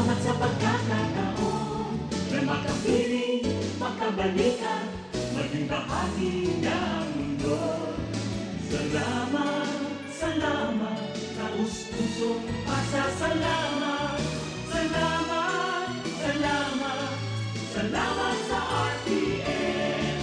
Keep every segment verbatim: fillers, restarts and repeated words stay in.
At sa pagkakataon na makapiling, makabalikan, maging bahagi ng mundo. Salamat, salamat, taos-pusong pasasalamat. Salamat, salamat, salamat sa R T N.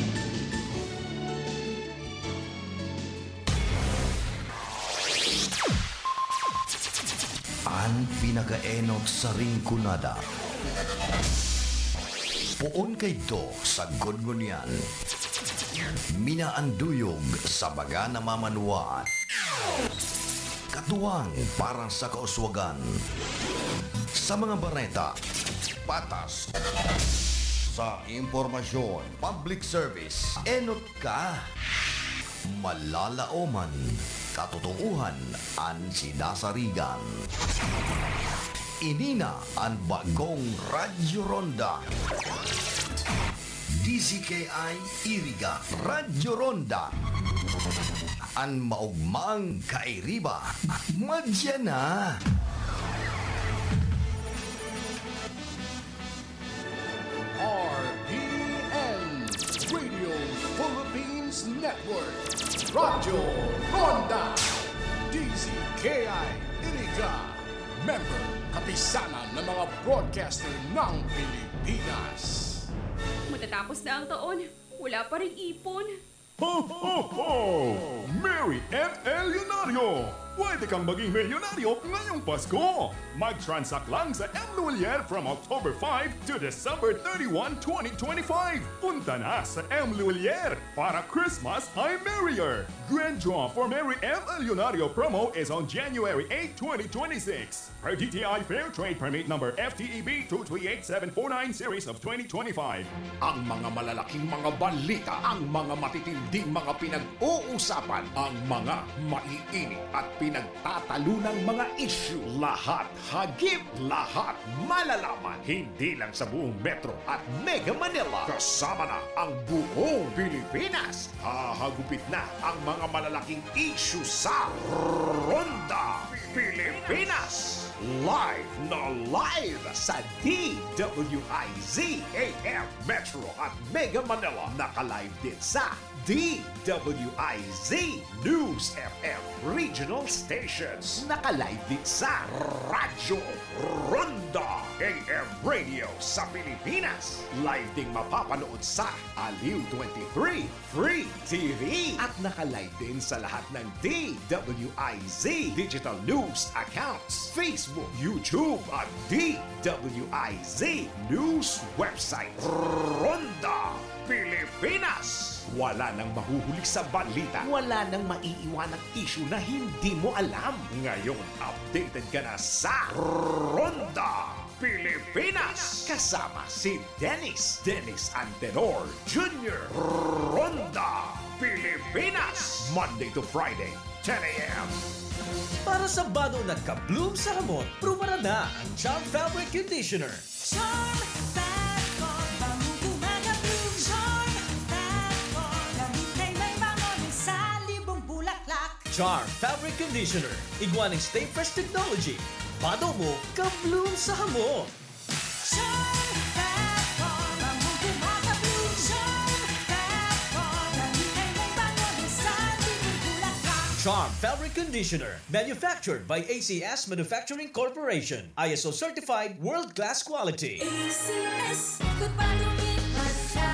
An pinakaenot sa Rinconada. Poon kaidto sa Gudngunyan. Minaanduyog sa baga na mamanwaan. Katuwang para sa kauswagan. Sa mga bareta, patas. Sa impormasyon, public service, enot ka. Malalaoman, katotoohan an sinasarigan. Ini na an bagong Radyo Ronda. D Z K I Iriga, Radyo Ronda. An maugmang kairiba, madya na. R P N, Radio Philippines Network, Radyo Ronda, D Z K I Iriga, member, kapisanan ng mga broadcaster ng Pilipinas. Matatapos na ang taon, wala pa ring ipon. Ho, ho, ho! Merry M Leonario! Pwede kang maging milyonaryo ngayong Pasko! Mag-transact lang sa M Lulier from October five to December thirty-one, twenty twenty-five. Punta na sa M Lulier para Christmas ay merrier! Grand draw for Merry M Leonario promo is on January eight, twenty twenty-six. Per D T I Fair Trade Permit Number F T E B two three eight seven four nine series of twenty twenty-five. Ang mga malalaking mga balita, ang mga matitinding mga pinag-uusapan, ang mga maiinit at pinagtatalunang mga isyu, lahat hagip, lahat malalaman, hindi lang sa buong Metro at Mega Manila. Kasama na ang buong Pilipinas. Hahagupit na ang mga malalaking isyu sa Ronda Pilipinas. Live na live sa D W I Z A M Metro at Mega Manila. Naka-live din sa D W I Z News F M Regional Stations. Naka-live din sa Radyo Ronda A M Radio sa Pilipinas. Live ding mapapanood sa Aliw twenty-three Free T V. At naka-live din sa lahat ng D W I Z digital news accounts, Facebook, YouTube, at D W I Z news website. Ronda Pilipinas. Wala nang mahuhuli sa balita. Wala nang maiiwanang isyu na hindi mo alam. Ngayon, updated ka na sa Ronda Pilipinas. Kasama si Dennis, Dennis Antenor Junior. Ronda Pilipinas. Monday to Friday, ten a.m. Para sa bado na ka-bloom sa hamot, prubaran na ang Charm Fabric Conditioner. Charm Fat Foam, bango gumagabloom. Charm Fat Foam, gamit na may bango na sa libong bulaklak. Charm Fabric Conditioner, igwa ning Stay Fresh Technology. Bado mo, ka-bloom sa hamot. Charm Fat Foam, bango gumagabloom. Charm Fat Foam, gamit na may bango na sa libong bulaklak. Charm Fabric Conditioner, manufactured by A C S Manufacturing Corporation. I S O certified, world-class quality. A C S, goodbye to me, Marsha.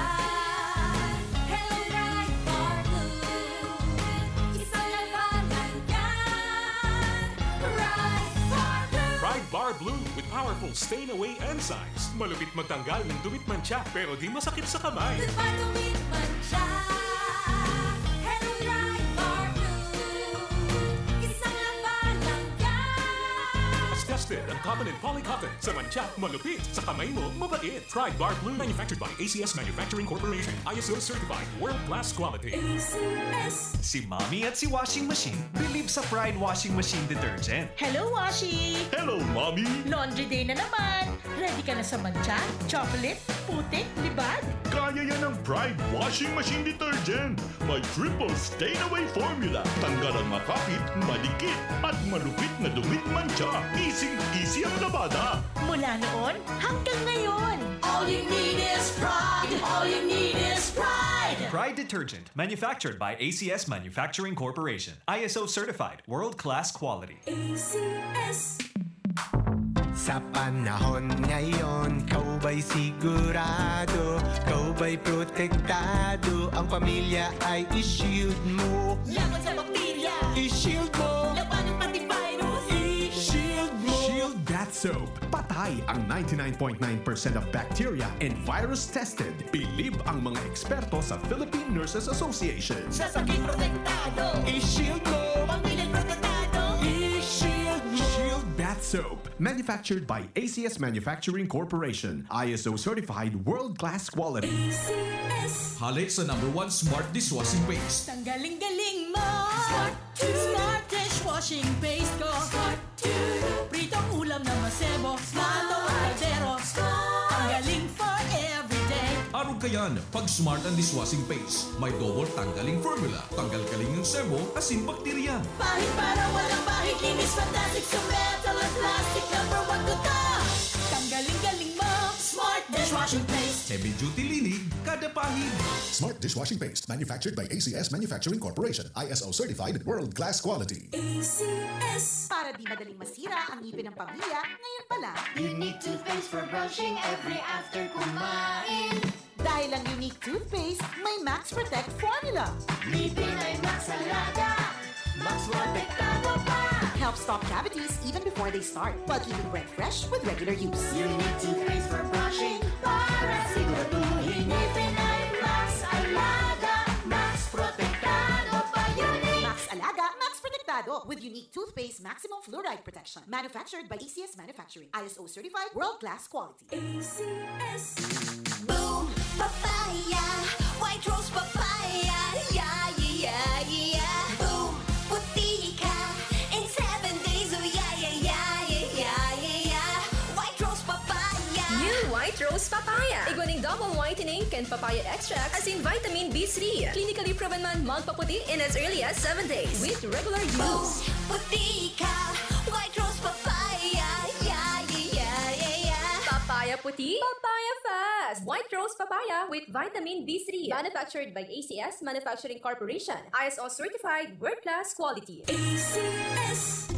Hello, Bright Bar Blue. Isang laban lang yan. Bright Bar Blue. Pride Bar Blue with powerful stain away enzymes. Malupit magtanggal ng dumi at mantsa, pero di masakit sa kamay. Goodbye to me, Marsha. Hello, Bright Bar Blue. Isang laban lang yan. As tested ang cotton and polycotton. Sa mantsa, malupit. Sa kamay mo, mabait. Pride Bar Blue. Manufactured by A C S Manufacturing Corporation. I S O certified. World class quality. A C S. Si Mommy at si Washing Machine believe sa Pride Washing Machine Detergent. Hello, Washi! Hello, Mommy! Laundry day na naman! Ready ka na sa mantsa, chocolate, putik, libag? Kaya yan ng Pride Washing Machine Detergent. May triple stain away formula. Tanggal ang makapit, madikit, at malupit na dumi at mantsa. Easy Easy ang labada. Mula noon hanggang ngayon. All you need is Pride. All you need is Pride. Pride detergent, manufactured by A C S Manufacturing Corporation. I S O certified, world-class quality. A C S. Sa panahon ngayon, ikaw ba'y sigurado? Ikaw ba'y protektado? Ang pamilya ay i-shield mo. Laban sa bakterya. I-shield mo. Labanan pati virus. I-shield mo. Shield Bath Soap. Patay ang ninety-nine point nine percent of bacteria and virus tested. Bilib ang mga eksperto sa Philippine Nurses Association. Sa sakit protektado. I-shield mo. Pamilya protektado. I-shield mo. Shield Bath Soap. Manufactured by A C S Manufacturing Corporation. I S O certified world-class quality. A C S. Hale sa number one smart dishwashing paste. Tanggaling galing mo. Smart to. Smart dishwashing paste ko. Smart to. Pritong ulam na masebo. Smart ang kaldero. Smart. Tanggaling for everyday. Arog kayan, pag smart ang dishwashing paste. May double tanggaling formula. Tanggal kaling ng sebo, asin bakterya. Pahid para walang bahid. Linis fantastic sa metal at plastic. Number one ko to. Tanggaling galing mo. Smart dishwashing paste. Heavy duty linig, kada pahid. Smart dishwashing paste, manufactured by A C S Manufacturing Corporation, I S O certified, world-class quality. A C S. Para di madaling masira ang ngipin ng pamilya, ngayon pa lang. Unique toothpaste for brushing every after kumain. Dahil ang Unique Toothpaste may Max Protect Formula. Ngipin ay Max Alaga. Max Protektado pa. Helps stop cavities even before they start, while keeping breath fresh with regular use. Unique toothpaste for brushing para siguraduhin ngipin ay Max Alaga. Max Protektado pa. Unique. Max Alaga, Max Protektado with Unique Toothpaste Maximum Fluoride Protection. Manufactured by A C S Manufacturing. I S O certified, world-class quality. A C S. Boom! Papaya! White Rose Papaya! Yeah, yeah, yeah, yeah! Boom! Puti ka! In seven days, oh yeah, yeah, yeah, yeah, yeah, yeah, yeah! White Rose Papaya! New White Rose Papaya. Igwa ning double whitening kan papaya extract asin vitamin B three. Clinically proven man magpaputi in as early as seven days with regular Boom! use. Puti ka! White Rose Papaya! Yeah, yeah, yeah, yeah, yeah! Papaya puti, papaya fast. White Rose Papaya with vitamin B three. Manufactured by A C S Manufacturing Corporation. I S O certified, world-class quality. A C S.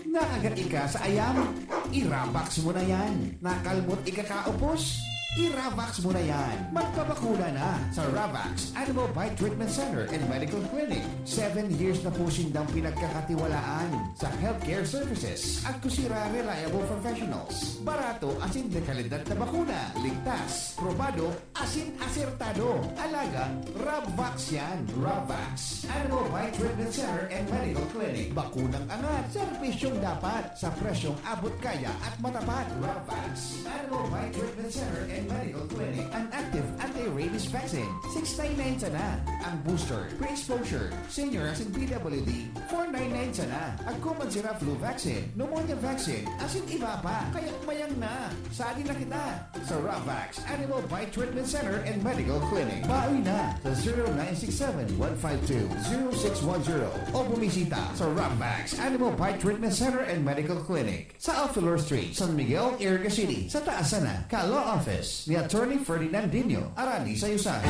Nakagat ika sa ayam? I-Ravax mo na yan. Nakalmot ika kaupos? I-Ravax mo na yan. Magpabakuna na sa Ravax Animal Bite Treatment Center and Medical Clinic. Seven years na po sindang pinagkakatiwalaan sa healthcare services. Agko sira reliable professionals. Barato asin de kalidad na bakuna. Ligtas, probado, asin asertado. Alagang Ravax yan. Ravax Animal Bite Treatment Center and Medical Clinic. Bakunang angat, serbisyong dapat, sa presyong abot kaya at matapat. Ravax Animal Bite Treatment Center and Medical Clinic. An active anti-rabies vaccine, six nine nine sana. Ang booster, pre-exposure, senior asin P W D, four nine nine sana. Agko man sira flu vaccine, pneumonia vaccine, asin iba pa. Kaya mayang na, sali na kita sa Ravax Animal Bite Treatment Center and Medical Clinic. Baoy na sa zero nine six seven, one five two, zero six one zero o bumisita sa Ravax Animal Bite Treatment Center and Medical Clinic sa Alphalor Street, San Miguel, Iriga City, sa taas sana ka Law Office ni Attorney Ferdinandinho Arani Sayusan.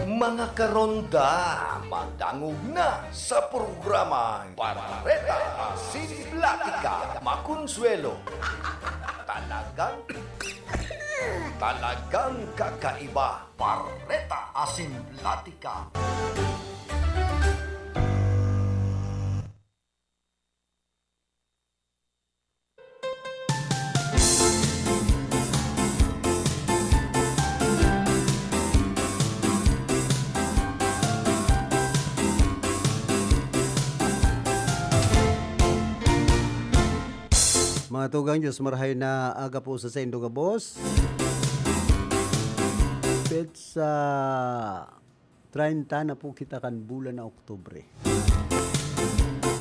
Mga karonda, madangog na sa programang Bareta Asin Platika Makonsuelo. Talagang, talagang kakaiba. Bareta Asin Platika. Mga tugang, Diyos marahay na aga po sa saindo gabos. Petsa treinta na po kita kan bulan na Oktubre.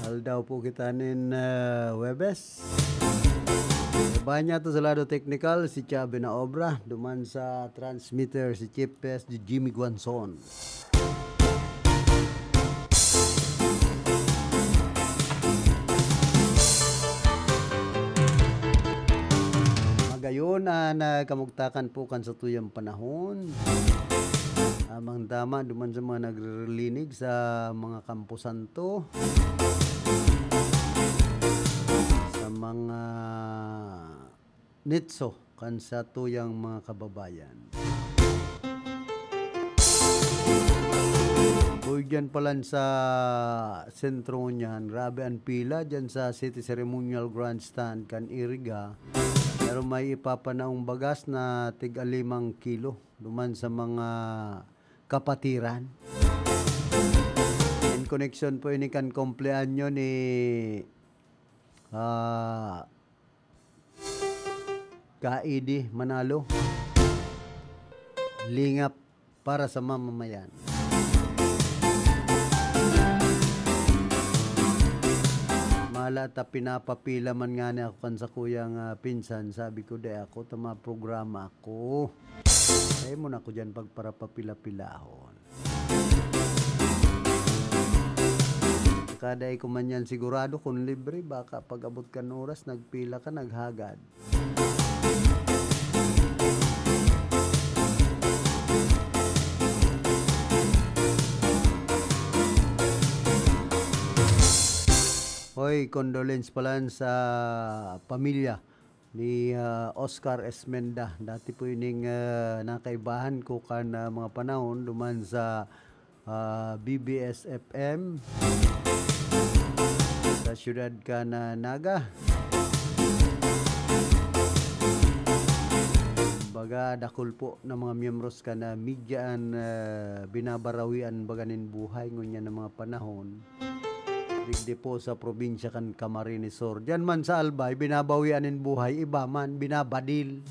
Aldaw po kita nin, ah, Huwebes. Bahan niya to sa lado teknikal, si Chabe na obra. Duman sa transmitter, si Chief P S G Jimmy Guanzon. Na, na kamugtakan po kan satuyang panahon. Tamang-tama duman sa mga nagririnig sa mga kamposanto, sa mga nitso kan satuyang mga kababayan. Uy, dyan palan sa sentro niyan, grabe ang pila dyan sa City Ceremonial Grandstand kan Iriga. Pero may ipapanaong bagas na tig-a limang kilo duman sa mga kapatiran. In connection po ini kan kumpleanyo ni, ah, Ka-Edi Manalo. Lingap para sa mamamayan. Mala ta pinapapila man ngani ako kan sakuyang, ah, pinsan, sabi ko, "Dai ako ta maprograma ako. Dai mo na ako diyan pagparapapila-pilahon." Saka dai ko man yan sigurado kung libre, baka pag-abot kan oras, nagpila ka, naghagad. Hoy, condolence pala sa pamilya ni, ah, Oscar Esmenda. Dati po ining, ah, nakaibahan ko kan, ah, mga panahon duman sa, ah, B B S F M sa siyudad kan, ah, Naga. Kumbaga, dakul po na mga miyembros kan, ah, media an, ah, binabarawi an baga nin buhay ngunyan na mga panahon. Digdi po sa probinsya kan Camarines Sur. Diyan man sa Albay, binabawian nin buhay, iba man, binabadil.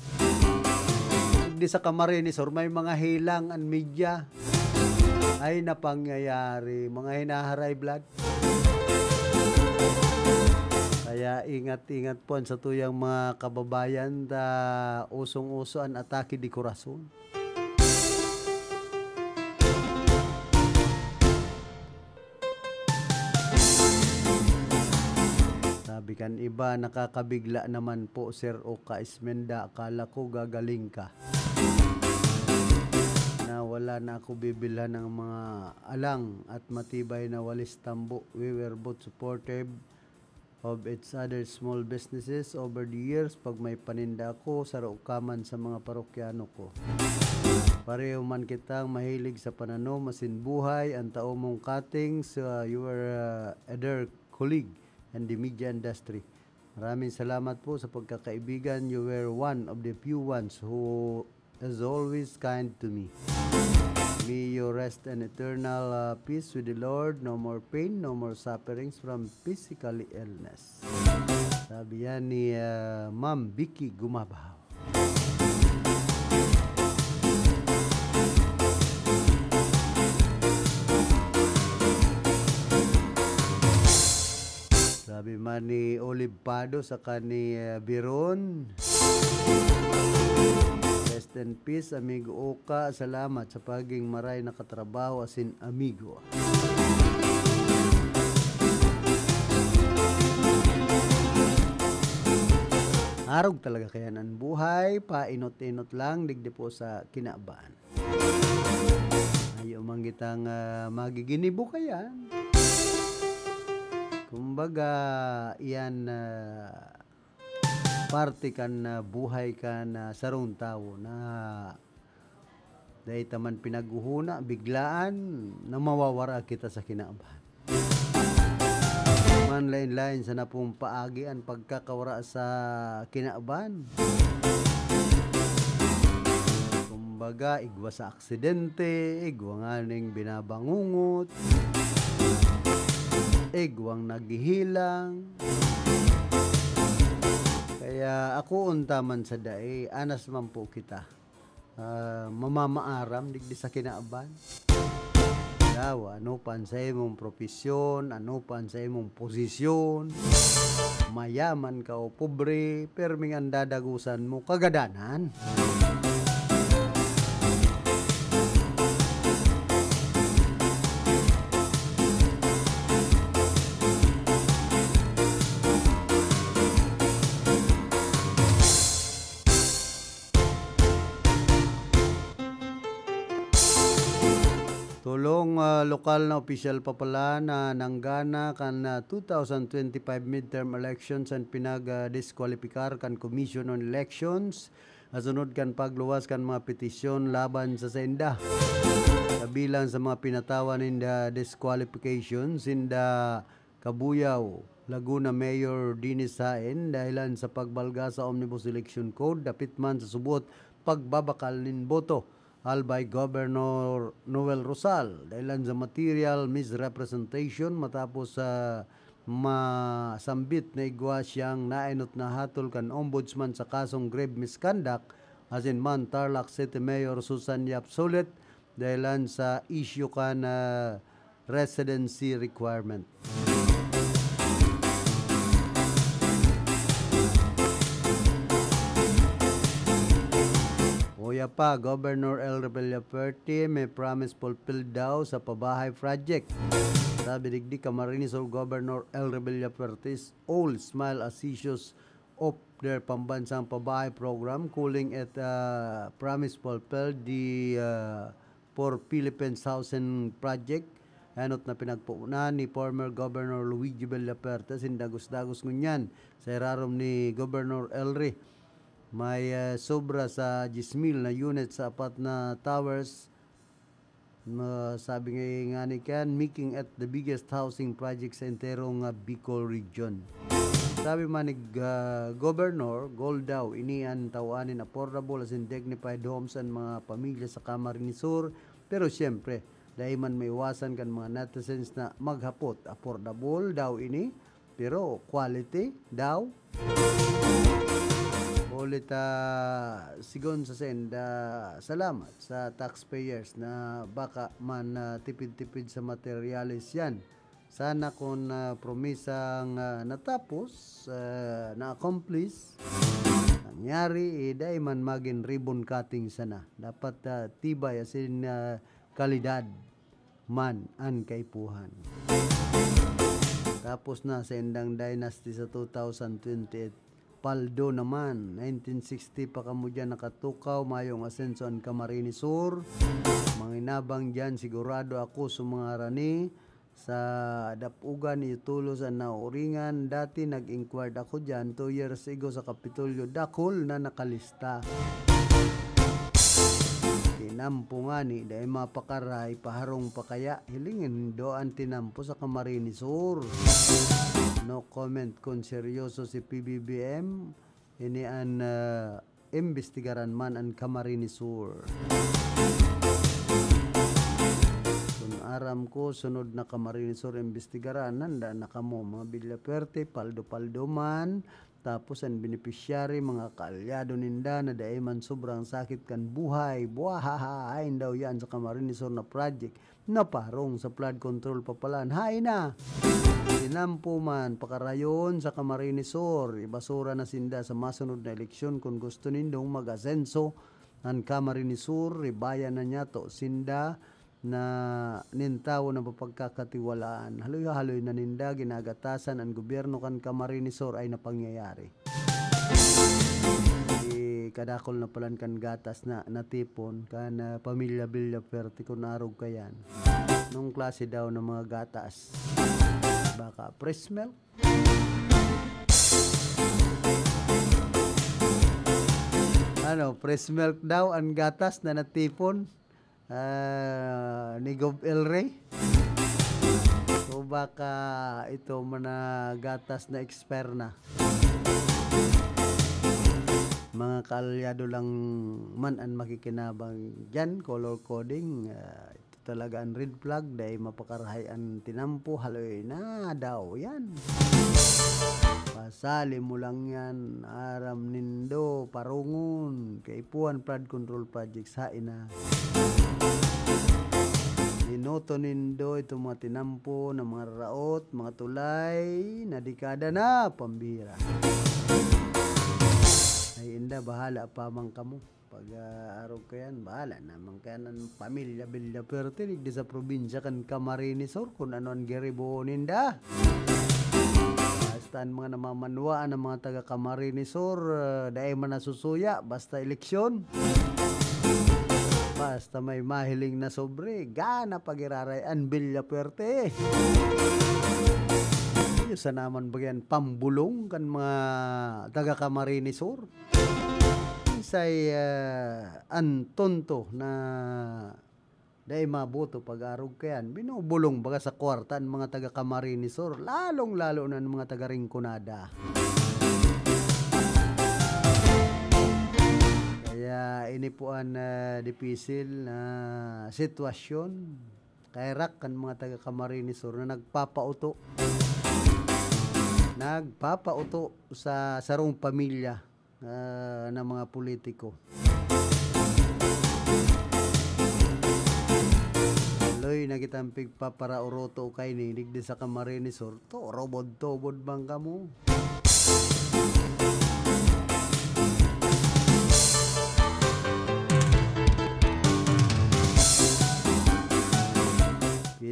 Digdi sa Camarines Sur, may mga helang an media. Ay, napangyayari, mga hinaharay blood. Kaya ingat-ingat po an satuyang mga kababayan ta usong-uso an atake de corazon. Sabi kan iba, "Nakakabigla naman po, Sir Oka Esmenda. Akala ko gagaling ka." Na wala na ako bibilhan ng mga alang at matibay na walis tambo. We were both supportive of each other's small businesses over the years. Pag may paninda ako, saro ka man sa mga parokyano ko. Pareho man kitang mahilig sa pananom, asin buhay, ang tao mong cuttings, uh, you were, uh, a dear colleague in the media industry. Maraming salamat po sa pagkakaibigan. You were one of the few ones who is always kind to me. May you rest in eternal, uh, peace with the Lord. No more pain, no more sufferings from physically illness. Sabi yan ni, uh, Ma'am Vicky Gumabaw. Sabi man ni Olive Pado saka ni, eh, Biron, "Rest in peace, amigo Oka. Salamat sa pagiging maray na katrabaho asin amigo." Arog talaga kaya an buhay, painot-inot lang, digdi po sa kinaban. Ayaw man kitang, ah, magiginibo kaiyan. Kumbaga, iyan, ah, parte kan, ah, buhay kan, ah, sarong tawo na dai ta man pinaghuhuna, biglaan na mawawara kita sa kinaban. Manlain-lain sana pong paagi an pagkakawara sa kinaban. Kumbaga, igwa sa aksidente, igwa nganing binabangungot, igwang naghihilang. Kaya ako unta man sa dai, anas man po kita. Ah, mamamaaram digdi sa kinaban. Dawa, ano pa an sa imong propesyon, ano pa an sa imong posisyon, mayaman ka o pobre, perming an dadagosan mo, kagadanan. lokal na opisyal pa pala na nanggana kan, ah, two thousand twenty-five midterm elections an pinag, ah, diskwalipikar kan Commission on Elections, asunod kan pagluwas kan mga petisyon laban sa sainda. Kabilang sa mga pinatawan ninda disqualification, sinda Cabuyao, Laguna Mayor Dennis Haen, dahilan sa pagbalga sa Omnibus Election Code, dapit man sa subot pagbabakal nin boto. Albay Governor Noel Rosal, dahilan sa material misrepresentation matapos sa masambit na igwa siyang naenot na hatol kan Ombudsman sa kasong grave misconduct, asin man Tarlac City Mayor Susan Yap Sulit, dahilan sa issue kan, ah, residency requirement. Uya pa, Governor Elry Villafuerte may promise fulfilled daw sa pabahay project. Sabi digdi, Camarines Sur Governor Elry Villafuerte's all smile as issues of their pambansang pabahay program, calling it, uh, promise fulfilled the, uh, for Philippines Housing Project, enot na pinagpuunan ni former Governor Luigi Villafuerte, sin dagos-dagos ngunyan sa irarom ni Governor Elry. May, uh, sobra sa diyes mil na unit sa apat na towers. Masabi nga, nga ni Ken, making it the biggest housing project sa enterong, ah, Bicol region. Sabi man ni, ah, Governor, goal daw ini an tawanin affordable asin dignified homes an mga pamilya sa Camarines Sur. Pero siyempre, dai man maiwasan kan mga netizens na maghapot, affordable daw ini, pero quality daw. Huli ta, sigon sa senda, salamat sa taxpayers na baka man, ah, tipid-tipid sa materyales yan. Sana kun, ah, promisang, ah, natapos, ah, na-accomplish, nangyari, eh, dai man magin ribbon cutting sana. Dapat, ah, tibay, asin, ah, kalidad man an kaipuhan. Tapos na sa indang dynasty sa two thousand twenty-eight, paldo naman. Nineteen sixty pa kamo diyan nakatukaw, mayong asenso an Camarines Sur. Manginabang diyan, sigurado ako sa mga rani. Sa Dapugan, iyo tulos an nauuringan. Dati nag-inquired ako diyan two years ago sa Kapitolyo. Dakul na nakalista. Tinampo ngani, dai mapakaray, paharong pa kaya? Hilingon nindo an tinampo sa Camarines Sur. No comment kun seryoso si P B B M. Ini an, ah, imbestigaran man an Camarines Sur. Kun aram ko, sunod na Camarines Sur imbestigaran, handa na kamo, mga Villafuerte, paldo-paldo man. Tapos an beneficiary, mga kaalyado ninda na dai man sobrang sakit kan buhay. Buhahahain daw yan sa Camarines Sur na project. Naparong sa flood control papalan. Hain na! Tinampo man, pakarayon sa Camarines Sur. Ibasura na sinda sa masunod na eleksyon kun gusto nindong mag-asenso an Camarines Sur. Ribayan na niyato sinda na nin tawo na mapagkakatiwalaan. Haloy-haloy na ninda, ginagatasan an gobyerno kan Camarines Sur ay napangyayari. Di kadakol na palan kan gatas na natipon kan, ah, pamilya Villafuerte kun arog kayan. Nung klase daw ng mga gatas? Baka fresh milk? Ano, fresh milk daw ang gatas na natipon? Ah, ni Gov El Rey? O baka ito man na gatas na expire na? Mga kaalyado lang man an makikinabang diyan, color coding, ah, ito talaga an red flag, dai mapakarahay an tinampo, haloy na daw yan. Pasali mo lang yan, aram nindo, parongon, kaipuhan flood control projects, hain na. Minuto nindo itong mga tinampo na mga raraot, mga tulay na dekada na, pambira. Ay, inda, bahala pa man kamo. Pag, ah, arog kayan, bahala naman kayan ang pamilya Villafuerte, digdi sa probinsya kan Camarines Sur, kung ano ang giribo ninda. Basta ang mga namamanwaan ng mga taga Camarines Sur, ah, dai man nasusuya, basta eleksyon. Basta may mahiling na sobre, gana pag-iraray an Villa Fuerte. Iyo sa naman bagian pambulong kan mga taga Camarines Sur. Isay, ah, an tonto na dai maboto pag-arog kayan. Binubulong baga sa kwarta an mga taga Camarines Sur, lalong-lalo na an mga taga Rinconada. Kaya ini po an, ah, dipisil na sitwasyon. Kaherak kan mga taga Camarines Sur na nagpapauto. Nagpapauto sa sarong pamilya, ah, na mga politiko. Loy, na kitang pigpaparauroto kaini digdi sa Camarines Sur. To, robod-tobod bang kamo?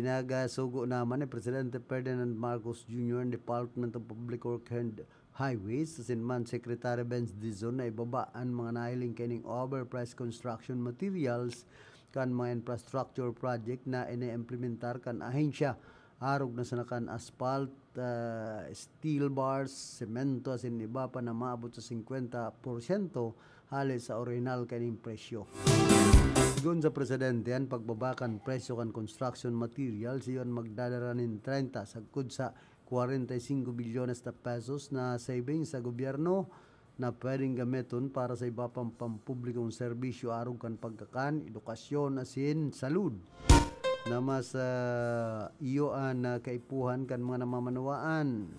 Pinagasugo naman ni Presidente Ferdinand Marcos Junior ang Department of Public Works and Highways asin man Secretary Benz Dizon na ibaba an mga nahiling kaining overpriced construction materials kan mga infrastructure project na iniimplementar kan ahensya. Arog na sana kan asphalt, ah, steel bars, semento asin iba pa na maabot sa singkwenta porsyento hale sa orihinal kaning presyo. Sigon sa presidente, an pagbaba kan presyo kan construction materials iyo an magdadara nin treinta sagkod sa kwarenta y singko bilyones na pesos na savings sa gobyerno na pwedeng gamiton para sa iba pang pampublikong serbisyo arog kan pagkakan, edukasyon asin salud na mas, ah, iyo an, ah, kaipuhan kan mga namamanwaan.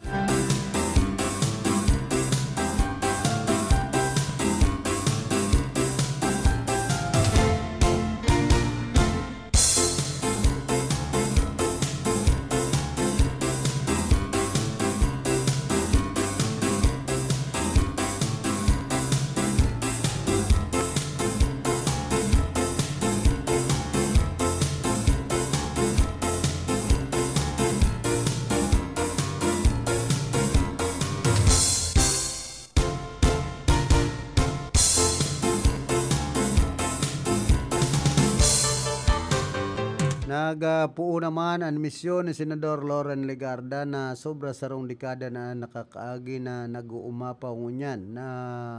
Nagpuo naman an misyon ni Senador Loren Legarda na sobra sarong dekada na nakakaagi na nag-uumapaw ngunyan na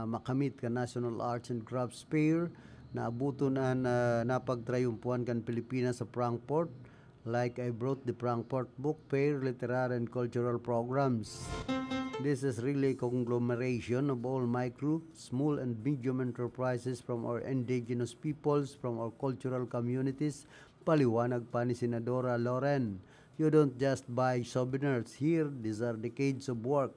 makamit kan National Arts and Crafts Fair na abuton an, ah, napagtrayumpuhan kan Pilipinas sa Frankfurt. Like I brought the Frankfurt Book Fair, literary and cultural programs. This is really a conglomeration of all micro, small and medium enterprises from our indigenous peoples, from our cultural communities, paliwanag pa ni Senadora Loren. You don't just buy souvenirs here, these are decades of work.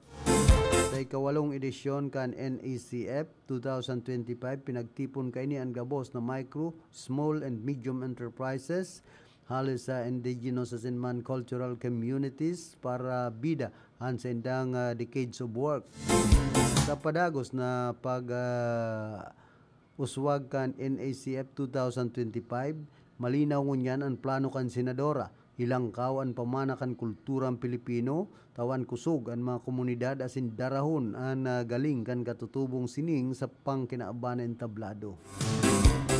Sa ikawalong edisyon kan N A C F two thousand twenty-five, pinagtipon kaini an gabos na micro, small and medium enterprises hale sa indigenous asin man cultural communities para bida an saindang, ah, decades of work. Sa padagos na pag, ah, uswag kan N A C F two thousand twenty-five, malinaw ngunyan an plano kan senadora. Ilangkaw an pamana kan kulturang Pilipino, tawan kosog an mga komunidad asin darahon an, ah, galing kan katutubong sining sa pangkinaban na entablado.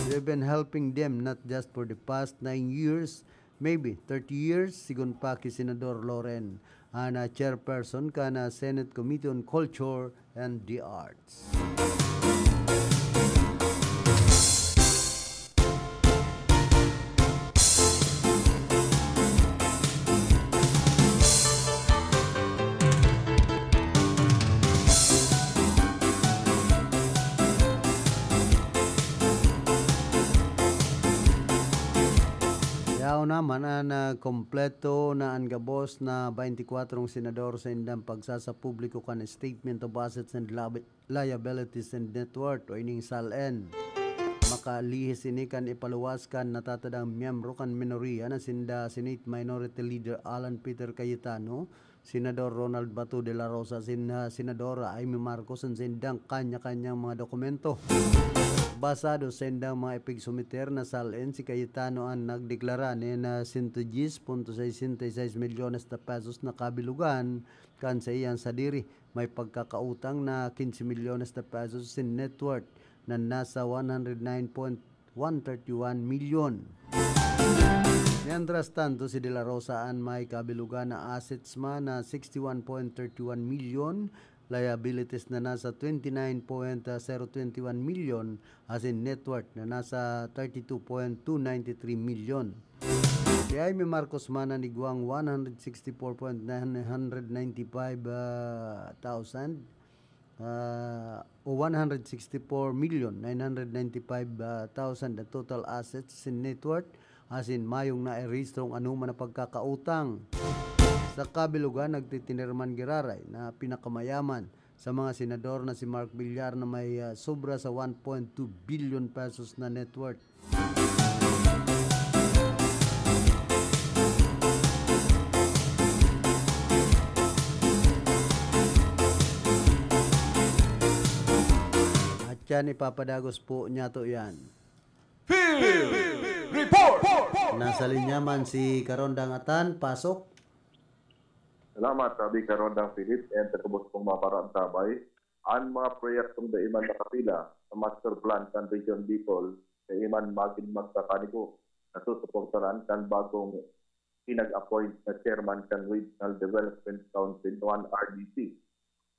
We've been helping them not just for the past nine years, maybe thirty years, sigon pa ki Senador Loren, an, ah, chairperson kan, ah, Senate Committee on Culture and the Arts. Yaon naman an, ah, kompleto na an gabos na baintikwatro senador sa indang pagsasapubliko kan Statement of Assets and Liabi-, Liabilities and Net Worth o ining SALN. Makalihis ini kan ipaluwas kan natatadang miyembro kan minoriya na sinda Senate Minority Leader Alan Peter Cayetano, Senador Ronald Bato de la Rosa, sin-, ah, Senadora Imee Marcos, an saindang kanya-kanyang mga dokumento. Basado sa indang mga ipigsumiter na SALN, si Cayetano an nagdeklara nin, ah, sento diyes punto sesenta y seis milyones na pesos na kabilugan kan sa iyang sadiri. May pagkakautang na quince milyones na pesos sin net worth na nasa one hundred nine point one thirty-one million. Mientras tanto, si De La Rosa an may kabilugan na assets man na sixty-one point thirty-one million, liabilities na nasa twenty-nine point zero twenty-one million, asin net worth na nasa thirty-two point two ninety-three million. Si Jaime Marcos man an igwang one hundred sixty-four point nine hundred ninety-five, ah, thousand, ah, o one hundred sixty-four million nine hundred ninety-five thousand na total assets asin net worth, asin mayong nairehistrong anoman na pagkakautang. Sa kabilugan, nagtitiner man giraray na pinakamayaman sa mga senador na si Mark Villar na may, ah, sobra sa one point two billion pesos na net worth. At yan, ipapadagos po niyato yan. Field Report! Nasa linya man si Karondang Atan, pasok. Salamat, Abi Karondang Philip, and sa gabos kong mga paraantabay. An mga proyektong dai man nakapila sa master plan kan Region Bicol, dai man magin magkakaniko na susuportaran kan bagong pinag-appoint na chairman kan Regional Development Council o an R D C.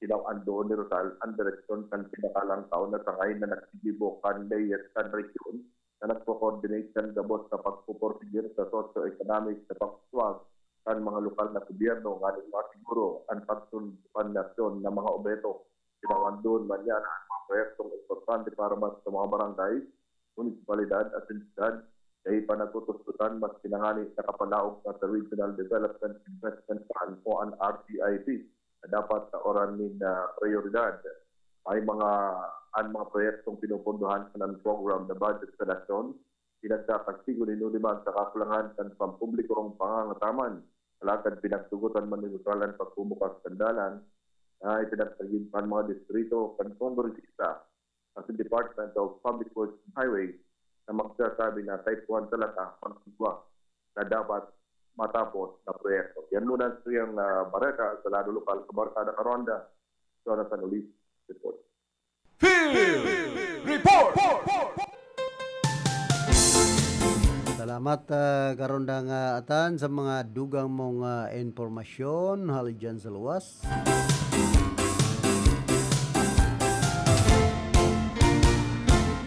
Tinawan doon ni Rizal an direksyon kan pinakalangkaw na sangay na naggigibo kan layas kan rehiyon na nagko-coordinate kan gabos na pagpupursige sa socio-economic na pagsuswag kan mga lokal na gobyerno nganing masiguro an pagsunod kan nasyon na mga obheto. Tinawan doon man niya na ang mga proyektong importante para man sa mga barangay, munisipalidad at entidad na ipanatutustusan mas pinangani nakapalaog na sa Regional Development Investment Fund o an R D I P na dapat taoran nin, ah, prioridad. May mga, an mga proyektong pinupundohan kan program na budget sa nasyon, pinagkakastigo nin uliman sa kakulangan kan pampublikong pangangataman. Alagad pinagtugotan man ni Rizal an pagbubukas kan dalan na ipinagtagid kan mga distrito kan kongresista at sa Department of Public Works and Highways na magsasabi na type one talaga ang igwa na dapat matapos na proyekto. Yan muna sa iyang, ah, bareta sa lado lokal, Kabarkada Karonda, Jonathan Ulis, report. Field Report! Salamat, ah, Karondang, ah, Atan, sa mga dugang mong, ah, impormasyon hali dyan sa luwas.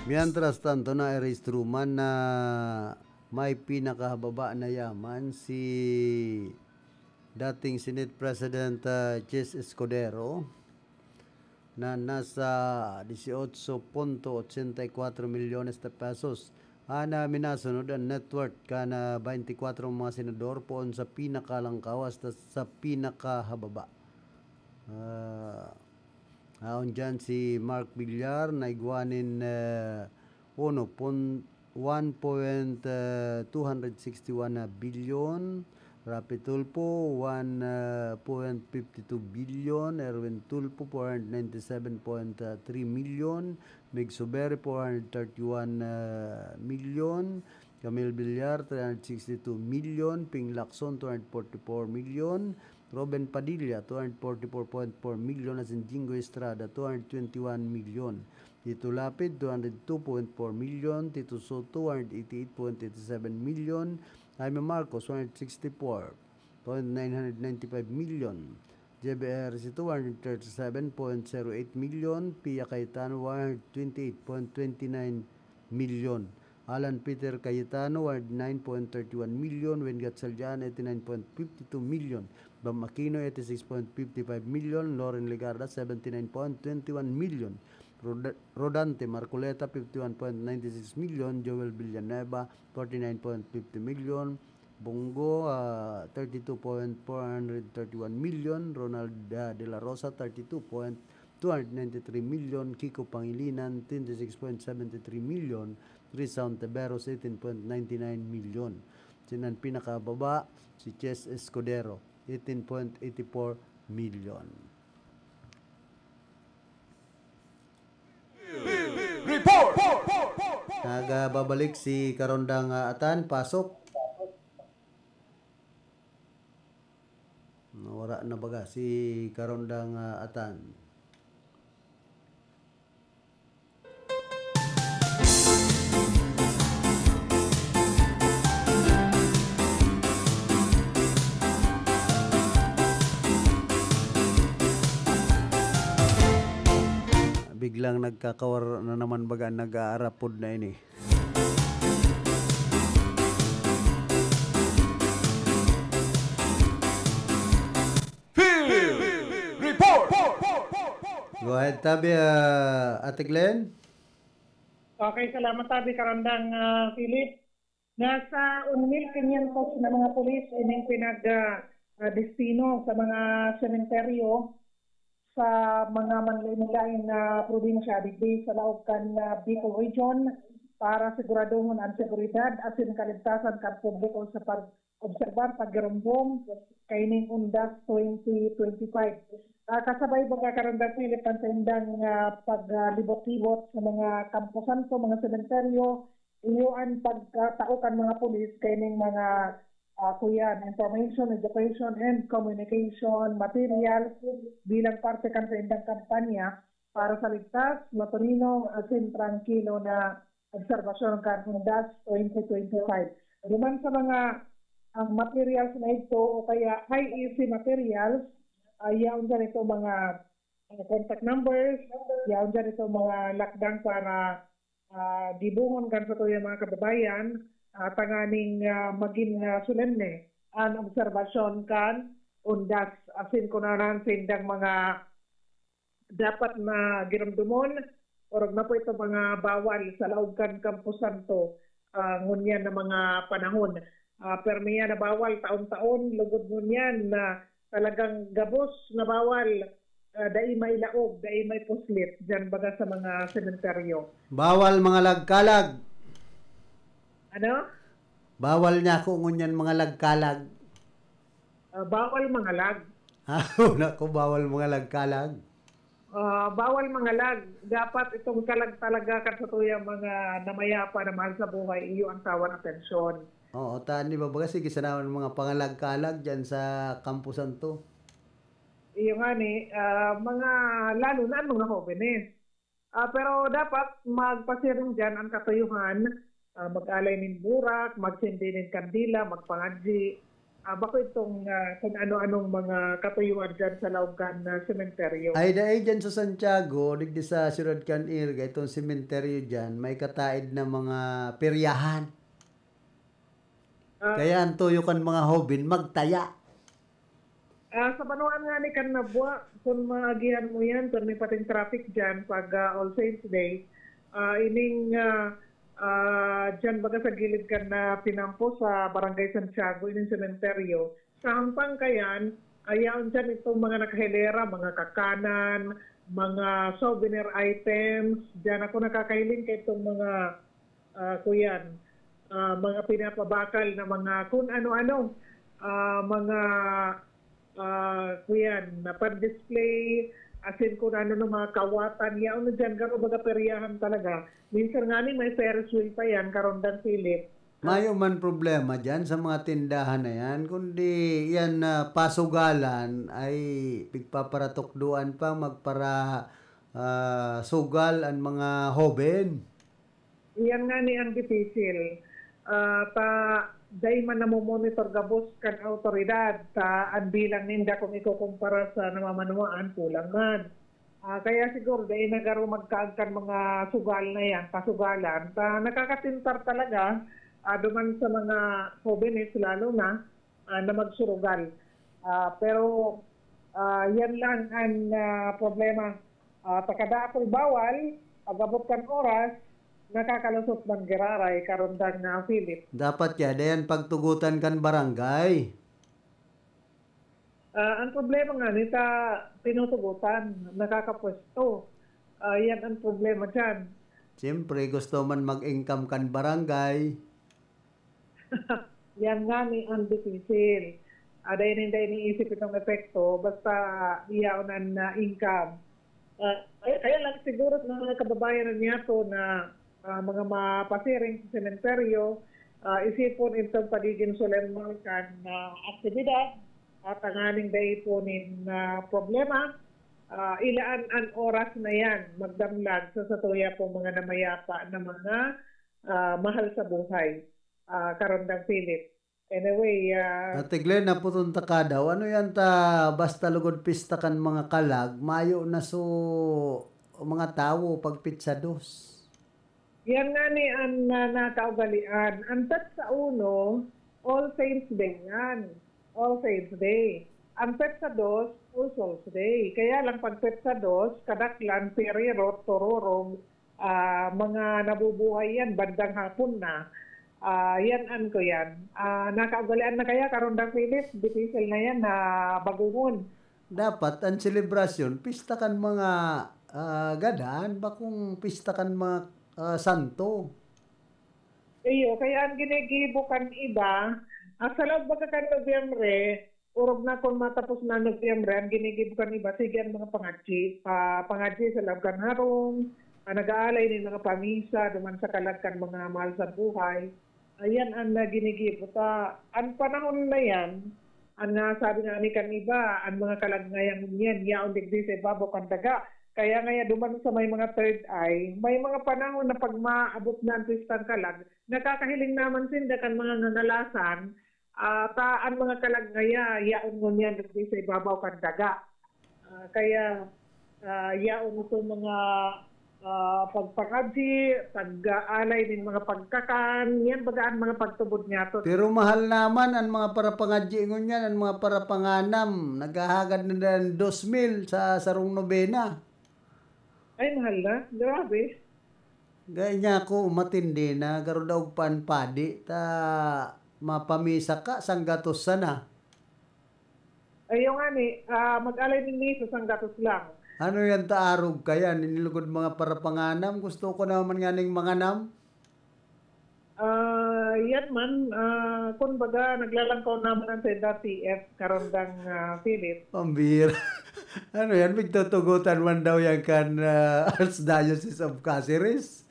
Mientras tanto, nairehistro man na may pinakahababa na yaman si dating Senate President, ah, Chiz Escudero, na nasa dieciocho punto ochenta y cuatro milyones de pesos. An, ah, minasunod an net worth kan, ah, twenty-four mga senador, poon sa pinakalangkaw hasta sa pinakahababa. Ah, aon dyan si Mark Villar, na igwa nin, ah, uno pun-, one point, ah, two hundred sixty-one billion, Raffy Tulfo, one, ah, point fifty-two billion, Erwin Tulfo, four hundred ninety-seven point three million, Mig Zubiri, four hundred thirty-one, ah, million, Camille Villar, three hundred sixty-two million, Ping Lacson, two hundred forty-four million, Robin Padilla, two hundred forty-four point four million, asin Jingo Estrada, two hundred twenty-one million. Tito Lapid, two hundred two point four million, Tito Sotto, one hundred eighty-eight point eighty-seven million, Jaime Marcos, one hundred sixty-four point nine hundred ninety-five million, J B R C, two hundred thirty-seven point zero eight million, Pia Cayetano, one hundred twenty-eight point twenty-nine million, Alan Peter Cayetano, one hundred nine point thirty-one million, Wayne Gatchalian, eighty-nine point fifty-two million, Bam Aquino, eighty-six point fifty-five million, Loren Legarda, seventy-nine point twenty-one million, Rod-, Rodante Marcoleta, fifty-one point ninety-six million, Joel Villanueva, forty-nine point fifty million, Bong Go, ah, thirty-two point four hundred thirty-one million, Ronald, ah, De La Rosa, thirty-two point two hundred ninety-three million, Kiko Pangilinan, twenty-six point seventy-three million, Risa Ontiveros, eighteen point ninety-nine million. Asin an pinakababa, si Chiz Escudero, eighteen point eighty-four million. Report! Nagbabalik si Karondang, ah, Atan, pasok. Nawara na baga si Karondang, ah, Atan. lang nagkakawar na naman baga, nag-aarapod na ini. Field Report! Go ahead, tabi, ah, Ate Glenn. Okay, salamat, tabi, Karandang, ah, Philip. Nasa one mil quinientos na mga pulis ining pinag, ah, ah, destino sa mga sementeryo sa mga manlain-lain na probinsya digdi sa laog kan, ah, Bicol Region para siguradohon an seguridad asin kaligtasan kan publiko sa pag-obserbar, paggirumbong kaining Undas twenty twenty-five. Ah, kasabay baga, Karandang Philip, kan saindang, ah, paglibot-libot sa mga kamposanto, mga sementeryo, iyo an pagkatao kan mga pulis kaining mga, ah, kuyan, information, education, and communication material bilang parte kan saindang kampanya para sa ligtas, matalino, asin trangkilo na obserbasyon kan Undas twenty twenty-five. Duman sa mga, ang materials na ito o kaya high-ici materials, ah, yaon dyan ito mga, ah, contact numbers, yaon dyan ito mga lakdang para, ah, gibungon kan satuyang mga kababayan, ah, tanganing, ah, magin, ah, solemne an obserbasyon kan Undas, asin kunanan sindang mga dapat na giromdomon, orog na po ito mga bawal sa laog kan Campo Santo, ah, ngunyan na mga panahon. Ah, permi yan na bawal taon-taon, lugod ngunyan na talagang gabos na bawal, ah, dai mailaog, dai maipuslit, dyan baga sa mga sementeryo. Bawal mga lagkalag. Ano? Bawal niya ako ngunyan mga lagkalag. Ah, bawal mangalag. Ah, wala ko, bawal mangalag-kalag. Ah, bawal mangalag. Dapat itong kalag talaga kan satuyang mga namayapa na mahal sa buhay, iyo ang tawan atensyon. Oo, ta, di ba, baga, sige, sana ang mga pangalag-kalag dyan sa Campo Santo. Iyo nga ni, ah, mga, lalo na ang mga hobenes. Ah, pero dapat magpasiring diyan ang katuyuhan, ah, mag-alay nin burak, magsindi nin kandila, magpangadyi. Ah, bako itong, ah, kung ano-anong mga katuyuhan diyan sa laog kan, ah, sementeryo. Ay, dai diyan sa Santiago, digdi sa siyudad kan Irga, itong sementeryo diyan, may kataed na mga peryahan. Ah. Kaya ang tuyo kan mga hoben, magtaya. Ah, sa banwaan nga ni kan Nabua, kung maagihan mo yan, kung may pating traffic dyan, pag, ah, All Saints Day, ah, ining, ah, ah, dyan baga sa gilid kan na pinampo sa Barangay Santiago, ining sementeryo, sa hampang kayan, ayaon dyan itong mga nakahilera, mga kakanan, mga souvenir items. Dyan ako nakakahiling kay itong mga, ah, kuyan, ah, mga pinapabakal na mga kun ano-ano, ah, mga, ah, kuyan, na pan-display, asin kun ano no, mga kawatan, yaon na dyan, garo baga peryahan talaga. Minsan nga ni may Ferris wheel pa yan, Karondang Philip. Mayo man problema diyan sa mga tindahan na yan, kundi yan na pasugalan ay pigpaparatukdoan pa, magpara-, ah, sugal an mga hoben. Iyan nga ni ang dipisil. Ah, ta, dai man namomonitor gabos kan awtoridad ta an bilang ninda kung ikukumpara sa namamanwaan, kulang man. Ah, kaya siguro dai na garo magkaag kan mga sugal na yan, pasugalan. Ta, nakakatintar talaga, ah, duman sa mga hobenes lalo na, ah, na magsurugal. Ah, pero, ah, yan lang ang, ah, problema. Ah, ta kada ako'y bawal, pag-abot kan oras, nakakalusot man giraray, Karondang, ah, Philip. Dapat ya, dayan pagtugutan kan barangay. Ah, ang problema nga ni ta tinutugutan, nakakapwesto. Ah, yan ang problema diyan. Siyempre, gusto man mag-income kan barangay. Yan nga ni ang dipisil. Ah, dai ninda iniisip itong epekto, basta iyaon an, ah, income. Ah, kaya, kaya lang siguro sa mga kababayan na niyato na, ah, mga mapasiring sa sementeryo, ah, isipon itong pagiging solemnal kan, ah, aktibidad, at tanganing dai po nin, ah, problema, ah, ilaan an oras na yan, magdamlag sa satuya pong mga namayapa na mga, ah, mahal sa buhay, ah, Karondang Philip. Anyway, ah, Ate Glenn, naputon ta ka daw. Ano yan ta, basta lugod pista kan mga kalag, mayo na so, mga tawo pag petsa dos? Yan nga ni an, ah, nakaugalian. An petsa uno, All Saints Day yan. All Saints Day. An petsa dos, All Souls Day. Kaya lang pag petsa dos, kadaklan, periyero, tororog, ah, mga nabubuhay yan, bandang hapon na. Ah, yan an ko yan. Ah, nakaugalian na kaya, Karondang Philip? Difícil na yan na baguhon. Dapat an selebrasyon, pista kan mga, ah, gadan, bakong pista kan mga, ah, santo. Iyo, kaya an ginigibo kan iba, ah, sa laog baga kan Nobyembre, orog na kun matapos na an Nobyembre, an ginigibo kan iba, sige an mga pangadyi, pa-, pangadyi sa laog kan harong, ah, nag-aalay nin mga pamisa duman sa kalag kan mga mahal sa buhay. Ayan an, ah, ginigibo ta. An panahon na yan, an, ah, sabi nga ni kan iba, an mga kalag ngaya ngunyan, yaon digdi sa ibabaw kan daga. Kaya ngaya duman sa may mga third eye, may mga panahon na pag maabot na an Pistang Kalag, nakakahiling naman sinda kan mga ngangalasan, ah, ta an mga kalag ngaya, yaon ngunyan digdi sa ibabaw kan daga. Ah, kaya, ah, yaon itong mga, ah, pagpangadyi, pag-aalay nin mga pagkakan, yan baga an mga pagtubod niyato. Pero mahal naman an mga parapangadyi ngunyan, an mga parapanganam, naghahagad na nin dos mil sa sarong nobena. Ay, mahal na. Grabe. Gaya niya ako, matindi na, garo daog pa an padi, ta mapamisa ka, sanggatos sana. Ayo ngani, ah, mag-alay nin misa, sanggatos lang. Ano yan ta arog kaya? Ninilugod mga parapanganam? Gusto ko naman nga ning manganam. Ah, yan man, ah, kun baga, naglalangkaw naman an sainda T F, Karondang, ah, Philip. Pambira. Ano yan? Pigtutugotan man daw yan kan, ah, Archdiocese of Caceres?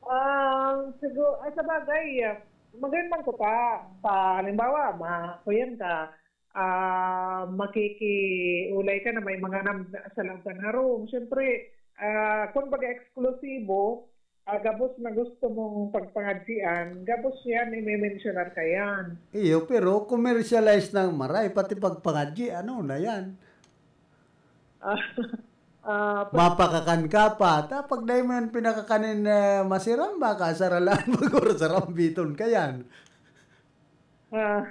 Ah, sigu-, ah, sa bagay, ah, magayon man kuta. Sa halimbawa, ma-, kuyan ka, ah, makikiulay ka na may mga nam-, sa laog kan harong. Siyempre, ah, kun baga eksklusibo, ah, gabos na gusto mong pagpangadyian, gabos yan, imemensyonar ka yan. Iyo, pero commercialize nang maray, pati pagpangadyi, ano na yan? Ah, ah, pa- Mapakakan ka pa. Ta, pag dai mo yan pinakakanin, eh, masiram, baka saralaan mag-, or sarambiton ka yan. Ah,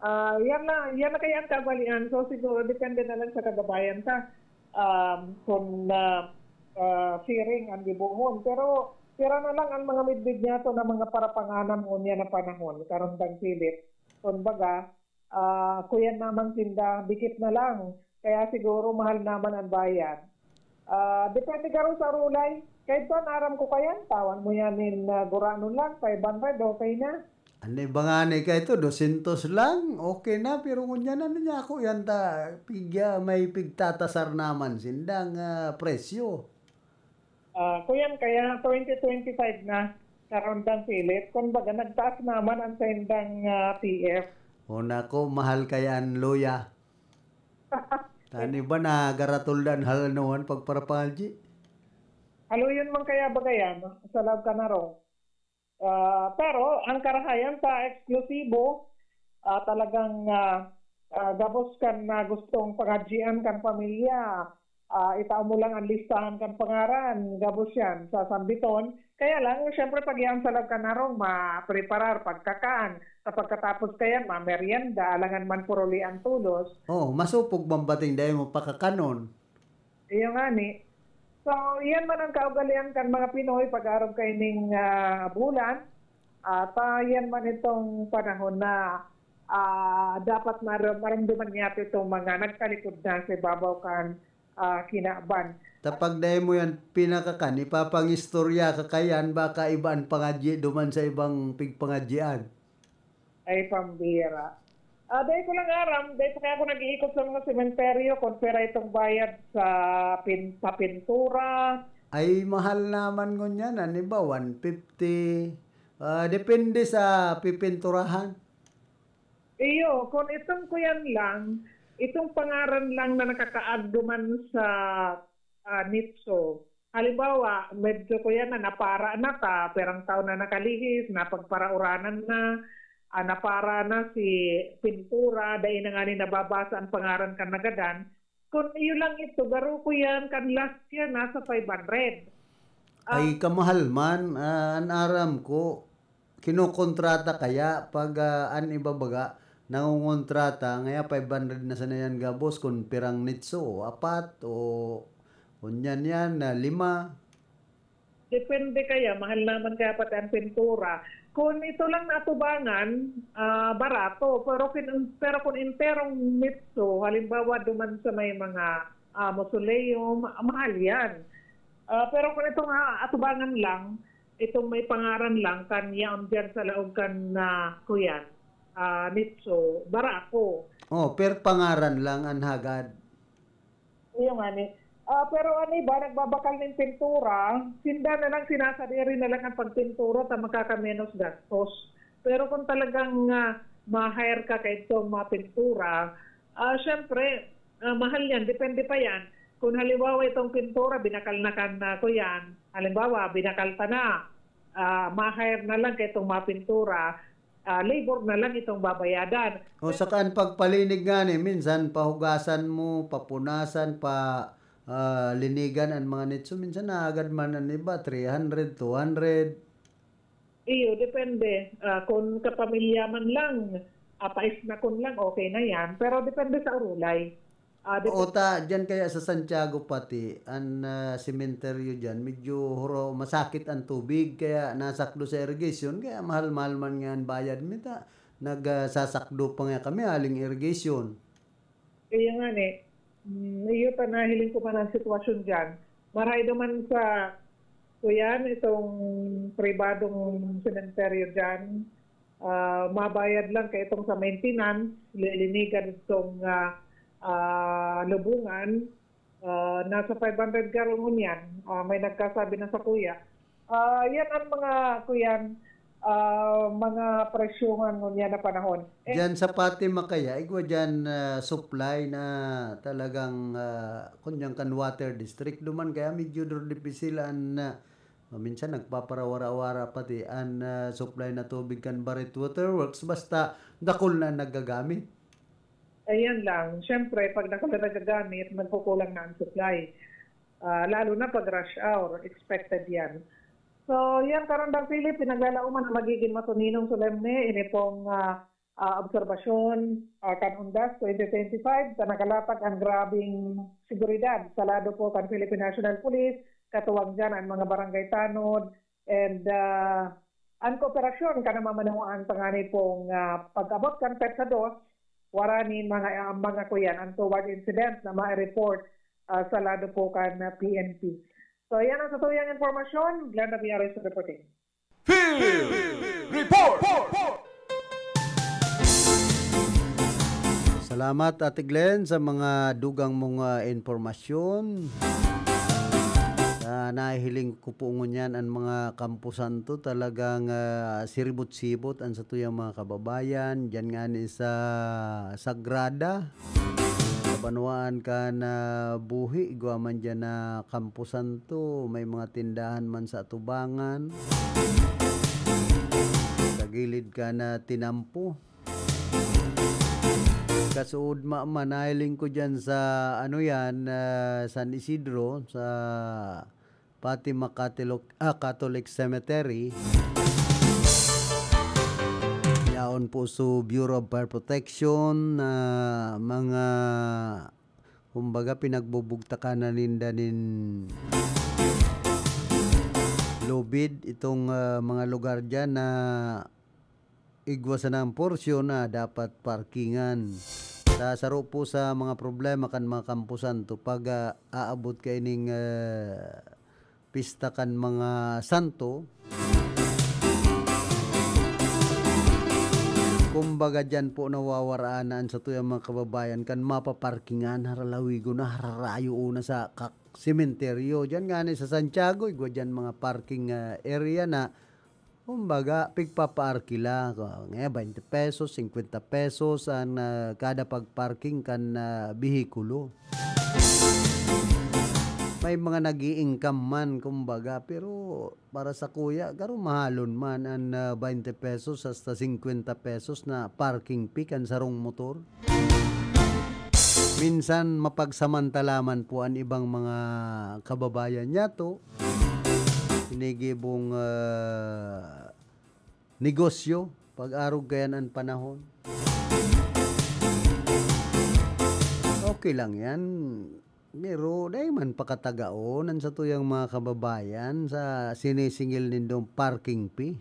ah, yan na, yan na kaya an kaugalian. So, siguro, depende na lang sa kababayan ta, um, kung, ah, ah, fearing an gibohon. Pero, pira na lang an mga midbid niyato na mga parapanganam ngunyan na panahon, Karondang Philip. Kumbaga, ah, kuyan naman sinda, dikit na lang. Kaya siguro mahal naman an bayad. Ah, depende garo sa rulay. Kaya ito, an aram ko kayan, tawan mo yan nin, ah, gurano lang, five hundred, okay na. Ano iba nga ni kaito, dosyentos lang, okay na, pero ngunyan ano niya ako yan ta, pigya, may pigtatasar naman sindang, ah, presyo. Ah, kuyan, kaya twenty twenty-five na, Karondang Philip. Kumbaga, nagtaas naman an saindang, ah, T F. O nako, mahal kaya an luya. Tani ba na garatol dan halanuan pagparapangadyi? Haluyon man kaya baga yan, sa laog kan harong. Ah, pero ang karahayan sa eksklusibo, ah, talagang, ah, ah, gabos kan, ah, gustong pangadyian kan pamilya, ah, itao mo lang an listahan kan pangaran, gabos yan, sasambiton. Kaya lang, siyempre, pag yan sa laog kan harong, mapreparar, pagkakan. Sa pagkatapos kayan, mamerienda, alangan man puruli an tolos. Oh, masupog man bating dai mo pakakanon. Iyo ngani. So, iyan man an kaugalian kan mga Pinoy pag-arog kaining, ah, bulan. At, ah, iyan man itong panahon na, ah, dapat mar-, maramdaman niyato itong mga nagtalikod na sa ibabaw kan, ah, kinaban. Ta pag dai mo yan pinakakan, ipapangistorya ka kayan, baka iba an pangadyi duman sa ibang pigpangadyian. Ay, pambira. Ah, dai ko lang aram, dai pa kaya ako nag-iikot sa mga sementeryo kung pira itong bayad sa pin-, sa pintura. Ay, mahal naman ngunyan, ano ba, one fifty? Ah, depende sa pipinturahan. Iyo, kung itong kuyan lang, itong pangaran lang na nakakaagduman sa, ah, nitso. Halimbawa, medyo kuyan na, napara na ta, perang taon na nakalihis, napagparauranan na, ah, napara na si pintura, dai na ngani nababasa ang pangaran kan nagadan, Kung iyo lang ito, garo ko yan, kan last year, nasa five hundred. Ah. Ay, kamahal man. Ah, an aram ko, kinokontrata kaya pag, ah, an iba baga, nangongontrata, ngaya five hundred na sana yan gabos, kung pirang nitso, o apat, o, o nyan yan, na lima. Depende kaya, mahal naman kaya pati ang pintura. Kung ito lang na atubangan, ah, barato. Pero kin-, pero kung enterong nitso, halimbawa duman sa may mga, ah, mausoleum, ma-, mahal yan. Ah, pero kung itong, ah, atubangan lang, itong may pangaran lang, kan yaon dyan sa laog kan, ah, kuyan, ah, nitso, barato. Oh, per pangaran lang an hagad. Iyo ngani. Ah, pero an iba, nagbabakal nin pintura, sinda na lang, sinasadiri na lang an pagpintura ta makakamenos gastos. Pero kung talagang, ah, ma-hire ka kaidtong mapintura, ah, syempre, ah, mahal yan. Depende pa yan. Kung halimbawa itong pintura, binakal na kan, ah, kuyan. Halimbawa, binakal ta na. Ah, ma-hire na lang kaidtong mapintura. Ah, labor na lang itong babayadan. O, saka an pagpalinig ngani, minsan pahugasan mo, papunasan, pa, ah, linigan an mga nitso. Minsan nahagad man an iba, three hundred, two hundred. Iyo, depende. Ah, kung kapamilya man lang, ah, paisnakon lang, okay na yan. Pero depende sa urulay. Ah, depende. O ta, dyan kaya sa Santiago pati, an, ah, sementeryo dyan, medyo huro, masakit an tubig, kaya nasakdo sa irrigation, kaya mahal-mahal man nga an bayad mi ta. Nag, ah, sasakdo pa nga kami, aling irrigation. Kaya nga ni, mm, iyo ta nahiling ko man ang sitwasyon dyan. Maray naman sa, kuyan, itong pribadong sementeryo dyan, ah, mabayad lang kay itong sa maintenance, lilinigan itong, ah, ah, lubungan, ah, nasa five hundred garo ngunyan. Ah, may nagkasabi na sa kuya. Ah, yan ang mga, kuyan, ah, mga presyuhan ngunyan na panahon. Eh, diyan sa Pati Makaya, igwa diyan, ah, supply na talagang, ah, kunyang kan water district. Duman kaya medyo dur-, dipisil an, ah, minsan nagpaparawara-wara pati an, ah, supply na tubig kan Barit Water Works. Basta dakul na nagagamit. Ayan lang. Siyempre, pag dakul na nagagamit, nagkukulang na ang supply. Ah, lalo na pag rush hour, expected yan. So, yan, Karandang Philip, pinaglalauman na magiging matuninong solemne ini pong, ah, ah, obserbasyon, ah, kan Undas twenty twenty-five, sa nakalatag ang grabing seguridad sa lado po kan Philippine National Police, katuwang dyan ang mga barangay tanod, and, ah, ang kooperasyon kan namamanuan sa ngani pong, ah, pag-abot kan petsa dos, wara ni mga, ah, mga kuyan, ang toward incident na ma-report, ah, sa lado po kan, ah, P N P. So, yan ang satuyang impormasyon. Glenda Villares reporting. Field Report! Salamat, Ate Glenn, sa mga dugang mong, ah, impormasyon. Ah, nahihiling ko po ngunyan an mga kamposanto, talagang, ah, siribot-sibot an satuyang mga kababayan. Diyan ngani sa Sagrada, sa banwaan kan, ah, Buhi, igwa man diyan na kamposanto, may mga tindahan man sa atubangan. Sa gilid kan, ah, tinampo. Kasuodma man, nahiling ko diyan sa, ano yan, ah, San Isidro, sa Fatima Catholic, ah, Catholic Cemetery. Yaon po sa Bureau of Fire Protection na mga, kumbaga, pinagbubugtakan na ninda nin lubid itong, ah, mga lugar dyan na igwa sana ang porsyon na dapat parkingan. Sa saro po sa mga problema kan mga kamposanto, pag, ah, aabot kaining, ah, pista kan mga santo, kumbaga, diyan po nawawaraan na an satuyang mga kababayan kan mapaparkingan, haralawigon na, hararayo na sa kak-, sementeryo. Diyan ngani sa Santiago, igwa diyan mga parking, ah, area na, kumbaga, pigpapaarkila. Ngayon, twenty pesos, fifty pesos an, ah, kada pagparking kan, ah, behikulo. May mga nag-i-income man, kumbaga, pero para sa kuya, garo mahalon man an, ah, twenty pesos hasta fifty pesos na parking fee kan sarong motor. Minsan mapagsamantala man po an ibang mga kababayan niyato, ginigibong, ah, negosyo, pag-arog kaiyan an panahon. Okay lang yan. Pero dai man pakatagaon an satuyang mga kababayan sa sinisingil nindong parking fee.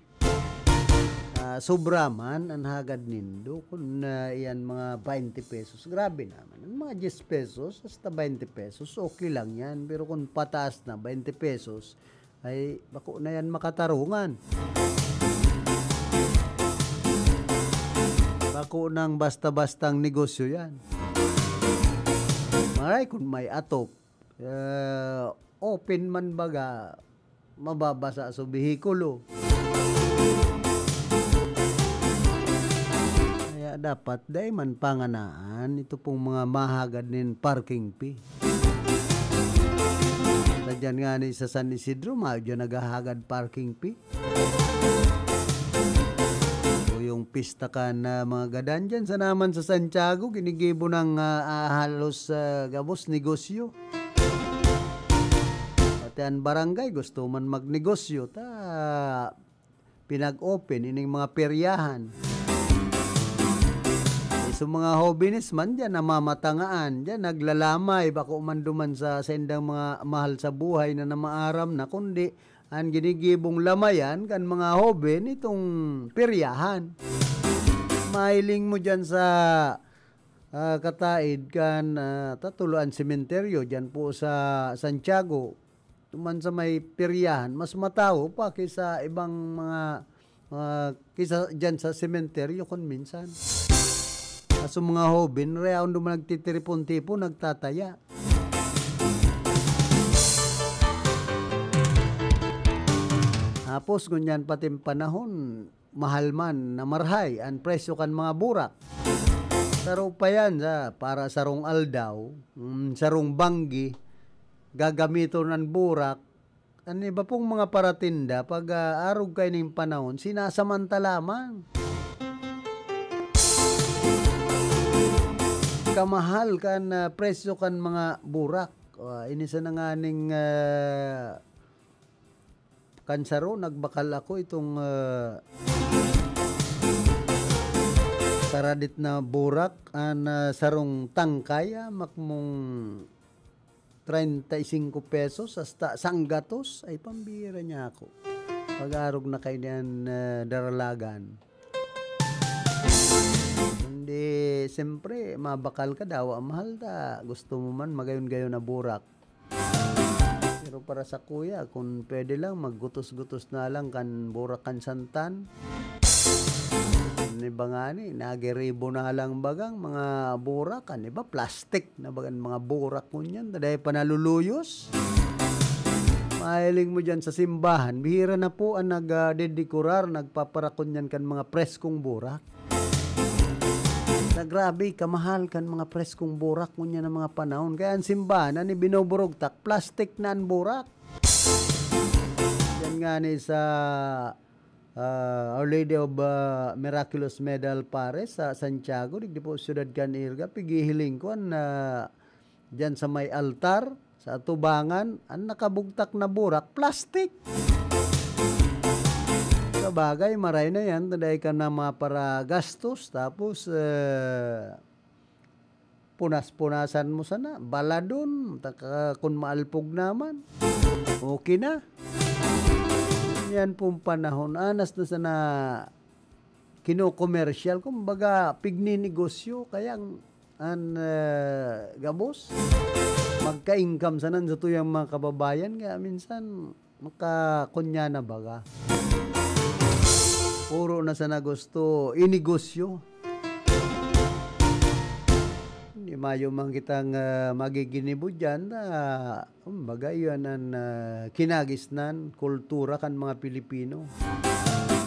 Ah, sobra man an hagad nindo kun, ah, iyan mga twenty pesos. Grabe naman. An mga diyes pesos hasta twenty pesos, okay lang yan. Pero kun pataas na, twenty pesos, ay bako na yan makatarungan. Bako nang basta-bastang negosyo yan. Maray kun may atop, eh, open man baga, mababasa so behikulo. Kaya dapat dai man panganaan ito pong mga mahagad nin parking fee. Sa dyan nga ni sa San Isidro, mayo dyan naghahagad parking fee. O yung pista kan, ah, mga gadan dyan. Sa naman sa Santiago, ginigibo ng, ah, ah, halos, ah, gabos negosyo. Pati an barangay gusto man magnegosyo, ta pinag-open ining mga peryahan. Eh, so mga hobenes man diyan, namamatangaan diyan, naglalamay, bako man duman sa saindang mga mahal sa buhay na namaaram na, kundi an ginigibong lamayan kan mga hoben itong peryahan. Mahiling mo diyan sa, ah, kataid kan, ah, tatulo an sementeryo diyan po sa Santiago. Duman sa may peryahan, mas matawo pa kaysa ibang mga, mga, kaysa diyan sa sementeryo kun minsan. Kaso mga hoben, reaon duman nagtitiripon-tipon, nagtataya. Tapos, ngunyan pati panahon, mahal man na marhay an presyo kan mga burak. Saro pa yan sa, para sarong aldaw, mm, sarong banggi, gagamiton an burak. An iba pong mga paratinda, pag, ah, arog kaining panahon, sinasamanta lamang. Kamahal kan, ah, presyo kan mga burak. Ah, ini sana nganing, ah, kan saro, nagbakal ako itong, ah, saradit na burak, an, ah, sarong tangkay, ah, makmong treinta y cinco pesos hasta sanggatos. Ay, pambira niya ako. Pag-arog na kaini an, ah, daralagan. Hindi, siyempre, mabakal ka, dawa mahal ta. Gusto mo man, magayon-gayon na burak. Pero para sa kuya, kung pwede lang, maggutos-gutos na lang kan burak kan santan. An iba ngani, nagiribo na lang bagang mga burak, an iba plastic na bagang mga burak ngunyan, ta dai pa naluluyos. Mahiling mo diyan sa simbahan, bihira na po an nag, ah, dedekorar, nagpaparakon niyan kan mga preskong burak. Na grabe, kamahal kan mga preskong burak ngunyan na mga panahon. Kaya an simbahan, an ibinoburugtak, plastic na an burak. Yan nga ni sa, ah, Our Lady of, ah, Miraculous Medal Pares sa Santiago, digdi po siyudad kan Irga, pigihiling ko an, ah, diyan sa may altar, sa atubangan, an nakabugtak na burak, plastic. Sabagay, maray na yan, dai ka na maparagastos, tapos, eh, punas-punasan mo sana, baladon, taka, kun maalpog naman, okay na. Yan pong panahon, anas na sana kinokomersyal, kumbaga, pigninegosyo, kaya ang, an, eh, gabos, magka-income sana an satuyang mga kababayan, kaya minsan, makakunya na baga. Puro na sana gusto inegosyo. Hindi mayo man kitang, ah, magiginibo diyan na, kumbaga, iyan an, ah, kinagisnan, kultura kan mga Pilipino.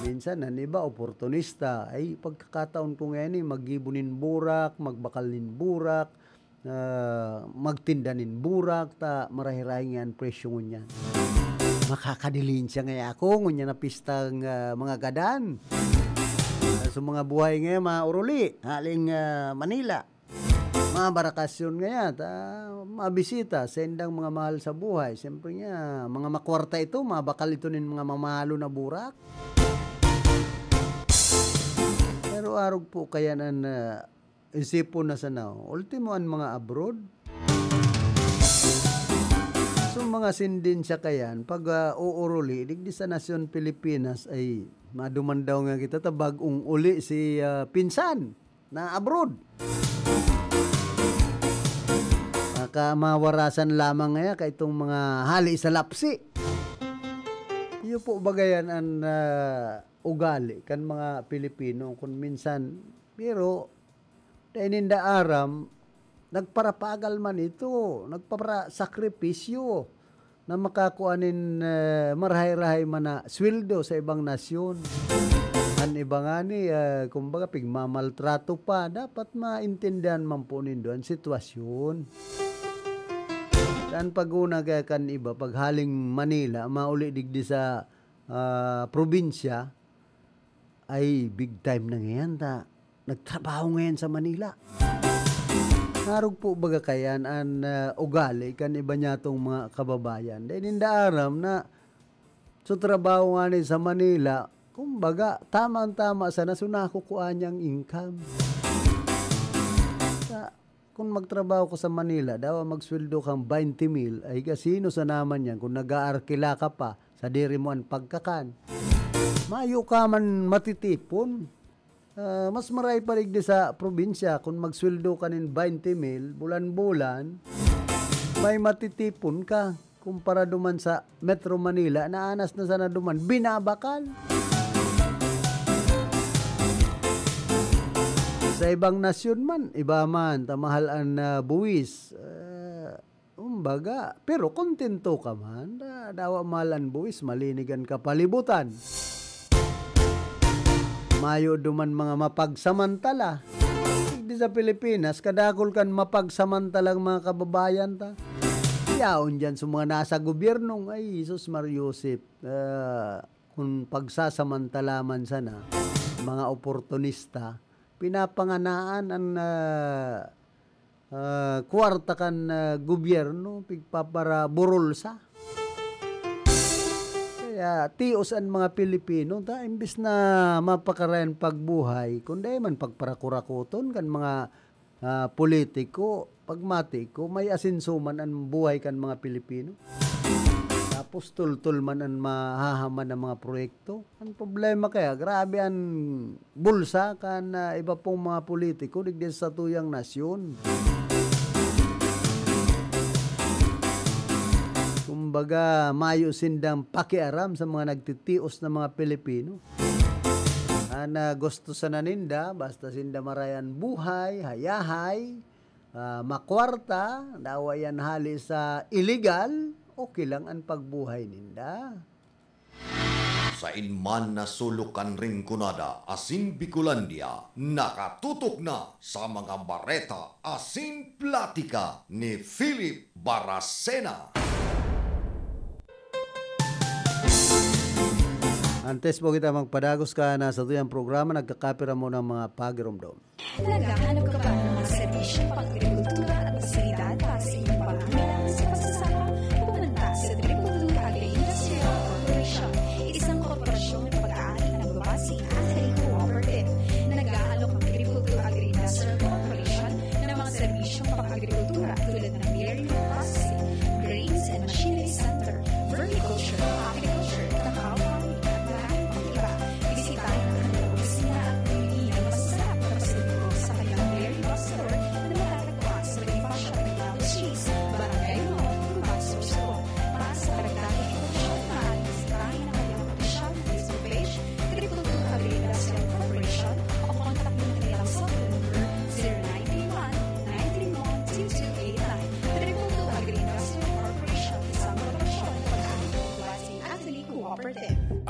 Minsan, an iba, oportunista. Ay, pagkakataon ko ngayon, eh, maggibo nin burak, magbakal nin burak, ah, magtinda nin burak, ta marahay-rahay nga an presyo ngunyan. Makakadilinsya ngaya ako, ngunyan na pistang, ah, mga gadan. Ah, so mga buhay ngayon, mga uruli, haling, ah, Manila. mga barakasyon ngaya, ta, mabisita sa indang mga mahal sa buhay. Siyempre nga, mga makwarta ito, mabakal ito nin mga mamahalo na burak. Pero arog po kaya na, na isipon na sana, ultimo an mga abroad. So, mga sindin siya kayan, pag, ah, uuruli, digdi sa nasyon Pilipinas ay maduman daw nga kita ta bag-ong uli si, ah, pinsan na abroad. Maka-, mawarasan lamang ngaya ka itong mga hali sa lapsi. Iyo po bagayan an, ah, ugali kan mga Pilipino kun minsan, pero dai ninda aram, nagparapagal man ito, nagpara-, sakripisyo na makakua nin, eh, marahay-rahay man na sweldo sa ibang nasyon. An iba ngani, eh, kumbaga, pigmamaltrato pa. Dapat maintindihan man po nindo an sitwasyon. Kan pag-una kaya kan iba, pag haling Manila, mauli digdi sa, ah, probinsya, ay, big time na ngayan ta. Nagtrabaho ngayon sa Manila. Narog po baga kayan an, ah, ugali kan iba niyatong mga kababayan? Dai ninda aram na sa trabaho ngani sa Manila, kumbaga, tamang-tama sana sa nakukua niyang income. Sa, kung magtrabaho ka sa Manila, dawa magsweldo kang twenty mil, ay kasino sa naman yan kung nag-aarkila ka pa, sadiri mo an pagkakan? Mayo ka man matitipon. Ah, mas maray pa digdi sa probinsya, kun magsweldo ka nin twenty mil, bulan-bulan, may matitipon ka. Kumpara duman sa Metro Manila, naanas na sana duman, binabakal. Sa ibang nasyon man, iba man, ta mahal an, ah, buwis. Ah, Kumbaga, pero kontento ka man, da-, dawa mahal an buwis, malinig an kapalibutan. Mayo duman mga mapagsamantala. Digdi sa Pilipinas, kadakul kan mapagsamantalang mga kababayan ta. Yaon diyan sa mga nasa gobyerno, ay, Jesus Mar Joseph, ah, kun pagsasamantala man sana, mga oportunista, pinapanganaan an, ah, ah, kwarta kan, ah, gobyerno, pigpaparaburulsa. Kaya tios an mga Pilipino, ta, imbis na mapakarayan pagbuhay, kundi man pagparakurakoton kan mga, ah, politiko, pagmati ko, may asenso man an buhay kan mga Pilipino. Tapos tultol man an mahahaman na mga proyekto. An problema kaya, grabe an bulsa kan, ah, iba pong mga politiko digdi sa satuyang nasyon. Kumbaga, mayo sindang pakiaram sa mga nagtitios na mga Pilipino. An, ah, gusto sana ninda, basta sinda marayan buhay, hayahay, ah, makwarta, dawa yan hali sa illegal, okay lang an pagbuhay ninda. Sain man na sulok kan Rinconada asin Bicolandia, nakatutok na sa mga bareta asin platika ni Philip Baracena. Antes po kita magpadagos kan satuyang programa, nagkakapira mo ng mga pagiromdom. Naghahanap ka ba ng mga serbisyong pang-agrikultura at pasilidad para sa iyong pangangailangan sa pagsasaka? Pumunta sa Triple Two Agri-Industrial Corporation, isang korporasyon na pag-aari ng Babasi Agri Cooperative. Nag-aalok ang Triple Two Agri-Industrial Corporation ng mga serbisyong pang-agrikultura tulad ng dairy processing, grains and machinery center, vermiculture, apiculture, cacao farming, at marami pang iba. Bisitahin ang kanilang opisina at bumili ng masasarap na pasalubong sa kanilang dairy bus store na matatagpuan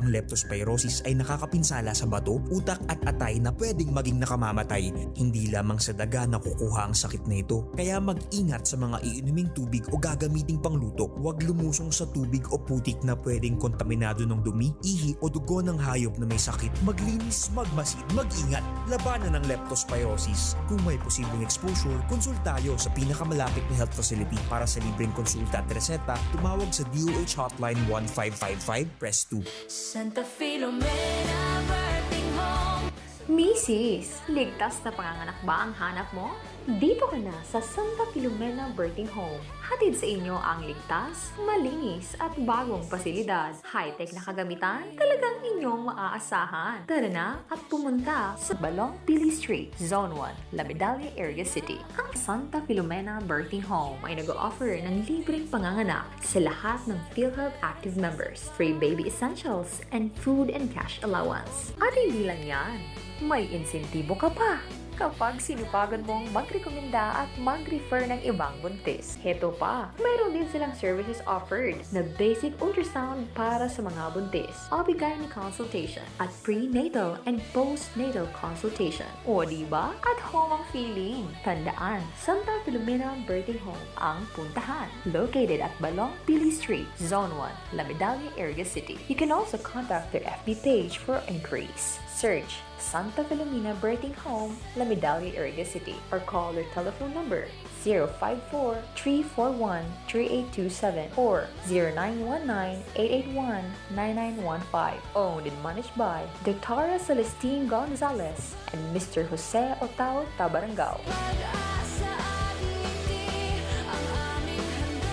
Leptospirosis ay nakakapinsala sa bato, utak at atay na pwedeng maging nakamamatay. Hindi lamang sa daga nakukuha ang sakit na ito, kaya mag-ingat sa mga iinuming tubig o gagamiting pangluto. Huwag lumusong sa tubig o putik na pwedeng kontaminado ng dumi, ihi o dugo ng hayop na may sakit. Maglinis, magmasid, mag-ingat. Labanan ang leptospirosis. Kung may posibleng exposure, konsulta tayo sa pinakamalapit na health facility. Para sa libreng konsulta at reseta, tumawag sa D O H Hotline one five five five, press two. Santa Filomena Birthing Home. Misis, ligtas na panganganak ba ang hanap mo? Dito ka na sa Santa Filomena Birthing Home. Hatid sa inyo ang ligtas, malinis at bagong pasilidad. High-tech na kagamitan, talagang inyong maaasahan. Tara na at pumunta sa Balong Pili Street, Zone one, La Medalla, Iriga City. Ang Santa Filomena Birthing Home ay nag-o-offer ng libreng panganganak sa lahat ng PhilHealth Active members, free baby essentials, and food and cash allowance. At hindi lang yan, may insentibo ka pa kapag sinupagan mong magrekomenda at mag-refer ng ibang buntis. Heto pa, meron din silang services offered na basic ultrasound para sa mga buntis, O B-gyne consultation, at prenatal and postnatal consultation. O di ba? At home ang feeling. Tandaan, Santa Filomena Birthing Home ang puntahan. Located at Balong Pili Street, Zone one, La Medalla, Iriga City. You can also contact their F B page for inquiries. Search Santa Filomena Birthing Home, La Medalla, Iriga City, or call their telephone number zero five four, three four one, three eight two seven or zero nine one nine, eight eight one, nine nine one five. Owned and managed by Doctora Celestine Gonzalez and Mister Jose Otao Tabarangao. Pag-asa at ngiti, ang aming handog.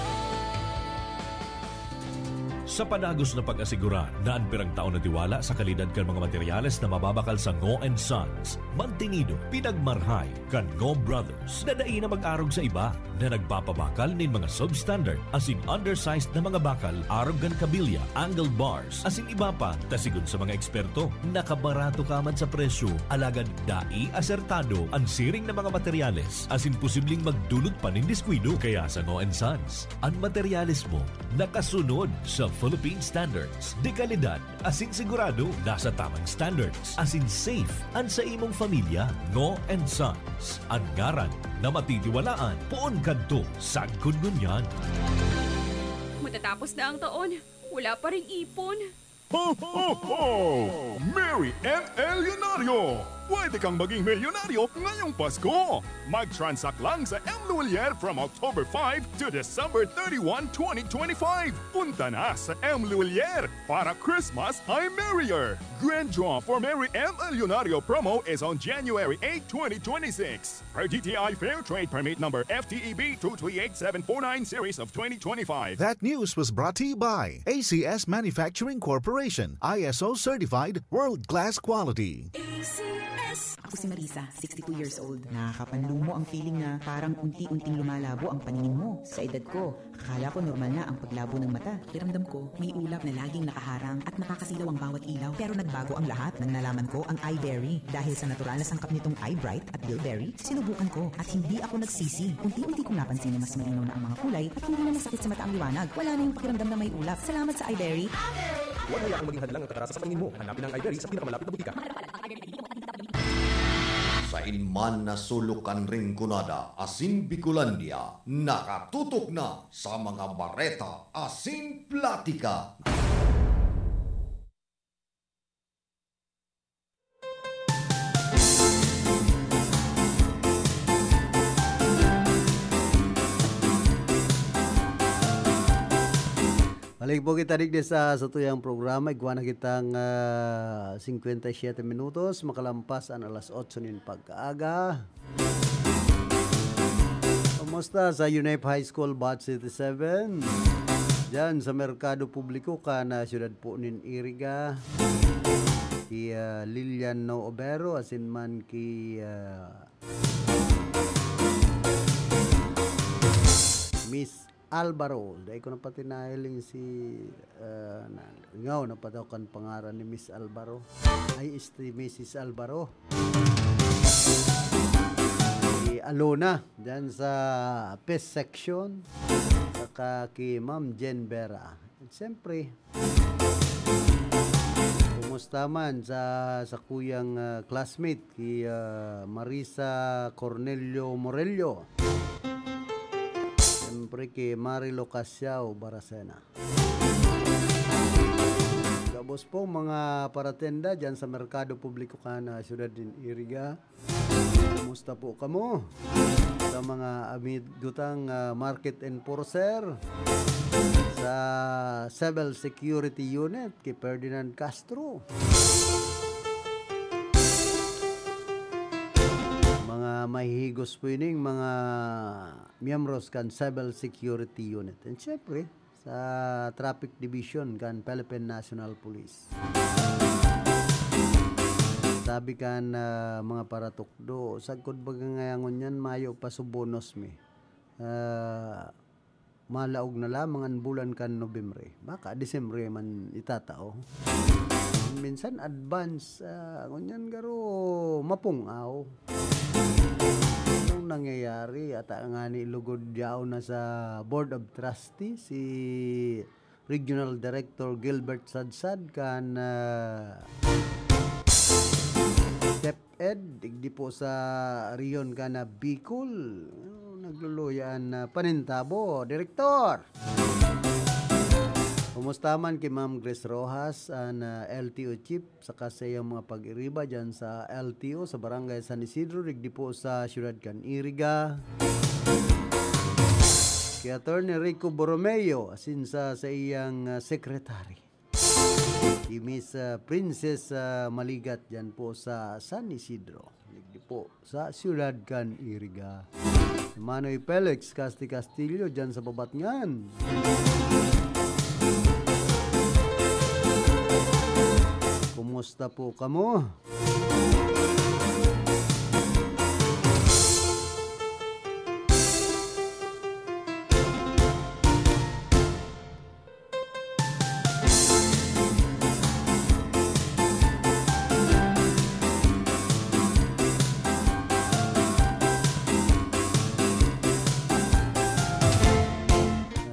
Sa padagos na pag-asigurar na an pirang taon na tiwala sa kalidad kan mga materyales na mababakal sa Ngo and Sons, mantinido, pinagmarhay kan Ngo Brothers na dai na mag-arog sa iba na nagpapabakal nin mga substandard asin undersized na mga bakal arog kan kabilya, angled bars, asin iba pa, ta sigon sa mga eksperto, nakabarato ka man sa presyo, alagad dai asertado an siring na mga materyales asin posibleng magdulot pa nin diskuido. Kaya sa Ngo and Sons, an materyales mo nakasunod sa Philippine standards de kalidad asin sigurado nasa tamang standards asin safe an sa imong pamilya. Ngo and Sons, an ngaran na matitiwalaan poon kadto sagkod ngunyan. Matatapos na ang taon, wala pa ring ipon. Ho, ho, ho! Merry M L Leonario! Pwede kang maging milyonaryo ngayong Pasko! Mag-transact lang sa M Luwilier from October five to December thirty-one, twenty twenty-five. Punta na sa M Luwilier para Christmas ay merrier! Grand draw for Merry M L Leonario promo is on January eight, twenty twenty-six. Per D T I Fair Trade Permit Number F T E B two three eight seven four nine series of twenty twenty-five. That news was brought to you by A C S Manufacturing Corporation, I S O certified, world-class quality. A C S. Ako si Marisa, sixty-two years old. Nakakapanlumo ang feeling na parang unti-unting lumalabo ang paningin mo. Sa edad ko, akala ko normal na ang paglabo ng mata. Pakiramdam ko, may ulap na laging nakaharang at nakakasilaw ang bawat ilaw. Pero nagbago ang lahat nang nalaman ko ang Iberry. Dahil sa natural na sangkap nitong Eyebright at Bilberry, sinubukan ko at hindi ako nagsisi. Unti-unti kong napansin na mas malinaw na ang mga kulay at hindi na masakit sa mata ang liwanag. Wala na yung pakiramdam na may ulap. Salamat sa Iberry. Huwag hayaan maging hadlang ang kagarasan sa paningin mo. Hanapin ang Iberry sa pinakamalapit na butika. Sain man na sulok kan Rinconada asin Bicolandia, nakatutok na sa mga bareta asin platika. Balik po kita digdi sa satuyang programa. Igwa na kitang, ah, singkwenta y siyete minutos, makalampas an alas otso nin pagkaaga. Kumusta sa UNEP High School Batch eighty-seven? Diyan sa Merkado Publiko kan, ah, siyudad po nin Iriga. Ki, ah, Lilian No Obero, asin man ki, ah, Miss Alvaro. Dai ko na pati nahiling si, ah, na, ngaw na pa daw kan pangaran ni Miss Alvaro. Ay, este, Missus Alvaro. Si Alona, dyan sa pest section. Saka ki Ma'am Jen Vera. At siyempre, Kumusta man sa, sa kuyang, ah, classmate, ki, ah, Marisa Cornelio Morello? Siyempre, ki Marilo Casiao Baracena. Gabos po, mga paratenda dyan sa Merkado Publiko kan, ah, Siyudad nin Iriga. Kumusta po kamo? Sa mga amigo tang, ah, market enforcer, sa Civil Security Unit, ki Ferdinand Castro. Mga mahihigos po ining mga miyembros kan Civil Security Unit. And syempre, sa Traffic Division kan Philippine National Police. Sabi kan, ah, mga paratukdo, sagkod baga ngaya ngunyan, mayo pa subonos mi. Ah, malaog na lamang an bulan kan Nobyembre. Baka Disyembre man itatao. Minsan advance, ah, ngunyan garo mapung-aw. Anong nangyayari? Ata ngani lugod yaon na sa Board of Trustee si Regional Director Gilbert Sadsad kan, ah, DepEd, digdi po sa rehiyon kan, ah, Bicol. Oh, nagluluya an, ah, panintabo, Direktor. Kumusta man ki Ma'am Grace Rojas, an, ah, L T O chief, saka sa iyang mga pag-iriba dyan sa L T O, sa Barangay San Isidro, digdi po sa siyudad kan Iriga. Ki Attorney Rico Borromeo, asin sa, sa iyang, ah, secretary. Ki Miss, ah, Princess, ah, Maligat dyan po sa San Isidro. Digdi po sa siyudad kan Iriga. Manoy Felix Casti Castillo dyan sa Babatngan. Kumusta po kamo?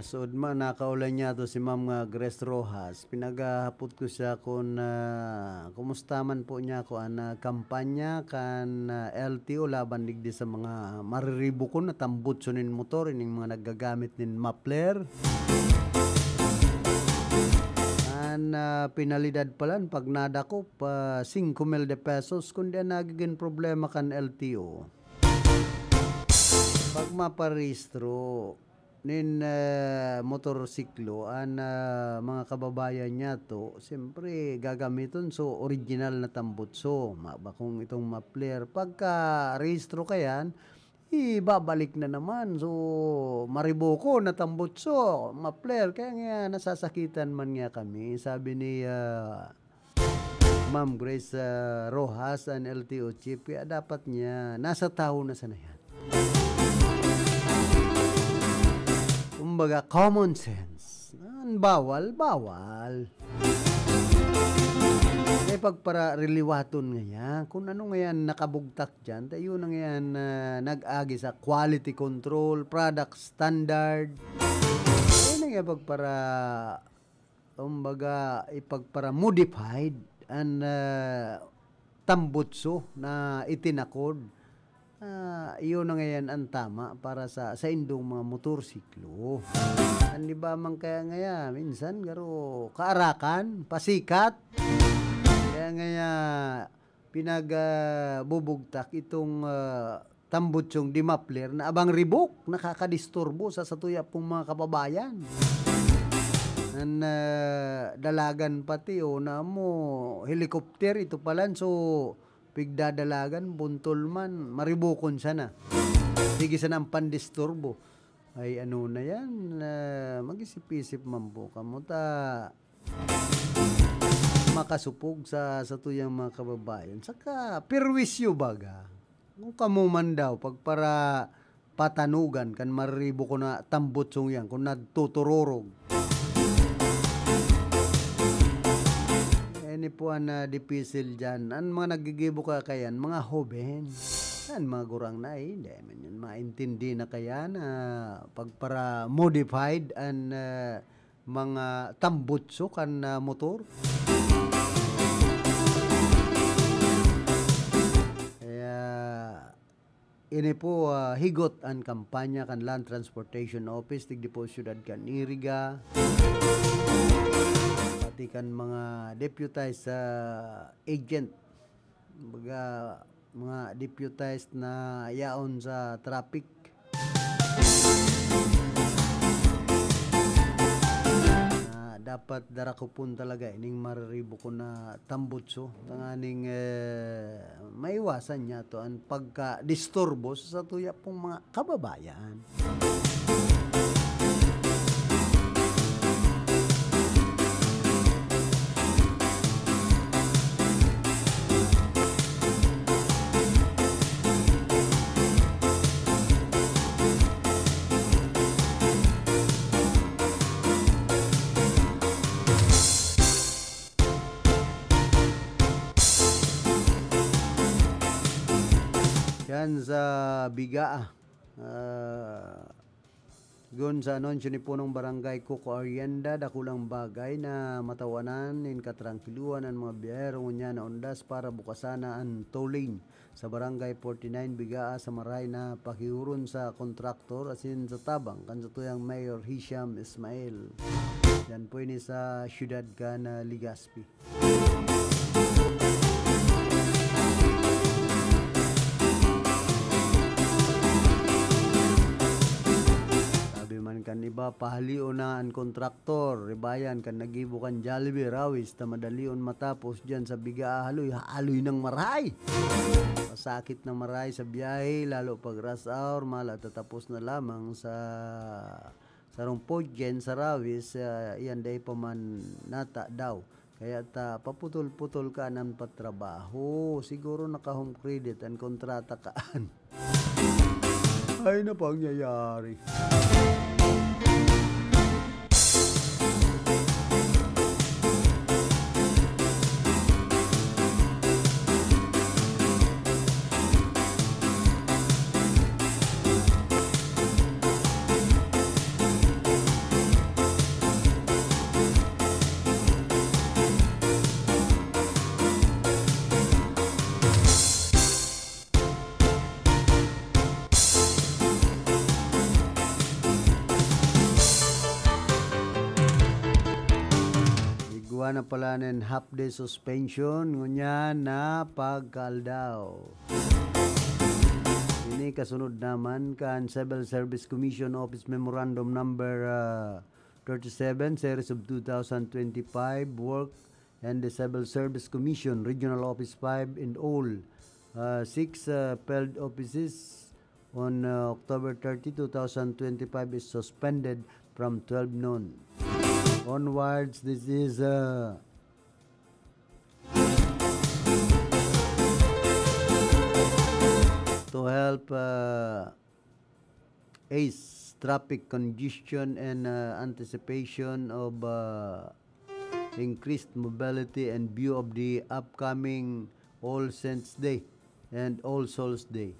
Nasood man, nakaulan niya to si Ma'am nga Grace Rojas. Pinaghahapot ko siya kun, ah, kumusta man po niya ako an, ah, kampanya kan, ah, L T O laban digdi sa mga mariribukon na tambutso nin motor, ining mga naggagamit nin muffler. An, ah, penalidad palan pag nadakop, ah, singko mil de pesos, kundi an nagigin problema kan L T O, pag maparehistro nin, ah, motorsiklo an, ah, mga kababayan niyato, siyempre gagamiton so original na tambutso, ma-, bakong itong muffler. Pagka rehistro kayan, ibabalik na naman. So, mariboko na tambutso, muffler. Kaya nga, nasasakitan man nga kami. Sabi ni, ah, Ma'am Grace, ah, Rojas, an L T O chief, kaya dapat niya, nasa tawo na sana yan. Kumbaga, common sense. An bawal, bawal. May pagparariliwaton ngayan. Kung ano ngayon nakabugtak dyan, tayo na ngayon, ah, nag-agi sa quality control, product standard. Ayun na nga pagpara-, kumbaga, ipagpara-modified an, ah, tambutso na itinakod. Ah, iyon na ngayon ang tama para sa, sa indong mga motorsiklo. An iba man kaya ngaya, minsan, garo, kaarakan, pasikat. Kaya ngaya, pinag, ah, bubugtak itong, ah, tambutsong di muffler na abang ribok, nakakadisturbo sa satuya pong mga kababayan. Nan, ah, dalagan pati, o na mo, helicopter, ito palan, so, pigdadalagan, buntol man, maribokon sana. Sige sana ang pandisturbo. Ay, ano na yan? Ah, mag-isip-isip man po kamo ta makasupog sa, sa tuyang mga kababayan. Saka, perwisyo baga. Kung kamo man daw, pagpara patanugan kan mariribo ko na tambutsong yan, kung nagtutururog. Ini po ang, ah, dipisil dyan. Ang mga nagigibo ka kayan, mga hoben. Yan, mga gurang na, eh, hindi man yun maintindi na kaya na pagpara-modified ang, ah, mga tambutso kan, ah, motor. Ini po, ah, higot an kampanya kan Land Transportation Office digdi po syudad kan Iriga, pati kan mga deputized, ah, agent, baga, mga deputized na yaon sa traffic. Na dapat darakupon talaga ining mariribo ko na tambutso, tanganing, eh, maiwasan niya to an pagkadisturbo sa satuya pong mga kababayan. Yan sa Bigaa. Ah, gun sa anunsyo ni Punong Barangay Coco Arienda, dakulang bagay na matawanan nin katrangkiluhan an mga biyahero ngunyan na undas para bukasan na an toll lane sa Barangay forty-nine Bigaa sa maray na pakihuron sa kontraktor asin sa tabang kan satuyang Mayor Hisham Ismail. Yan po ini sa siyudad kan, ah, Legazpi. Sabi man kan iba, pahalion na an kontraktor, ribayan kan naggibo kan Jollibee, Rawis, ta madalion matapos diyan sa Bigaa, haloy, haloy ng maray. Pasakit na maray sa biyahe, lalo pag rush hour, mala tatapos na lamang sa sarong podyen sa Rawis, ah, iyan dai pa man nata daw. Kaya ta paputol-putol ka nan patrabaho. Siguro naka-home credit an kontrata kaan. Ay, napangyayari. Igwa na pala nin half day suspension, ngunyan na pagkaaldaw. Ini kasunod naman kan Civil Service Commission Office Memorandum Number, ah, thirty-seven, Series of two thousand twenty-five work and the Civil Service Commission, Regional Office five and all, uh, six, uh, field offices on, uh, October thirty, two thousand twenty-five is suspended from twelve noon onwards. This is, uh, to help, uh, ease traffic congestion and, uh, anticipation of, uh, increased mobility and view of the upcoming All Saints Day and All Souls Day.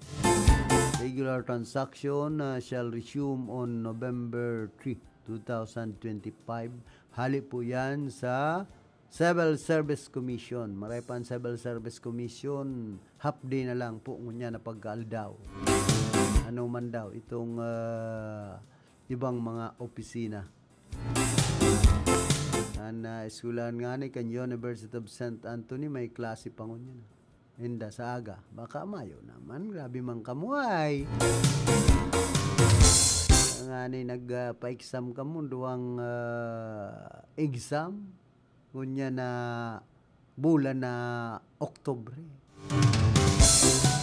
Regular transaction, uh, shall resume on November three, two thousand twenty-five. Hali po yan sa Civil Service Commission. Maray pa an Civil Service Commission, half day na lang po ngunyan na pagkaaldaw. Ano man daw itong, ah, ibang mga opisina. An, ah, eskwelahan ngani kan University of Saint Anthony, may klase pa ngunyan. Inda sa aga. Baka mayo naman. Grabe man kamo ay. Ngani nag, ah, pa-exam kamo, duwang, ah, exam. Ngunyan na bulan na Oktubre.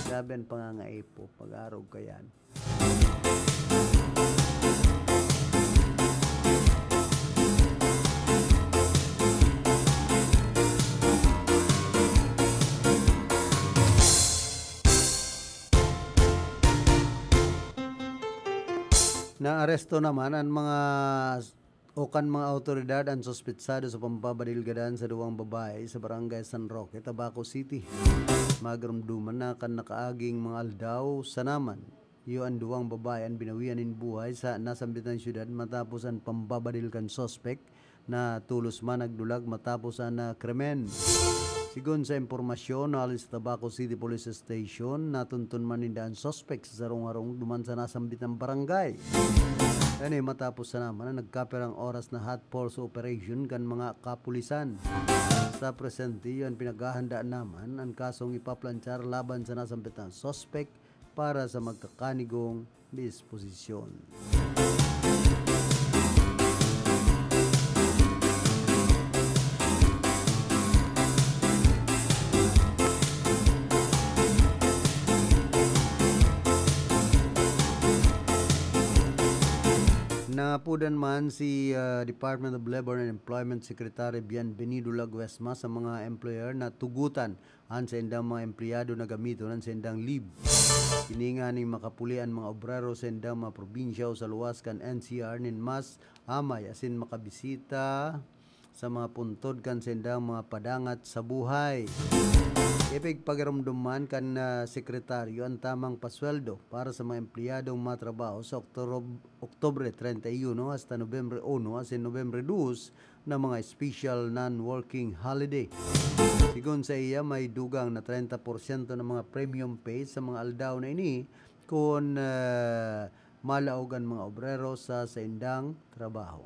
Grabe an pangangaipo, pag-arog kayan. Naaresto naman an mga o kan mga awtoridad an suspetsado sa pampabadil gadan sa duwang babae sa Barangay San Roque, Tabaco City. Magarumduman na kan nakaaging mga aldaw sa naman, iyo an duwang babae an binawian nin buhay sa nasambitan syudad matapos an pambabadil kan suspek na tolos man nagdulag matapos an, ah, krimen. Sigon sa impormasyon na hali sa Tabaco City Police Station, natunton man ninda an suspek sa sarong harong duman sa nasambit na barangay. Yan ay matapos sana man ang nagkapirang oras na hot pursuit operation kan mga kapulisan. Sa presente, yan pinaghahandaan naman ang kasong ipaplanchar laban sa nasambit na suspek para sa magkakanigong disposisyon. Napudan man si, ah, Department of Labor and Employment Secretary Bienvenido Laguesma sa mga employer na tugutan an saindang mga empleyado na gamiton an saindang leave. Ini nganing makapuli an mga obrero sa saindang mga probinsya o sa luwas kan N C R nin mas amay asin makabisita sa mga puntod kan saindang mga padangat sa buhay. Ipigpagiromdom man kan, ah, sekretaryo an tamang pasweldo para sa mga empleyadong matrabaho sa Oktob-, Oktubre treinta y uno hasta Nobyembre uno asin Nobyembre dos na mga special non-working holiday. Sigon sa iya, may dugang na treinta porsyento ng mga premium pay sa mga aldaw na ini kun, ah, malaog an mga obrero sa saindang trabaho.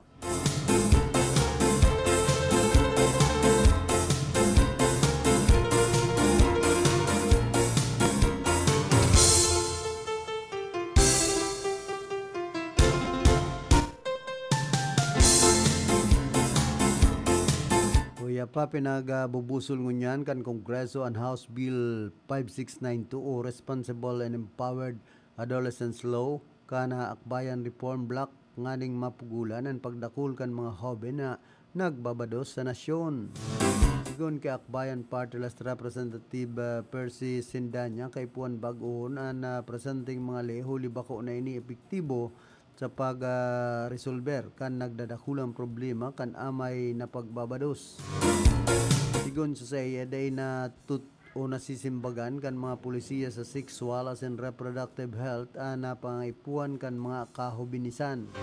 Kuya pa, pinagbubusol ngunyan kan Kongreso an House Bill five six nine two o Responsible and Empowered Adolescents Law, kan Akbayan Reform Bloc, nganing mapugulan an pagdakul kan mga hoben na nagbabados sa nasyon. Sigon kay Akbayan Party List Representative, ah, Percy Sindanya, kaipuhan bag-ohon an, ah, presenteng mga ley huli bako na ini epektibo sa pag, ah, resolber kan nagdadakulang problema kan amay na pagbabados. Sigon sa saiya, dai na tut-, o nasisimbagan kan mga polisiya sa sexual asin reproductive health an napangaipuhan kan mga kahobinisan.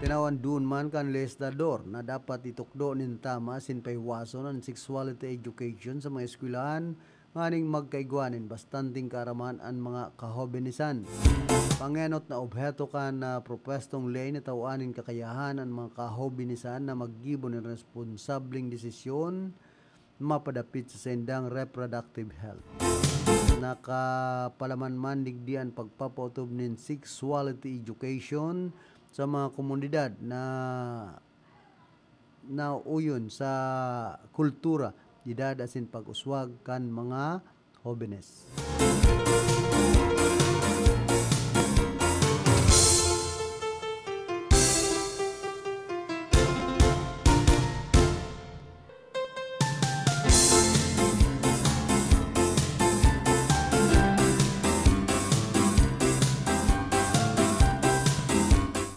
Tinawan duon man kan lehislador na dapat itukdo nin tama asin pahiwason an sexuality education sa mga eskwelahan nganing magkaigwa nin bastanteng kaaraman an mga kahobinisan. Pangenot na obheto kan, ah, propwestong ley na tawan nin kakayahan an mga kahobinisan na maggibo nin responsableng desisyon mapadapit sa saindang reproductive health. Nakapalaman man digdi an pagpapautob nin sexuality education sa mga komunidad na nauyon sa kultura, edad asin pag-uswag kan mga hobenes.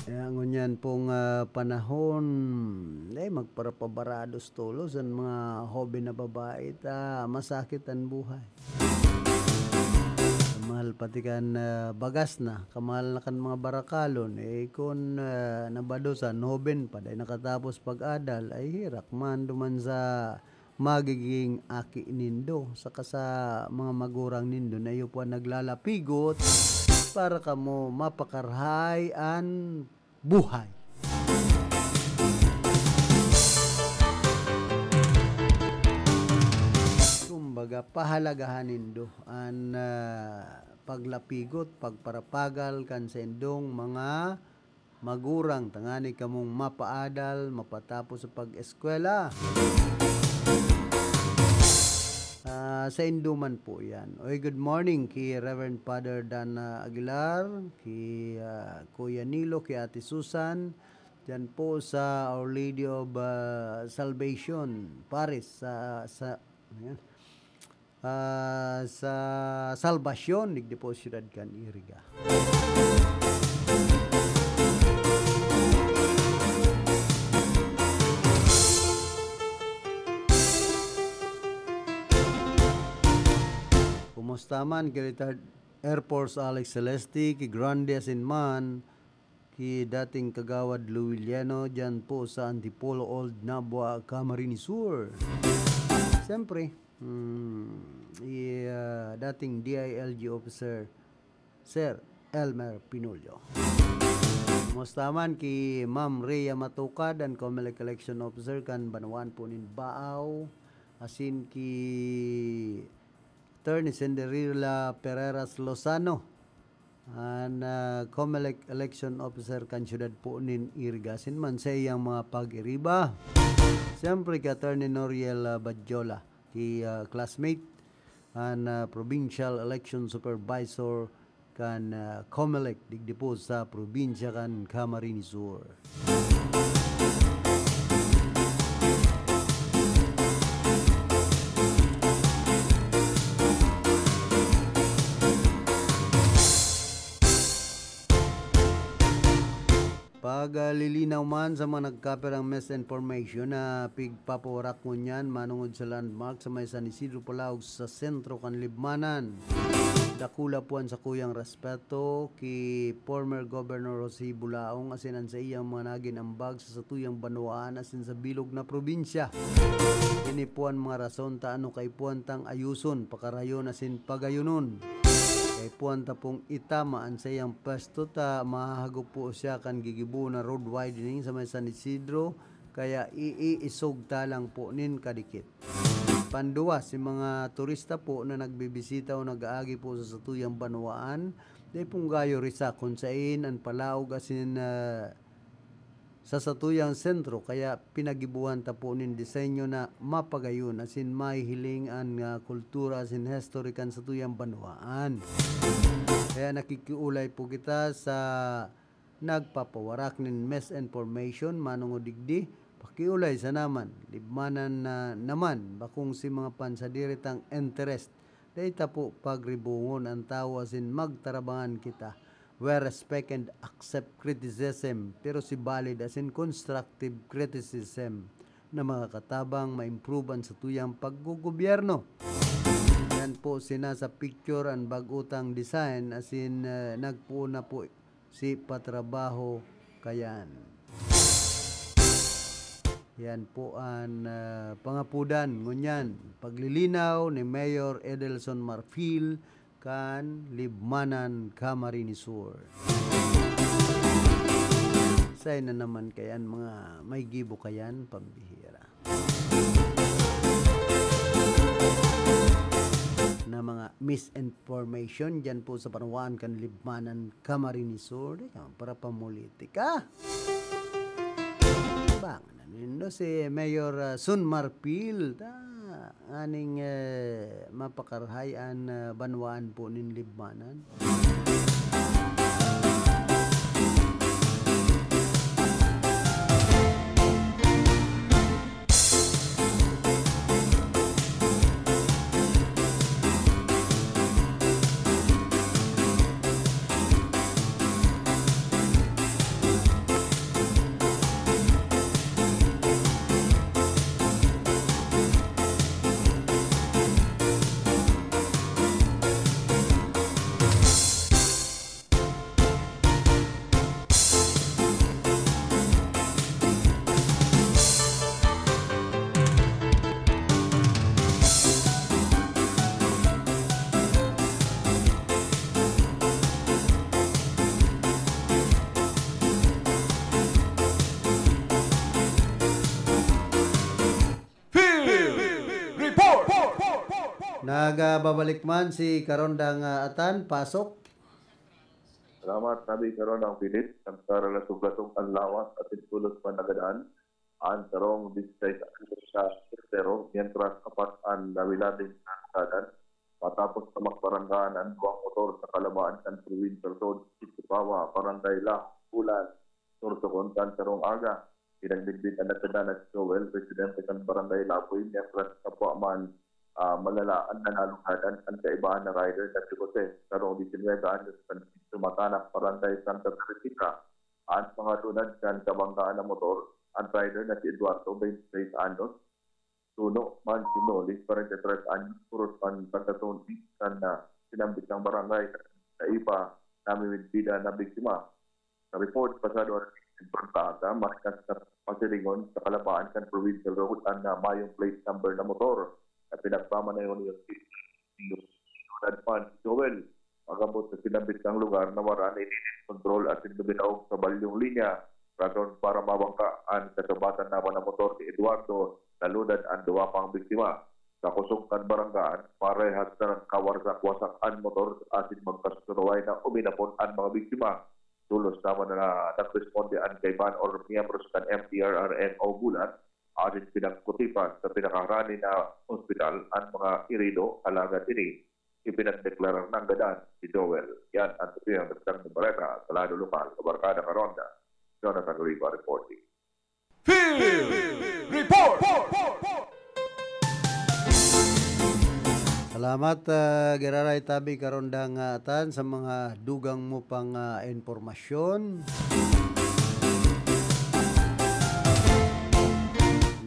Kaya ngunyan pong, ah, panahon, eh, magparapabarados tolos an mga hoben na babae ta masakit an buhay. Kamahal pati kan, ah, bagas na, kamahal na kan mga barakalon. Eh, kun, ah, nabadosan, hoben pa, dai nakatapos pag-adal, ay herak man duman sa magiging aki nindo, saka sa mga magurang nindo na iyo po ang naglalapigot para kamo mapakarahay an buhay. Kumbaga, pahalagahan nindo an, ah, paglapigot, pagparapagal kan saindong mga magurang, tangani kamong mapaadal, mapatapos sa pag-eskwela. Ah, saindo man po yan. Oy, good morning ki Reverend Father Dan, ah, Aguilar, ki, ah, Kuya Nilo, ki Ate Susan, diyan po sa Our Lady of, ah, Salvation, Paris, sa, sa, ayan. Ah, sa Salvacion, digdi po siyudad kan Iriga. Kumusta man ki Retired Air Force Alex Celeste, ki Grande asin man ki dating Kagawad Louis Lieno, diyan po sa Antipolo Old Nabua, Camarines Sur. Siyempre, mm, i, ah, dating D I L G officer, Sir Elmer Pinulio. Kumusta man ki Ma'am Rhea Matukad, an Comelec election officer kan banwaan po nin Baao, asin ki Attorney Cinderella Pereras Lozano, an, ah, Comelec election officer kan siyudad po nin Iriga. Asin man sa iyang mga pag-iriba, siyempre ki Attorney Noriel, ah, Badjola, ki, ah, classmate, an, ah, provincial election supervisor kan, ah, Comelec digdi po sa probinsya kan Camarines Sur. Paglilinaw man sa mga nagkapirang misinformation na pigpapawarak ngunyan manongod sa landmark sa may San Isidro Palaog sa sentro kan Libmanan. Dakula po an sakuyang respeto ki former Governor Jose Bulaong asin an saiyang mga nagin ambag sa satuyang banwaan asin sa bilog na probinsya. Ini po an mga rason ta ano kaipuhan tang ayuson, pakarayon asin pagayonon. Kaipuhan ta pong itama an saiyang pwesto ta mahahagop po siya kan gigibo na road widening sa may San Isidro, kaya iiisog ta lang po nin kadikit. Panduwa, si mga turista po na nagbibisita o nag-aagi po sa satuyang banwaan, dai pong gayo risa kun sain an palaog asin, ah, sa satuyang sentro, kaya pinagibuhan ta po nin disenyo na mapagayon asin mahihiling an, ah, kultura asin history kan satuyang banwaan. Kaya nakikiulay po kita sa nagpapawarak nin misinformation manongod digdi, pakiulay sana man, libmanan na naman, bakong si mga pansadiri tang interest. Dai ta po pagribongon an tawo asin magtarabangan kita. We respect and accept criticism, pero si valid asin constructive criticism na makakatabang ma-improve an satuyang paggogobyerno. Yan po si nasa picture an bag-o tang design, asin, eh, nagpoon na po si Patrabaho Kayan. Yan po an, ah, pangapudan ngunyan. Paglilinaw ni Mayor Edelson Marfil kan Libmanan, Camarines Sur. Say na naman kayan, mga may gibo kayan, pambihira. Na mga misinformation dyan po sa banwaan kan Libmanan, Camarines Sur. Di ka para pamulitika. Bang, ano yun, no? Si Mayor, ah, Sun Marfil, ta, aning, eh, mapakarahay an, ah, banwaan po nin Libmanan. Field Report! Nagbabalik man si Karondang, ah, Atan, pasok. Salamat, Nabi Karondang Philip. Nagkaralasog-lasog an lawas asin tolos pa nagadan an sarong disisais anyos na portero, mientras apat an labi-labing nalugadan matapos na magbaranggaan an duwang motor sa kalabaan kan Provincial Road, Sitio Pawa, Barangay Lahong Bulan, Sorsogon, kan sarong aga. Pinagbitbit an nagkadan na si Joel, residente kan Barangay Laboy, mientras kapwa man, ah, malala an nanalugadan kan kaibahan na rider na si Jose, sarong disinwebe anyos, kan Sitio Matanak, Barangay Santa Teresita. An mga dunad kan kabanggaan na motor, an rider na si Eduardo, twenty-six anyos, Tuno man si Noli, forty-three anyos, puros man taga Zone East kan, ah, sinambit niyang barangay. Sa iba, namimimbida na biktima. Sa report, pasado alas singko sa aga, marikas na pasiringon sa kalabaan kan Provincial Road an, ah, mayong plate number na motor. na pinagmamaneho niya si Leonard Pan Joel. Pag-abot sa sinambit na lugar, nawara ni Dennis kontrol asin luminaog sa balyong linya. Rason para mabangga an kasabatan naman na motor ni Eduardo, nalunad an duwa pang biktima. Sa kusog kan barangay, parehas na nagkawarsak-wasak an motor asin magkasusuruhay na uminapon an mga biktima. Tolos naman na nagresponde an kaibahan or miyembros kan M T R R M o Bulan asin pinagkutipan sa pinakaharani na ospital an mga irido, alagad ini ipinagdeklarang nanggadan si Joel. Yan ang totoo ang Dagdag na Bareta sa Lado Lokal, Kabarkada Karonda. Jonathan Oliva reporting. Field Report! Salamat, ah, Giraray Tabi Karondang, ah, Atan, sa mga dugang mo pang, ah, impormasyon.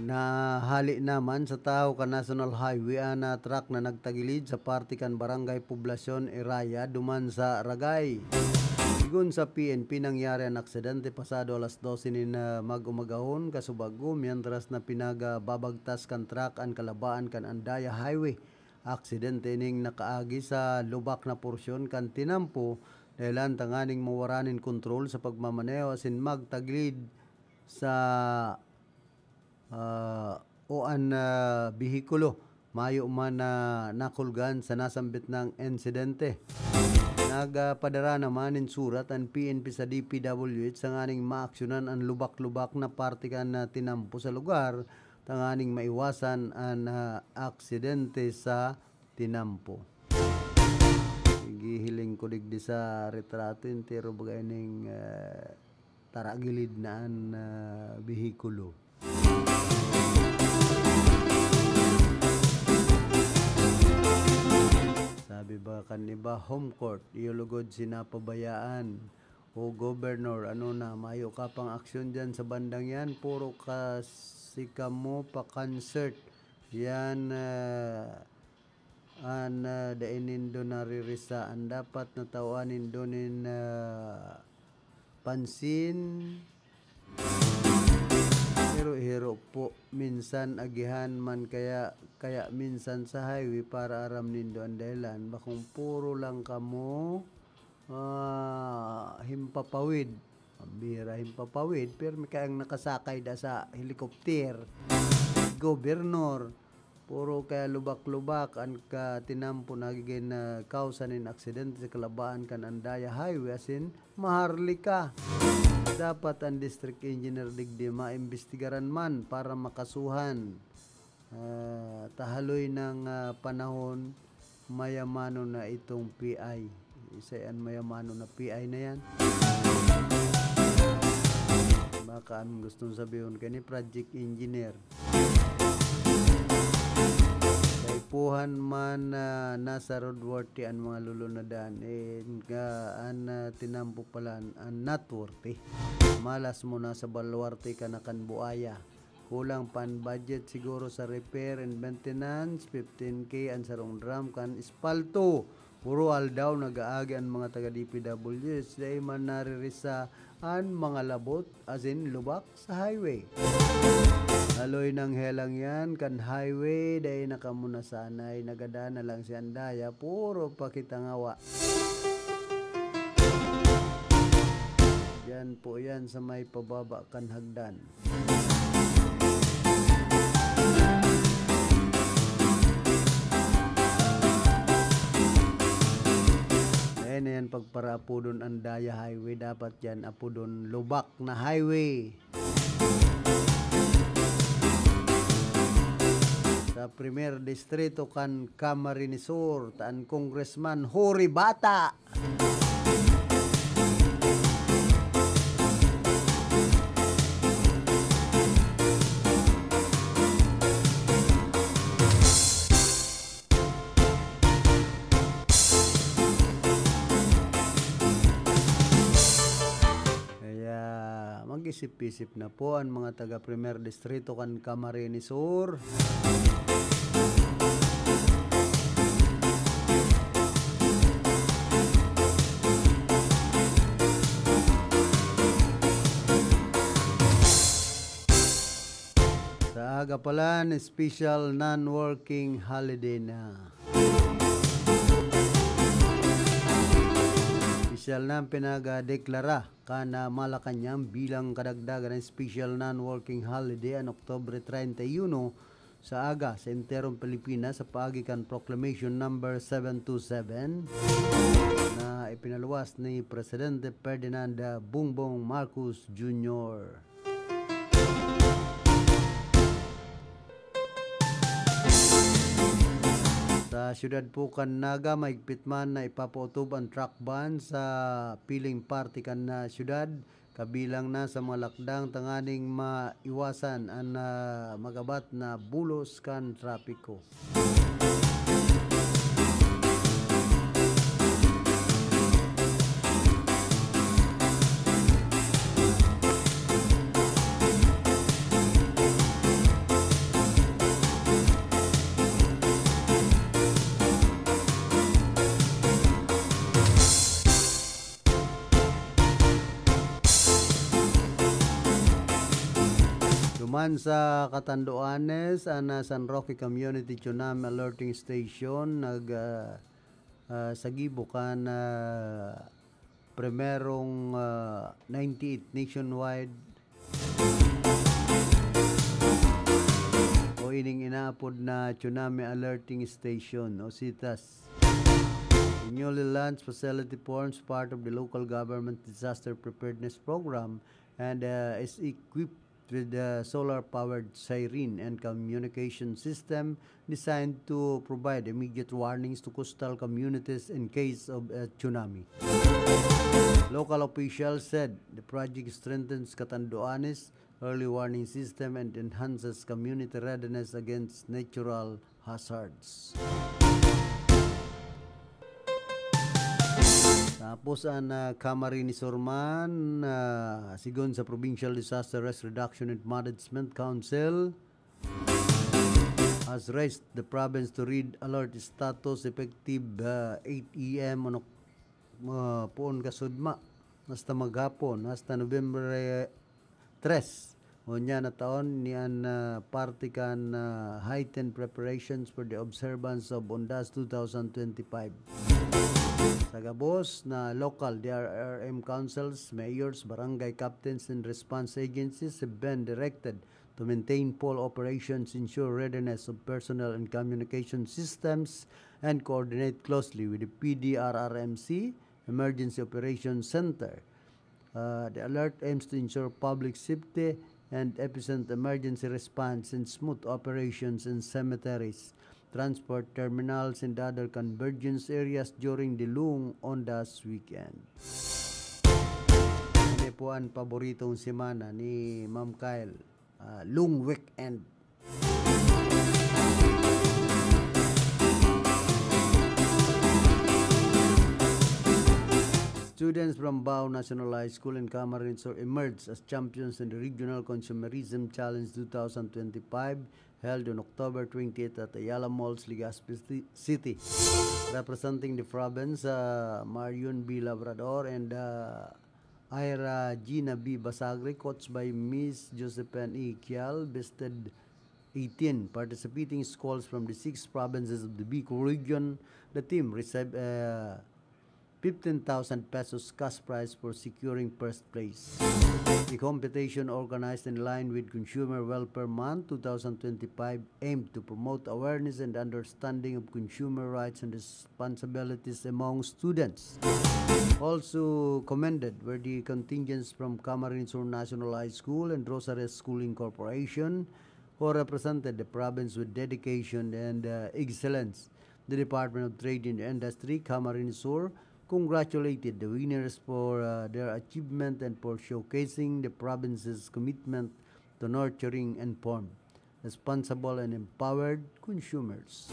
Nahali naman sa tahaw kan National Highway an, ah, truck na nagtagilid sa parte kan Barangay Poblacion Iraya duman sa Ragay. Sigon sa P N P, nangyari an aksidente pasado alas dose nin, ah, mag-umagahon, kasubago, mientras na pinagbabagtas kan truck an kalabaan kan Andaya Highway. Aksidente ining nakaagi sa lubak na porsyon kan tinampo, dahilan tanganing mawara nin kontrol sa pagmamaneho asin magtagilid sa, ah, o an, ah, behikulo. Mayo man na nakulgan sa nasambit na insidente. Nagpadara naman nin surat an P N P sa D P W H tanganing maaksyonan an lubak-lubak na parte kan, ah, tinampo sa lugar tanganing maiwasan an, ah, aksidente sa tinampo. Gihiling ko digdi sa retrato, entero baga ining, ah, taragilid na an, ah, behikulo. Sabi ba kan iba, "Home court, iyo lugod sinapabayaan." O Governor, ano na, mayo ka pang aksyon dyan sa bandang yan, puro kasi kamo pa concert. Yan, ah, an, ah, dai nindo naririsa. An dapat na tawan nindo nin, ah, pansin, hiro-hiro po. Minsan agihan man kaya, kaya minsan sa highway para aram nindo an dahilan. Bakong puro lang kamo ah, himpapawid. Pambira himpapawid, pero may kayang nakasakay da sa helicopter. Gobernador, puro kaya lubak-lubak an katinampo nagigin na kausa nin aksidente sa kalabaan kan Andaya Highway, asin Maharlika. Dapat an district engineer digdi maimbestigaran man para makasuhan. Ah, tahaloy ng, ah, panahon, mayamano na itong P I. Isa yan, mayamano na P I na yan. Baka ang gustong sabihon kani project engineer. Kaipuhan man na nasa roadworthy ang mga lulunadan, eh, nga an, ah, tinampo pala an, an not worthy. Malas mo na sa baluarte ka na kan buaya. Kulang pa an budget siguro sa repair and maintenance, fifteen K an sarong drum kan espalto. Puro aldaw nag-aagi an mga taga D P W H, dai man naririsa an mga labot asin lubak sa highway. Haloy nang helang yan kan highway, dai na kamo nasanay, nagada na lang si Andaya, puro pakitangawa. Yan po yan sa may pababa kan hagdan. Ayan na yan, pagparaapodon Andaya Highway, dapat yan apodon Lubak na Highway. Sa Primer Distrito kan Camarines Sur, ta an Congressman Huri Bata. Kaya mag-isip-isip na po an mga taga Primer Distrito kan Camarines Sur. Sa Kagapalan, special non-working holiday na. Special na ang pinagdeklara kan Malacañang bilang kadagdagan ng special non-working holiday an Oktubre treinta y uno sa aga sa enterong Pilipinas sa paagi kan Proclamation Number seven two seven na ipinaluwas ni Presidente Ferdinand Bongbong Marcos Junior. Sa siyudad po kan Naga, mahigpit man na ipapautob an truck ban sa piling parte kan, ah, siyudad, kabilang na sa mga lakdang tanganing maiwasan an, ah, magabat na bulos kan trapiko. Duman sa Catanduanes, an, ah, San Roque Community Tsunami Alerting Station nag, ah, ah, sagibo kan, ah, primerong, ah, ninety-eight nationwide o ining inaapod na Tsunami Alerting Station o sitas. The newly launched facility forms part of the local government disaster preparedness program and, uh, is equipped with a solar-powered siren and communication system designed to provide immediate warnings to coastal communities in case of a tsunami. Local officials said the project strengthens Catanduanes early warning system and enhances community readiness against natural hazards. Tapos an, ah, Camarines Sur man, ah, sigon sa Provincial Disaster Risk Reduction and Management Council, has raised the province to red alert status effective, ah, eight A M on, ah, poon kasudma, hasta maghapon, hasta November, eh, tres. Ngunyan na taon, ni an, ah, parte kan, ah, heightened preparations for the observance of Undas two thousand twenty-five. Sa gabos na lokal, D R R M councils, mayors, barangay captains, and response agencies have been directed to maintain full operations, ensure readiness of personnel and communication systems, and coordinate closely with the P D R R M C Emergency Operations Center. Uh, the alert aims to ensure public safety and efficient emergency response and smooth operations in cemeteries, transport terminals, and other convergence areas during the Lung Undas weekend. Ini po ang paboritong semana ni Ma'am Kyle, ah, Lung Weekend. Students from Bao National High School in Camarines Sur emerged as champions in the Regional Consumerism Challenge two thousand twenty-five, held on October twenty-eighth at Ayala Malls, Legazpi Ci-, City. Representing the province, uh, Marion B Labrador and, uh, Ira Gina B Basagre, coached by Miss Josephine E Kial, bested eighteen participating schools from the six provinces of the Bicol region. The team received, uh, fifteen thousand pesos cash prize for securing first place. The competition, organized in line with Consumer Welfare Month two thousand twenty-five, aimed to promote awareness and understanding of consumer rights and responsibilities among students. Also commended were the contingents from Camarines Sur National High School and Rosario Schooling Corporation, who represented the province with dedication and, uh, excellence. The Department of Trade and Industry, Camarines Sur, congratulated the winners for, uh, their achievement and for showcasing the province's commitment to nurturing informed, responsible, and empowered consumers.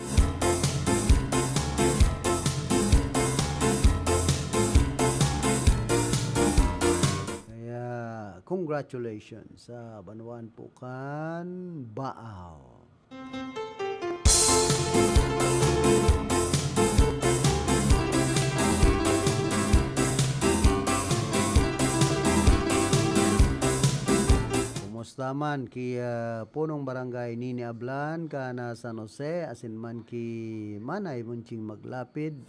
Kaya, congratulations sa banwaan po kan Baaw. Kumusta Taman ki, ah, Punong Barangay Nini Ablan, kana San Jose, asin man ki Manay Munching Maglapid.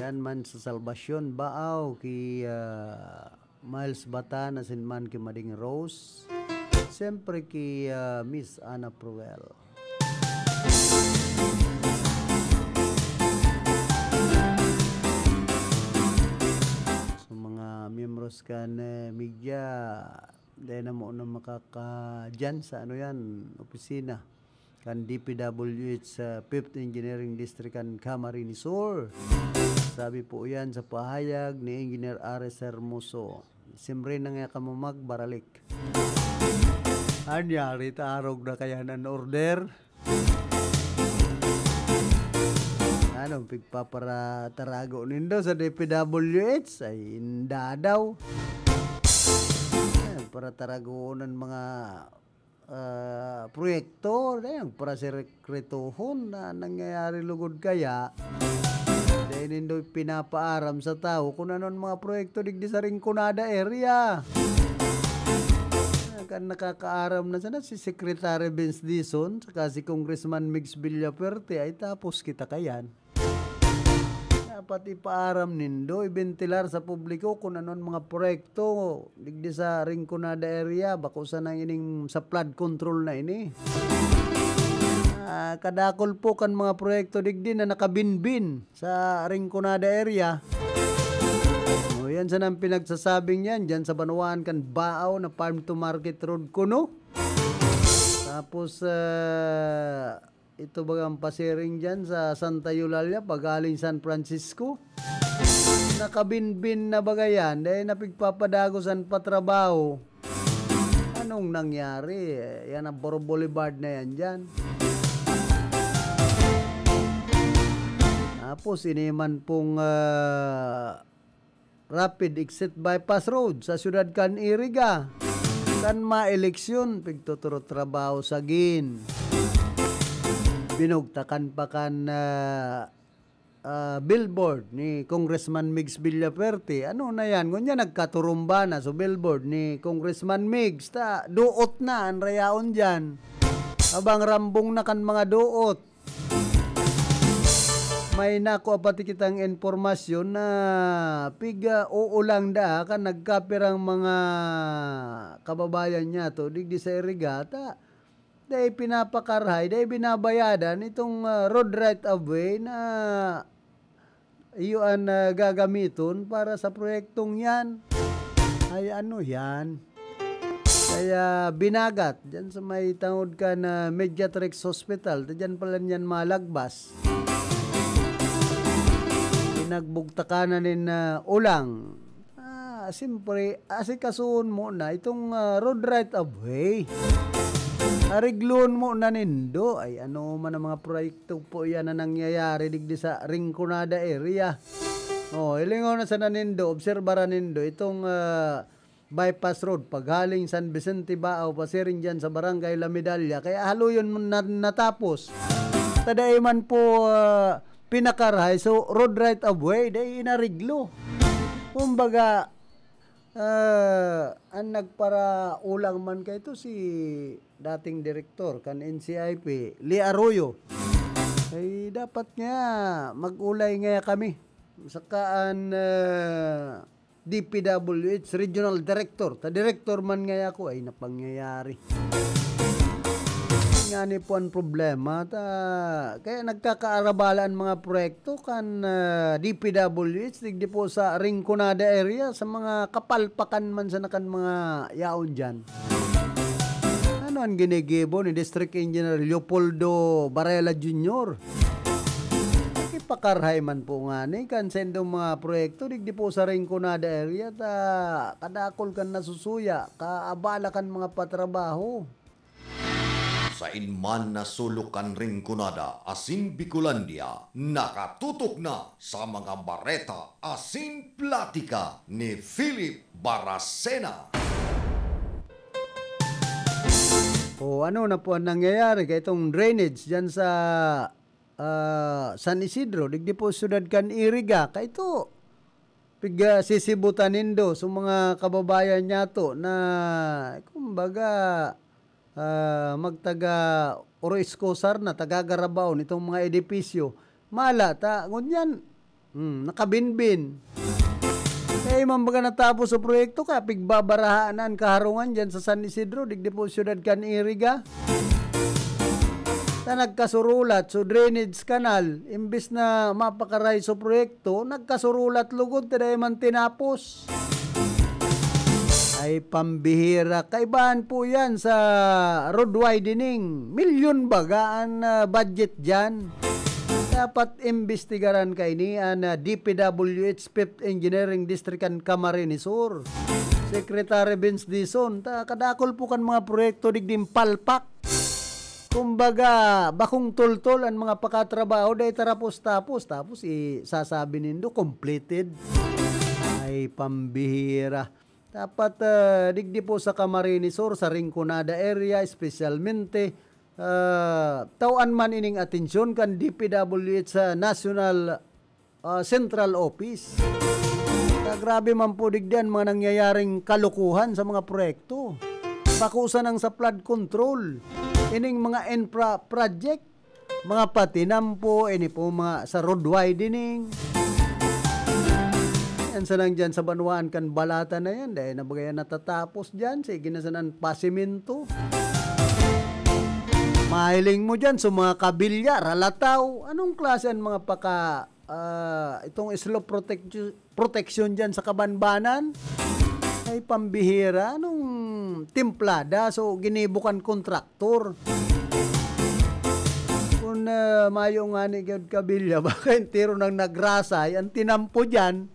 Yan man sa Salvacion, Baaw, ki, ah, Miles Batan, asin man ki Mading Rose. Siyempre ki, ah, Miss Ana Proel. Sa mga miyembros kan, eh, media, dai na mo na makaka-, dyan sa ano yan, opisina kan D P W H sa Fifth Engineering District kan Camarines Sur. Sabi po yan sa pahayag ni Engineer Ares Hermoso. Simre na nga kamo magbaralik. Anyari, taarog na kaya an order? Ano, pigpaparatarago nindo sa D P W H? Ay, inda daw. Ayan, parataragoon an mga, ah, proyekto. Ayan, para sikretuhon na nangyayari lugod kaya. Dai nindo pinapaaram sa tawo kung ano an mga proyekto digdi sa Rinconada area. Kan nakakaaram na sana si Secretary Vince Dizon saka si Congressman Migs Villafuerte, ay tapos kita kayan. Dapat ipaaram nindo, ibentilar sa publiko kung ano an mga proyekto digdi sa Rinconada area, bako sana ining sa flood control na ini. Ah, kadakol po kan mga proyekto digdi na nakabinbin sa Rinconada area. O, yan sana ang pinagsasabing yan, dyan sa banwaan kan Baaw na farm to market road kuno. Tapos, ah, ito bagang pasiring dyan sa Santa Eulalia, pagaling San Francisco. Nakabinbin na baga yan, dahil napigpapadagos an patrabaho. Anong nangyari? Eh, yan ang Boro Boulevard na yan dyan. Tapos, ini man pong, ah, Rapid Exit Bypass Road sa siyudad kan Iriga. Kan maeleksyon, pigtuturo trabaho sa gin. Binugtakan pa kan, ah, ah, billboard ni Congressman Migs Villafuerte. Ano na yan? Ngunyan nagkaturumba na sa billboard ni Congressman Migs. Ta, duot na an rayaon dyan. Abang rambong na kan mga duot. May nakuha pati kitang impormasyon na piga-uulang daa kan nagkapirang mga kababayan niyato digdi sa Iriga ta dai pinapakarhay, dai binabayadan itong, ah, road right of way na iyo an, ah, gagamiton para sa proyektong yan. Ay, ano yan? Kaya binagat, dyan sa may tangod kan Mediatrix Hospital, ta dyan pala niyan malagbas. Pinagbugtakan na nin, ah, ulang. Ah, siyempre, asikasuhon mo na itong, ah, road right of way. Areglon mo na nindo. Ay, ano man ang mga proyekto po yan na nangyayari digdi sa Rinconada area. Oh, hilingon na sana nindo, obserbaran nindo itong, ah, bypass road, paghaling San Vicente Baaw, pasiring dyan sa Barangay La Medalla. Kaya haloyon mo na, natapos. Ta dai man po, ah, pinakarhay. So, road right of way, dai inariglo. Kumbaga, ah, ang nagparaulang man kay ito si dating direktor kan N C I P, Lee Arroyo. Ay, dapat nga mag-ulay nga kami. Saka an, ah, D P W H Regional Director, ta direktor man ngaya ako, ay napangyayari. Ngani po ang problema, ta, kaya nagkakaarabala ang mga proyekto kan, ah, D P W H, digdi po sa Rinconada area, sa mga kapalpakan man sana kan mga yaon dyan. Ano ang ginigibo ni District Engineer Leopoldo Varela Junior? Ipakarhay man po ngani kan saindong mga proyekto digdi po sa Rinconada area ta kadakol kan nasusuya, kaabala kan mga patrabaho. Sain man na sulok kan Rinconada asin Bicolandia, nakatutok na sa mga bareta asin platika ni Philip Baracena. O, ano na po ang nangyayari kay itong drainage dyan sa, ah, San Isidro, digdi po siyudad kan Iriga? Kay ito, piga sisibutan nindo sa mga kababayan niyato na, kumbaga, ah, magtaga Oro Escosar na, taga Garabao, nitong mga edipisyo. Mala ta, ngunyan, hmm, nakabinbin. Kaya man baga natapos sa proyekto, kaya pigbabarahaan na an kaharungan dyan sa San Isidro, digdi po siyudad kan Iriga. Ta nagkasurulat, so drainage canal, imbis na mapakaray sa proyekto, nagkasurulat lugod, ta dai man tinapos. Ay, pambihira. Kaibahan po yan sa road widening. Milyon baga an, ah, budget dyan. Dapat imbestigaran kaini an, ah, D P W H Fifth Engineering District kan Camarines Sur. Secretary Vince Dizon, ta kadakol po kan mga proyekto digding palpak. Kumbaga, bakong tultol an mga pakatrabaho, dai tarapos-tapos. Tapos, i-, sasabi nindo, completed. Ay, pambihira. Dapat, ah, digdi po sa Camarines Sur, sa Rinconada area, espesyalmente, ah, tawan man ining atensyon kan D P W H sa National, ah, Central Office. Ah, grabe man po digdi an mga nangyayaring kalokohan sa mga proyekto. Bako sanang sa flood control, ining mga infra project, mga patinampo, ini po mga sa road widening. Yan sanang dyan sa banwaan kan Balatan na yan, dahil na bagay natatapos dyan, sige na sanang pasimento. Mahiling mo dyan sa mga kabilya, ralataw. Anong klase ang mga paka, ah, itong slope protect-, protection dyan sa Kabanbanan? Ay, pambihira. Anong timplada? So, ginibo kan kontraktor. Kung, ah, mayo ngani gyud kabilya, baka entero nang nagrasay, ang tinampo dyan,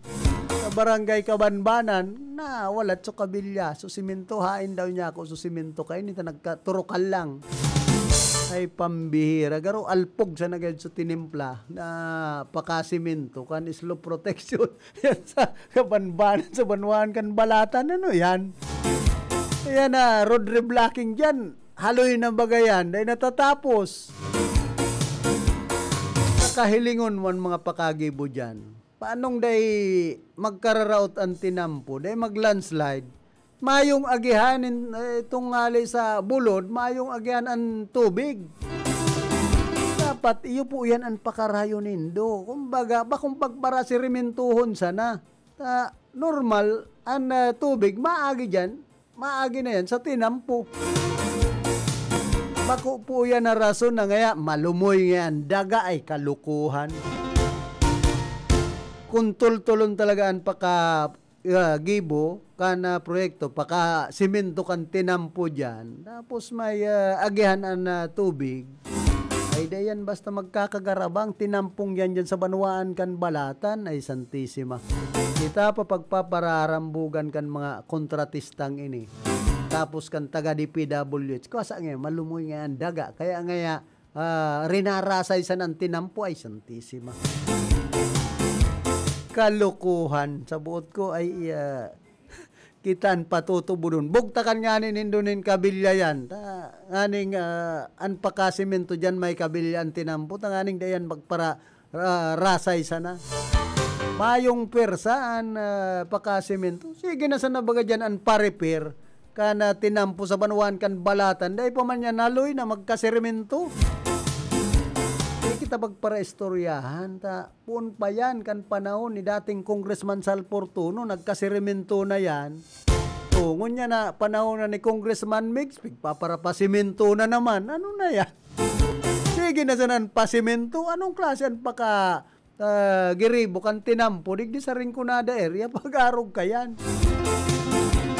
sa barangay Kabanbanan, nawalat sa kabilya. So, simento, hain daw niya ako, so, simento kayo, nita nagkaturukan lang. Ay, pambihira. Garo, alpog sa nagayod sa tinimpla na pakasimento, kan slope protection. Yan sa Kabanbanan, sa banwaan kan Balatan. Ano yan? Yan na, road reblocking dyan. Haloy na baga yan. Dahil natatapos. Nakahilingon mo ang mga pakagibo dyan. Paanong dai magkararaot ang tinampo? Dai mag-landslide? Mayong agihan in, eh, itong ngali sa bulod, mayong agihan ang tubig. Dapat iyo po yan ang pakarayo nindo. Kumbaga, bakong pagparasirimentuhon sana. Ta, normal, ang, ah, tubig, maagi dyan. Maagi na yan sa tinampo. Bako po yan na rason na ngaya malumoy ngayan daga ay kalukuhan. Kung tultulon talaga ang paka, ah, gibo kan, ah, proyekto, paka simento kan tinampo dyan, tapos may, ah, agihan an, ah, tubig, ay dayan basta magkakagarabang tinampong yan dyan sa banwaan kan Balatan, ay Santisima. Kita pa pagpapararambugan kan mga kontratistang ini. Tapos kan taga D P W H, kaya sa ngayon, malumoy nga ang daga. Kaya ngaya, ah, rinarasay sa nang tinampo, ay Santisima. Kalokohan. Sa buot ko ay, ah, kitan patutubodon. Bugtakan nga ni nindo nin kabilya yan. Ta, nganing, ah, an pakasimento dyan may kabilya an tinampo. Ta nganing dayan magpara, ah, rasay sana. Mayong pwersa an, ah, pakasimento. Sige na sana baga dyan an pa-repair. Kan, ah, tinampo sa banwaan kan Balatan. Dai pa man yan haloy na magkaseremento. Di kita pagparaistoryahan. Ta, poon pa yan kan panahon ni dating Congressman Sal Fortuno. Nagkaseremento na yan. O, ngunyan na panahon na ni Congressman Migs, pigpaparapasimento na naman. Ano na yan? Sige na sana an pasimento. Anong klase an paka, ah, giribo kan tinampo digdi sa Rinconada area? Pag-arog ka yan.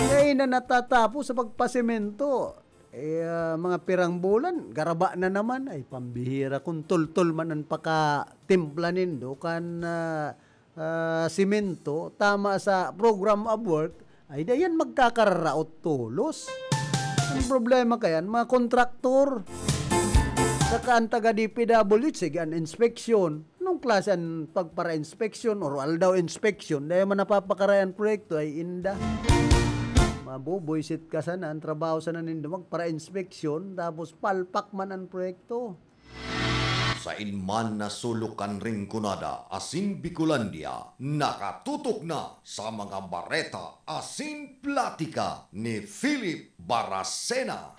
Kaya na natatapos sa pagpasimento. Eh, ah, mga pirang bulan, garaba na naman. Ay, pambihira. Kung tultol man ang pakatimpla nindo, kan, ah, ah, simento, tama sa program of work, ay dayan magkakararaot tolos. Ang problema kayan, mga kontraktor, saka ang taga D P W H, sige, an inspeksyon. Anong klase an pagpara-inspeksyon or aldaw inspeksyon? Dahil man napapakarayan proyekto ay inda. Mabubuisit ka sana, ang trabaho sana nindo magpara-inspeksyon, tapos palpak man ang proyekto. Sain man na sulok kan Rinconada asin Bicolandia, nakatutok na sa mga bareta asin platika ni Philip Baracena.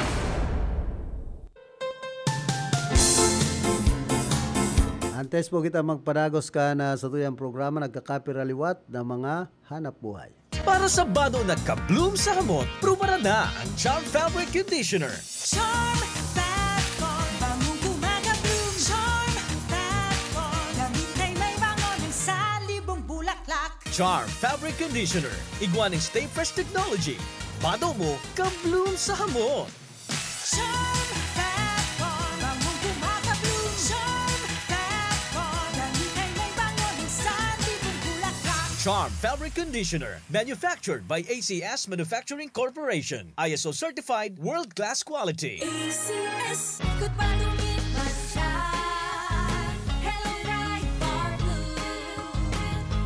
Antes po kita magpadagos kan satuyang programa, nagkakapira liwat na mga hanap buhay. Para sa bado na ka-bloom sa hamot, prubaran na ang Charm Fabric Conditioner. Charm Fat Con, bangong kumaga-bloom. Charm Fat Con, damit ay may bango ng salibong bulaklak. Charm Fabric Conditioner, igwa ning Stay Fresh Technology. Bado mo, ka-bloom sa hamot. Charm Fat Con, bangong kumaga-bloom. Charm Fat Con, damit ay may bango ng salibong bulaklak. Charm Fabric Conditioner, manufactured by A C S Manufacturing Corporation. I S O certified, world-class quality. A C S, ikot pa, dumit man siya. Hello, Pride Bar Blue.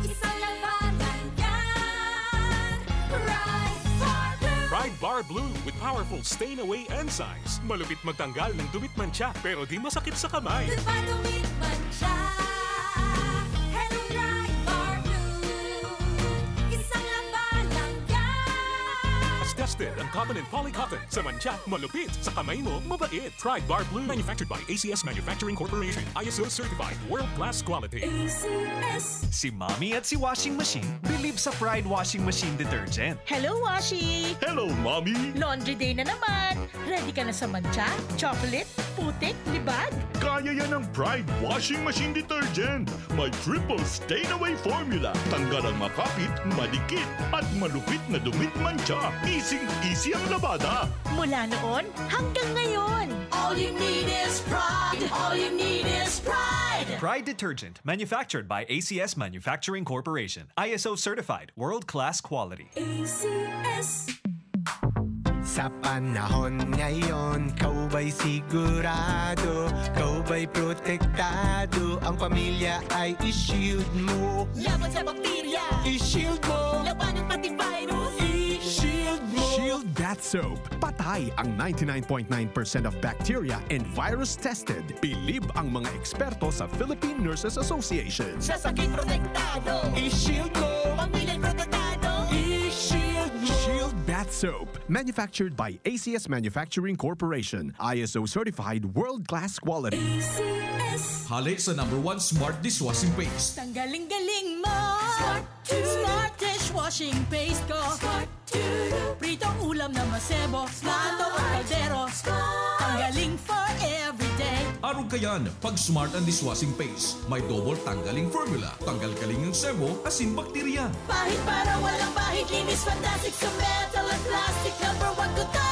Isang labanan yan. Pride Bar Blue. Pride Bar Blue with powerful stain away enzymes. Malupit magtanggal ng dumit mantsa, pero di masakit sa kamay. Ikot pa, dumit man siya. Hello, Pride Bar Blue. Isang labanan yan. Tested ang cotton and poly cotton. Sa mantsa, malupit. Sa kamay mo, mabait. Pride Bar Blue. Manufactured by A C S Manufacturing Corporation. I S O certified. World class quality. A C S. Si Mommy at si Washing Machine believe sa Pride Washing Machine Detergent. Hello, Washi! Hello, Mommy! Laundry day na naman! Ready ka na sa mantsa, chocolate, putik, libag? Kaya yan ng Pride Washing Machine Detergent. May triple stain away formula. Tanggal ang makapit, madikit, at malupit na dumit mantsa. Easy-easy ang labada. Mula noon hanggang ngayon. All you need is pride. All you need is pride. Pride detergent, manufactured by A C S Manufacturing Corporation. I S O certified, world-class quality. A C S. Sa panahon ngayon, kaw ba'y sigurado? Kaw ba'y protektado? Ang pamilya ay i-shield mo. Laban sa bakterya, i-shield mo. Labanan pati virus, i-shield mo. Shield Bath Soap. Patay ang ninety-nine point nine percent of bacteria and virus tested. Bilib ang mga eksperto sa Philippine Nurses Association. Sa sakit protektado, i-shield mo. Pamilya protektado, i-shield mo. Shield Bath Soap. Manufactured by A C S Manufacturing Corporation. I S O certified, world-class quality. Hale sa number one smart dishwashing paste. Tanggaling galing mo! Smart, smart dishwashing paste ko! Smart, pritong ulam na masebo, plato o kaldero. Tanggaling for everyday. Arog kayan, pag smart ang dishwashing paste, may double tanggaling formula. Tanggal kaling ang sebo, asin bakterya. Pahid para walang pahid, linis fantastic sa metal at plastic. Number one ko to!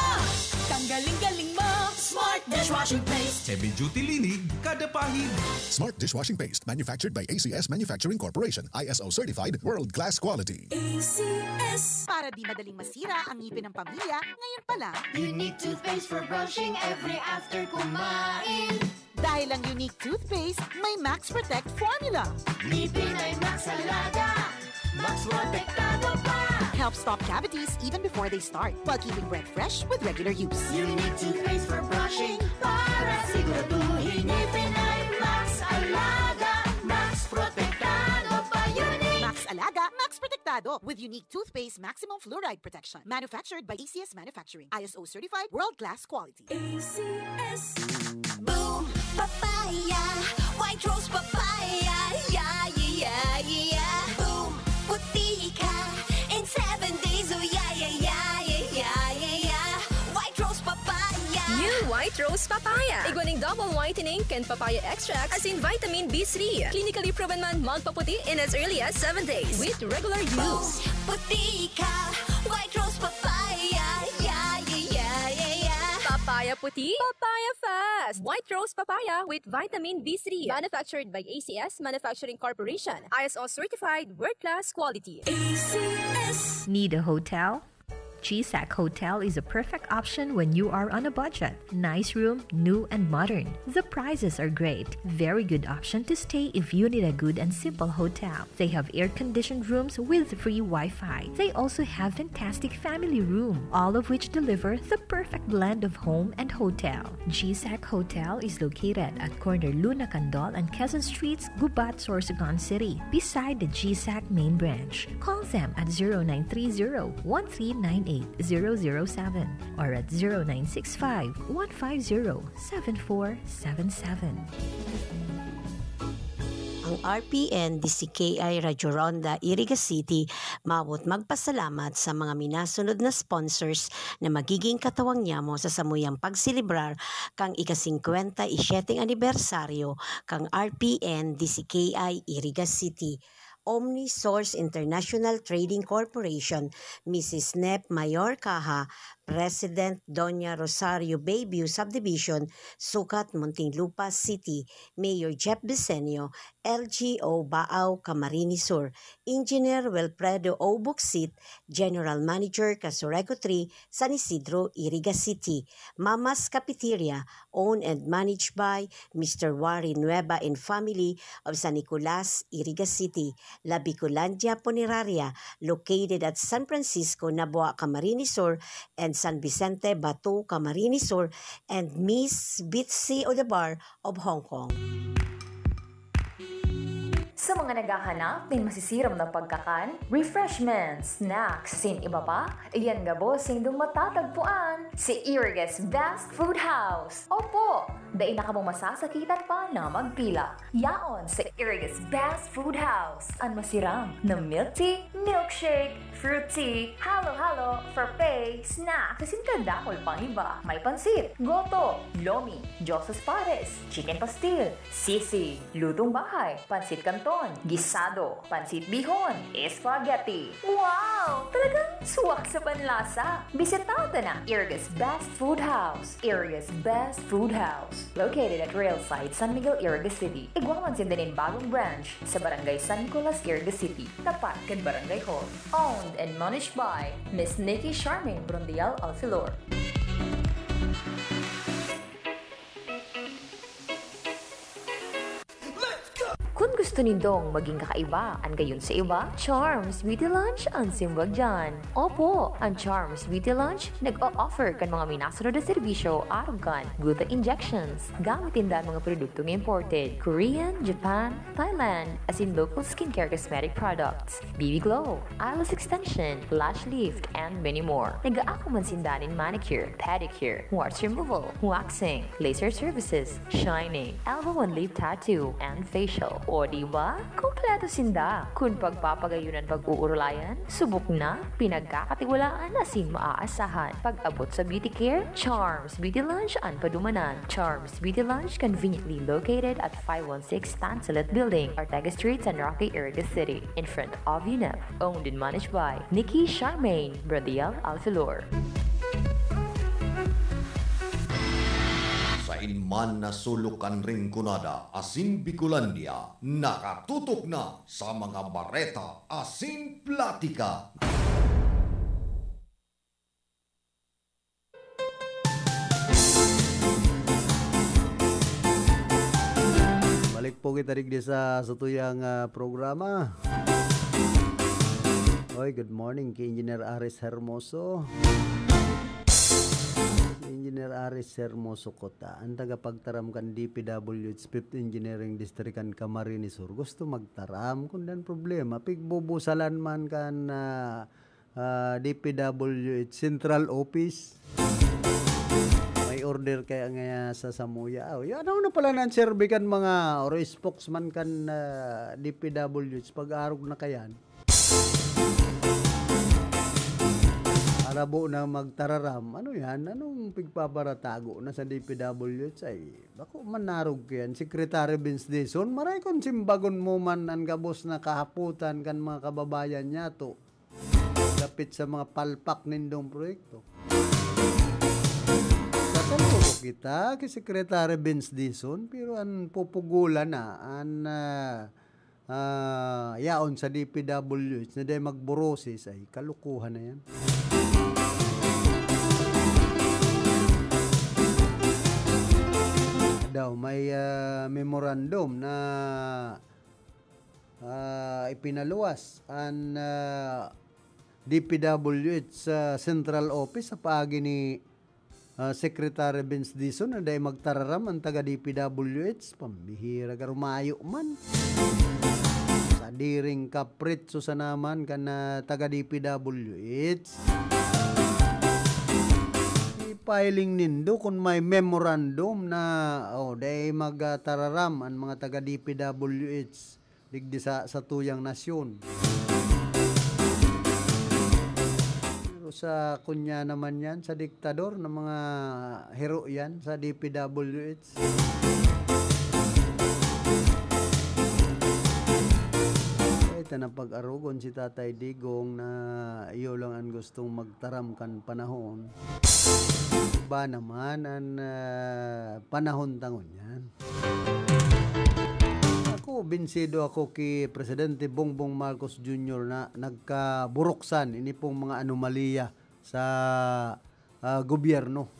Tanggaling galing mo, smart dishwashing paste. Heavy duty linig, kada pahid. Smart dishwashing paste, manufactured by A C S Manufacturing Corporation, I S O certified, world class quality. A C S. Para di madaling masira ang ngipin ng pamilya, ngayon pa lang. Unique toothpaste for brushing every after kumain. Dahil ang Unique Toothpaste may Max Protect Formula. Ngipin ay Max Alaga, Max Protektado pa. Helps stop cavities even before they start, while keeping breath fresh with regular use. Unique Toothpaste for brushing, para siguraduhin ngipin ay Max Alaga, Max Protektado pa. Unique! Max Alaga, Max Protektado with Unique Toothpaste Maximum Fluoride Protection. Manufactured by A C S Manufacturing. I S O certified, world-class quality. A C S. Boom! Papaya! White Rose Papaya! Yeah, yeah, yeah, yeah! Boom! Puti ka in seven days! Oh, yeah, yeah, yeah, yeah, yeah, yeah, yeah! White Rose Papaya! New White Rose Papaya! Igwa ning double whitening kan papaya extract asin vitamin B three. Clinically proven man magpaputi in as early as seven days with regular use. Boom! Puti ka! White Rose Papaya! Yeah, yeah, yeah, yeah, yeah! Papaya puti, papaya fast! White Rose Papaya with vitamin B three. Manufactured by A C S Manufacturing Corporation. I S O certified, world-class quality. A C S. Need a hotel? G SAC Hotel is a perfect option when you are on a budget. Nice room, new and modern. The prices are great. Very good option to stay if you need a good and simple hotel. They have air-conditioned rooms with free Wi-Fi. They also have fantastic family room, all of which deliver the perfect blend of home and hotel. G SAC Hotel is located at corner Luna Candol and Quezon Streets, Gubat, Sorsogon City, beside the G SAC main branch. Call them at zero nine three zero, one three nine eight, zero zero seven or at zero nine six five, one five zero, seven four seven seven. R P N D C K I Radyo Ronda, Iriga City, mawot magpasalamat sa mga minasunod na sponsors na magiging katawang nyamo sa samuyang pagselebrar kan ika-singkwenta y siyete anibersaryo kan R P N D C K I Iriga City. Omni Source International Trading Corporation, Missus Nep Mayor Caja, President Doña Rosario Bayview Subdivision, sukat Muntinlupa City, Mayor Jeff Bisenio, L G O Baao, Camarines Sur, Engineer Wilfredo O Bucsit, General Manager, Casureco three, San Isidro, Iriga City, Mama's Cafeteria, owned and managed by Mister Wari Nueva and family of San Nicolas, Iriga City, La Bicolandia Funeraria, located at San Francisco, Nabua, Camarines Sur, and San Vicente, Batu, Camarines Sur, and Miss Bitsy Odebar of Hong Kong. Sa mga naghahanap nin masisiram na pagkakan, refreshments, snacks, asin iba pa, iyan gabos indong matatagpuan sa Iriga's Best Food House. Opo, dai na kamo masasakitan pa na magpila. Yaon sa Iriga's Best Food House an masiram na milk tea, milkshake, fruit tea, halo-halo, frappe, snacks, asin kadakul pang iba. May pansit, goto, lomi, Diosas Pares, chicken pastil, sisig, lutong bahay, pansit canton, gisado, pansit bihon, spaghetti. Wow! Talagang suwak sa panlasa! Bisita ta na Iriga's Best Food House. Iriga's Best Food House, located at Railside, San Miguel, Iriga City. Igwa man sinda nin bagong branch sa Barangay San Nicolas, Iriga City, tapat kan Barangay Hall. Owned and managed by Miss Nikki Charmaine Brondial Alfilor. Kun gusto nindong maging kakaiba an gayon sa iba, Charms Beauty Lounge an simbag diyan. Opo, an Charms Beauty Lounge nag-o-offer kan mga minasunod na serbisyo arog kan gluta injections. Gamit ninda an mga produktong imported, Korean, Japan, Thailand, asin local skincare cosmetic products, B B Glow, eyelash extension, lash lift, and many more. Nag-aako man sinda nin manicure, pedicure, warts removal, waxing, laser services, shining, elbow and lip tattoo, and facial. O di ba? Kompleto sinda. Kun pagpapagayon an pag-uurulayan, subok na, pinagkakatiwalaan asin maaasahan. Pag-abot sa beauty care, Charms Beauty Lounge an padumanan. Charms Beauty Lounge, conveniently located at five one six Tansulit Building, Ortega Street, San Roque, Iriga City, in front of UNEP. Owned and managed by Nikki Charmaine Bradial Alfilor. Sain man na sulok kan Rinconada asin Bicolandia, nakatutok na sa mga bareta asin platika. Balik po kita digdi sa satuyang, ah, programa. Oy, good morning ki Engineer Aris Hermoso. Si Engineer Aris Hermoso Cota, an tagapagtaram kan D P W H Fifth Engineering District kan Camarines Sur. Gusto magtaram, kun dan problema, pigbubusalan man kan, ah, ah, D P W H Central Office. May order kaya ngaya sa samuya. Oh, yan, ano na pala nang serbi kan mga or spokesman kan, ah, D P W H pag-arog na kayan? Arabo na magtararam. Ano yan? Anong pigpaparatago na sa D P W H? Ay, bako manarog kayan. Secretary Vince Dizon, maray kung simbagon mo man an gabos na kahapotan kan mga kababayan niyato dapit sa mga palpak nindong proyekto. Kasalubo kita ki Secretary Vince Dizon, pero an pupugulan na, an, ah, ah, yaon sa D P W H na dai magburosis, ay kalukuhan na yan. Daw, may, ah, memorandum na ah, ipinaluwas an, ah, D P W H sa Central Office sa paagi ni, ah, Secretary Vince Dizon na dai magtararam an taga D P W H. Pambihira, garo mayo man. Sadiring kapritso sa naman kan, ah, taga D P W H. I-filing nindo kun may memorandum na, oh, dai magtararam an mga taga D P W H. digdi sa, sa tuyang nasyon. Pero sa kunya naman yan, sa diktador na mga hero yan, sa D P W H. Ay, ta na pag-arogon si Tatay Digong na iyo lang ang gustong magtaram kan panahon. Ba naman ang, ah, panahon tangon yan? Ako, binsido ako ki Presidente Bongbong Marcos Junior na nagkaburuksan ini pong mga anomalya sa, ah, gobyerno.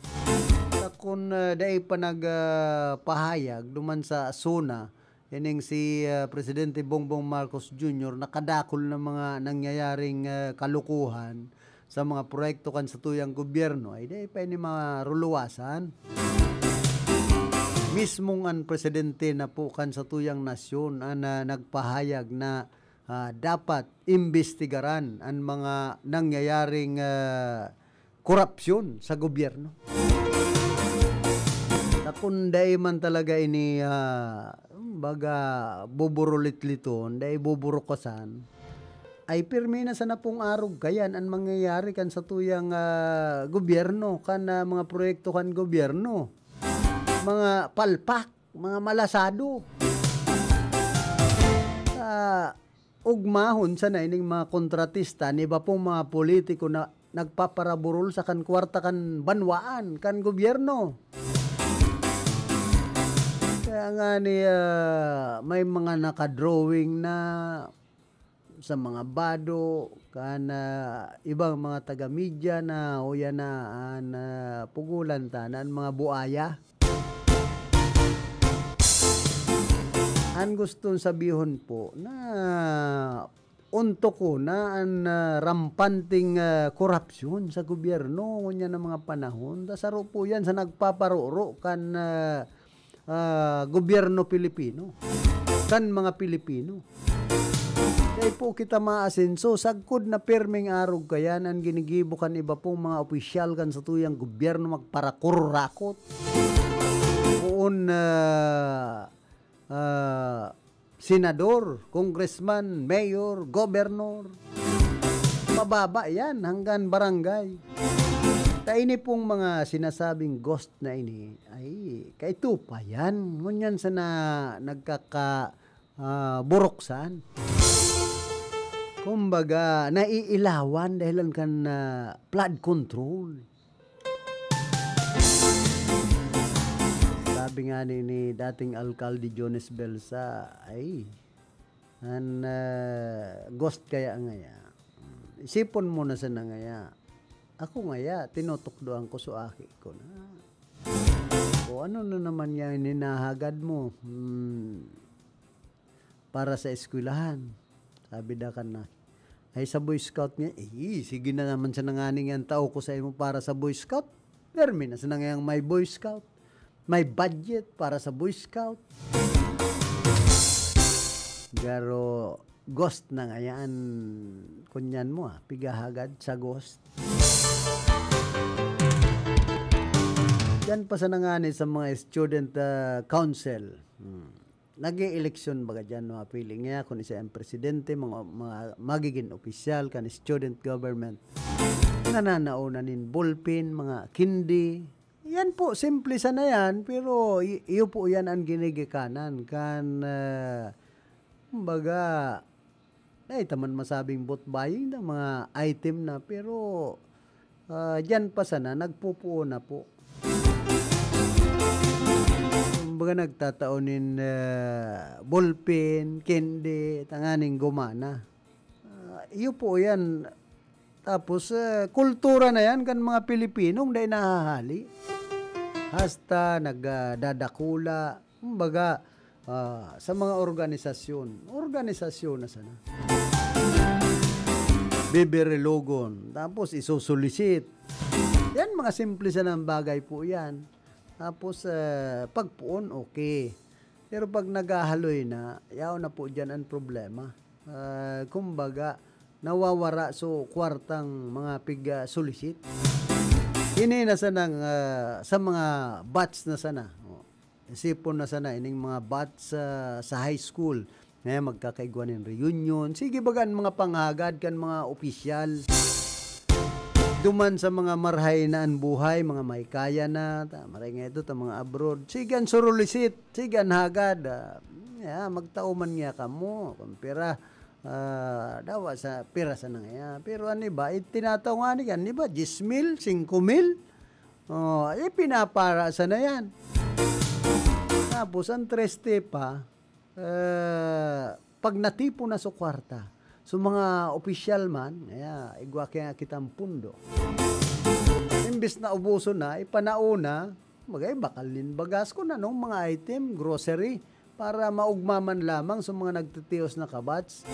Sa kun, ah, dai pa nag, ah, pahayag duman sa SONA, ining si, ah, Presidente Bongbong Marcos Junior, nakadakul na mga nangyayaring, ah, kalukuhan sa mga proyekto kan satuyang gobyerno, ay dai pa ini maruluwasan. Mismong an presidente na po kan satuyang nasyon an, ah, nagpahayag na, ah, dapat imbestigaran an mga nangyayaring, ah, korapsyon sa gobyerno. Na kun dai man talaga ini, ah, baga, buburulitliton, dai buburukasan, ay pirmi na sana pong arog kayan an mangyayari kan satuyang, ah, gobyerno, kan, ah, mga proyekto kan gobyerno. Mga palpak, mga malasado. Sa ugmahon sana ining mga kontratista, ni iba pong mga politiko na nagpaparaburol sa kan kwarta kan banwaan, kan gobyerno. Kaya nga ni, ah, may mga nakadrawing na sa mga bado, kan, ah, ibang mga taga-media na, o yan na, an, ah, pugolan ta na an mga buaya. An gustong sabihon po na ontok ko na an, ah, rampanteng, ah, korapsyon sa gobyerno ngunyan na mga panahon. Ta saro po yan sa nagpaparoro kan, ah, ah, gobyerno Pilipino, kan mga Pilipino. Dai po kita maasenso, sagkod na pirmeng arog kayan an ginigibo kan iba pong mga opisyal kan satuyang gobyerno magparakurakot. Poon, ah, ah, senador, congressman, mayor, gobernor. Pababa yan hanggang barangay. Ta ini pong mga sinasabing ghost na ini ay kaitupa yan. Ngunyan sana nagkaka, ah, buruksan. Kumbaga, naiilawan dahilan kan, ah, flood control. Sabi nga ni, ni dating alkalde Jones Belsa, ay, an, ah, ghost kaya ngaya. Isipon mo na sana ngaya. Ako ngaya, tinutukdoan ko so aki ko na. O ano na naman yan hinahagad mo? Hmm, para sa eskwelahan. Sabi da kan na, ay sa Boy Scout nga, eh, sige na naman sana nganing ang tao ko sa imo para sa Boy Scout. Permi na sana ngayang may Boy Scout. May budget para sa Boy Scout. Garo, ghost na ngayan. Kunyan mo, ah, pigahagad sa ghost. Yan pa sana ngani sa mga student, ah, council. Hmm. Nag-e-eleksyon baga dyan, mga pili. Ngaya kun isa ang presidente, mga, mga magiging opisyal kan student government. Nananaon na nin ballpen, mga candy. Yan po, simple sana yan, pero i-, iyo po yan ang ginigikanan kan, ah, kumbaga, ay, taman masabing vote buying na mga item na, pero, ah, dyan pa sana, nagpupuo na po. Kumbaga, nagtatao nin, ah, ballpen, candy, tanganing gumana. Ah, iyo po yan. Tapos, ah, kultura na yan kan mga Pilipinong dai nahahali. Hasta nagdadakula. Kumbaga, ah, sa mga organisasyon, organisasyon na sana. Bibirelogon, tapos isusulisit. Yan, mga simple sana ang bagay po yan. Tapos, ah, pagpuon, okay. Pero pag naghahaloy na, yaon na po dyan ang problema. Ah, kumbaga, nawawara so kwartang mga pig-, ah, sulisit. Ini na sanang, ah, sa mga batch na sana. O, isipon na sana ining mga batch sa, sa high school. Ngayon, magkakaigwa nin reunion. Sige, baga an mga panghagad kan mga opisyal. Duman sa mga marhay na an buhay, mga may kaya na, ta-, maray nga ito, ta mga abroad. Sige, an surulisit. Sige, an hagad. Ah, ya, magtao man niya kamo. Kung pira, ah, dawa sa pira sa nangaya. Pero an iba, itinataw nga ni, an iba, diyes mil, singko mil. Oh, ipinapara sa na yan. Tapos, ang triste pa, eh, pag natipon na sa kwarta, so mga opisyal man, kaya igwa kaya kitang pundo. Imbis na ubuson na, ipanao na, magay bakal nin bagas kung anong mga item, grocery, para maugma man lamang sa mga nagtitios na kabats.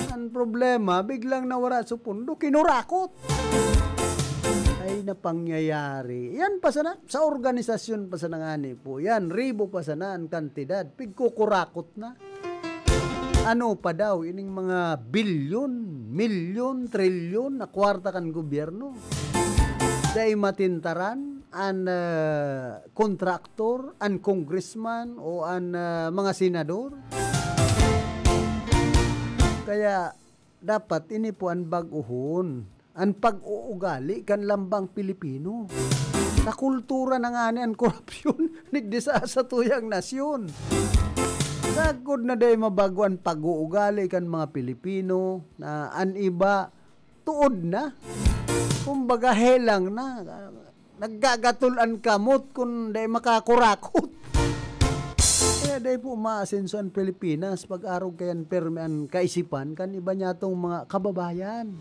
Ang problema, biglang nawara sa pundo, kinurakot. Ay, napangyayari. Yan pa sana, sa organisasyon pa sana ngani po. Yan, ribo pa sana ang kantidad. Pigkukurakot na. Ano pa daw, ining mga bilyon, milyon, trilyon na kwarta kan gobyerno? Dai matintaran an, ah, kontraktor, an congressman, o an, ah, mga senador? Kaya, dapat ini po an bag-ohon, an pag-uugali kan lambang Pilipino. Sa kultura na ngani an korupsyon, digdi sa satuyang nasyon. Sagkod na dai mabago an pag-uugali kan mga Pilipino na an iba tuod na. Kumbaga, helang na. Naggagatol an kamot kun dai makakurakot. Kaya dai po umaasenso an Pilipinas pag-arog kayan permi an kaisipan kan iba niyatong mga kababayan.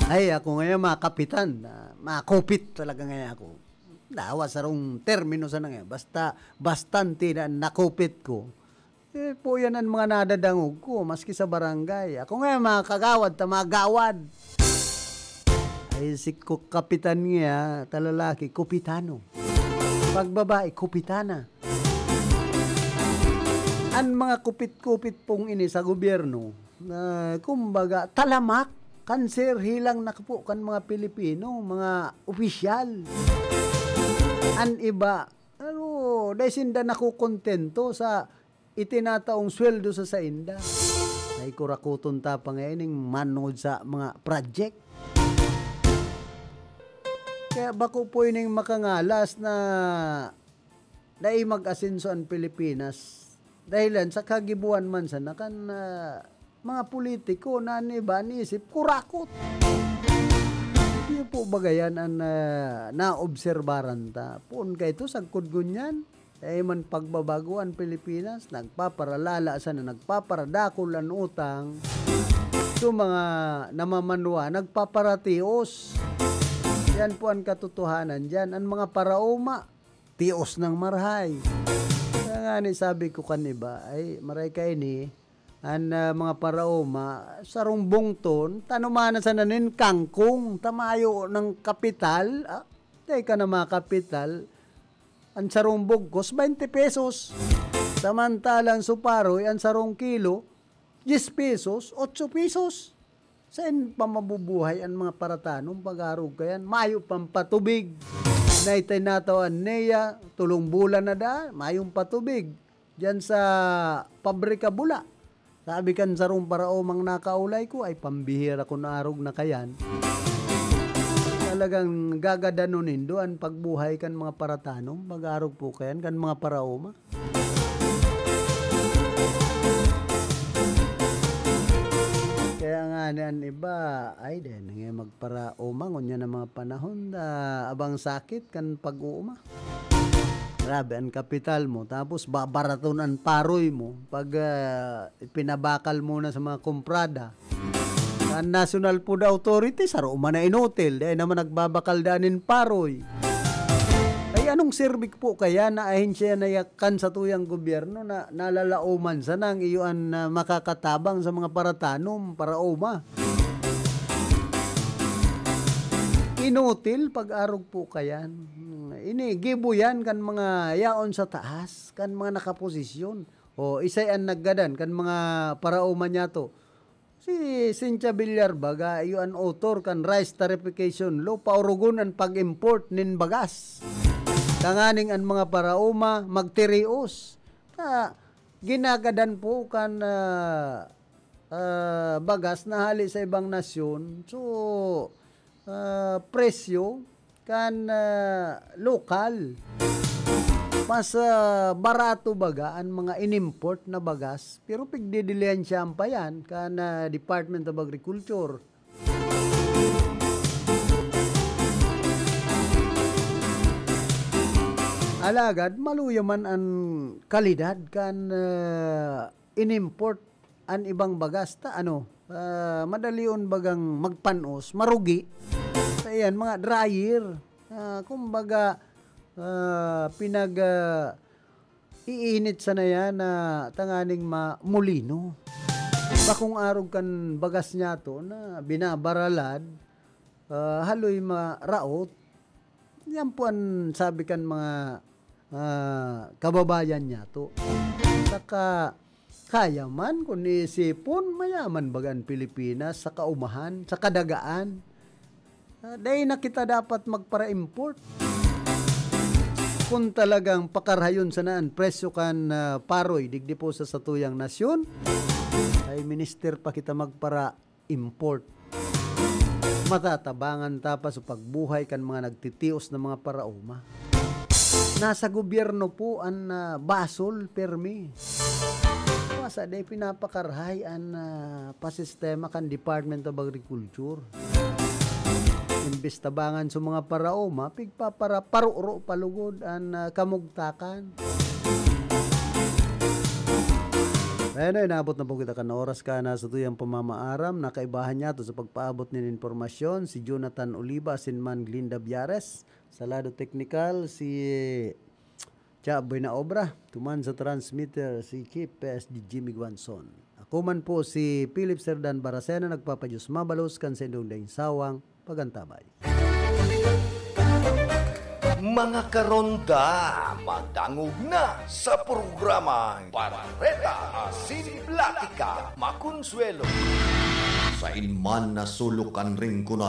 Ay, ako ngayon, mga kapitan, ah, makupit talaga ngayon ako. Dawa sarong termino sana ngayon. Basta, bastante na nakupit ko. Eh, po yan ang mga nadadangog ko, maski sa barangay. Ako ngayon, mga kagawad, ta mga gawad. Ay, si ku-, kapitan niya, talalaki, kupitano. Pag babae, kupitana. An mga kupit-kupit pong ini sa gobyerno, na, kumbaga, talamak, kanser, hilang na po kan mga Pilipino, mga opisyal. An iba, ano, dai sinda nakukontento sa itinataong sweldo sa sainda. Ay, kurakuton ta pa nga ining manod sa mga project. Kaya bako po ining makangalas na dai mag-asenso an Pilipinas. Dahilan sa kagibuan man sana kan, ah, mga politiko na an iba naisip, kurakot. Iyo po ba gayan an, ah, naobserbaran ta? Poon kaito, sagkod ngunyan? Dai man pagbabago an Pilipinas, nagpaparalala sana, nagpaparadakol an utang. So, mga namamanwa, nagpaparatios. Yan po an katotohanan diyan. An mga paraoma, tios nang marahay. Kaya nga ni sabi ko kan iba, ay, maray kaini, an, ah, mga paraoma, sarong bungton, tanuman na sana nin kangkong, ta mayo nang kapital, ah, teka na, mga kapital, an sarong bugkos, twenty pesos. Samantalang suparoy, an sarong kilo, diyes pesos, otso pesos. Saen pa mabubuhay an mga paratanom pag-arog kayan? Mayo pang patubig. Na itay nataw an NEA, tolong bulan na daan, mayong patubig. Diyan sa pabrika bula. Sabi kan sarong paraomang nakaulay ko, ay pambihira kun arog na kayan. Talagang gagadanon nindo an pagbuhay kan mga paratanom, pag-arog po kayan, kan mga paraoma. Kaya nga ni an iba, ay, dahil na nga magparaoma, ngunyan ang mga panahon, ah, abang sakit kan pag-uuma. Grabe, an kapital mo, tapos babaraton an paroy mo pag, ah, ipinabakal mo na sa mga komprada. An National Food Authority, saro man na inutil, dahil naman nagbabakal daan nin paroy. Ay, anong serbik po kaya na ahensya na yakan sa tuyang gobyerno na nalalaoman sana ang iyo an, ah, makakatabang sa mga paratanom, paraoma? Inutil pag-arog po kayan. Ini, gibo yan kan mga yaon sa taas, kan mga nakaposisyon. O, isay an naggadan kan mga paraoma niyato. Si Cynthia Villar baga, iyo an author kan Rice Tariffication Law, paurugon an pag-import nin bagas. Tanganing an mga paraoma magtirios. Ta, ginagadan po kan, ah, ah, bagas na hali sa ibang nasyon. So, ah, presyo kan, ah, lokal. Mas, ah, barato baga an mga inimport na bagas, pero pigdidilihan siya pa yan kan, ah, Department of Agriculture. Alagad maluya man an kalidad kan, ah, inimport an ibang bagas ta ano, ah, madalion bagang magpanos, marugi. Sa iyan, mga dryer, ah, kumbaga, ah, pinag, ah, iinit sana yan na tanganing ma-, molino. Bakong arog kan bagas niya to na binabaralad, ah, haloy maraot. Yan po an sabi kan mga, ah, kababayan niya to. Saka, kaya man, kung iisipon, mayaman baga an Pilipinas sa kaumahan, sa kadagaan. Ah, dai na kita dapat magpara-import. Kung talagang pakarhayon sana an presyo kan, ah, paroy digdi po sa satuyang nasyon, ay minister pa kita magpara-import. Matatabangan ta pa sa pagbuhay kan mga nagtitios na mga paraoma. Nasa gobyerno po an, ah, basol, permi. Wasa day pinapakarhay an, ah, pasistema kan Department of Agriculture. Imbes tabangan sa mga paraoma, pigpapara-, paruro palugod an, ah, kamugtakan. Ayan na, inabot na po kita kan oras ka na sa tuyang pamamaaram. Nakaibahan niya to sa pagpaabot nin impormasyon, si Jonathan Oliva, asin man Glinda Biares. Sa lado teknikal, si Cha Buena Obra. Tuman sa transmitter, si Chief P S D Jimmy Guanzon. Ako man po si Philip Serdan Baracena, nagpapadiyos mabalos kan sa indong daing sawang pagantabay. Mga karonda, madangog na sa programang Bareta asin Platika, Makonsuelo. Sain man nasulok kan ringkunan,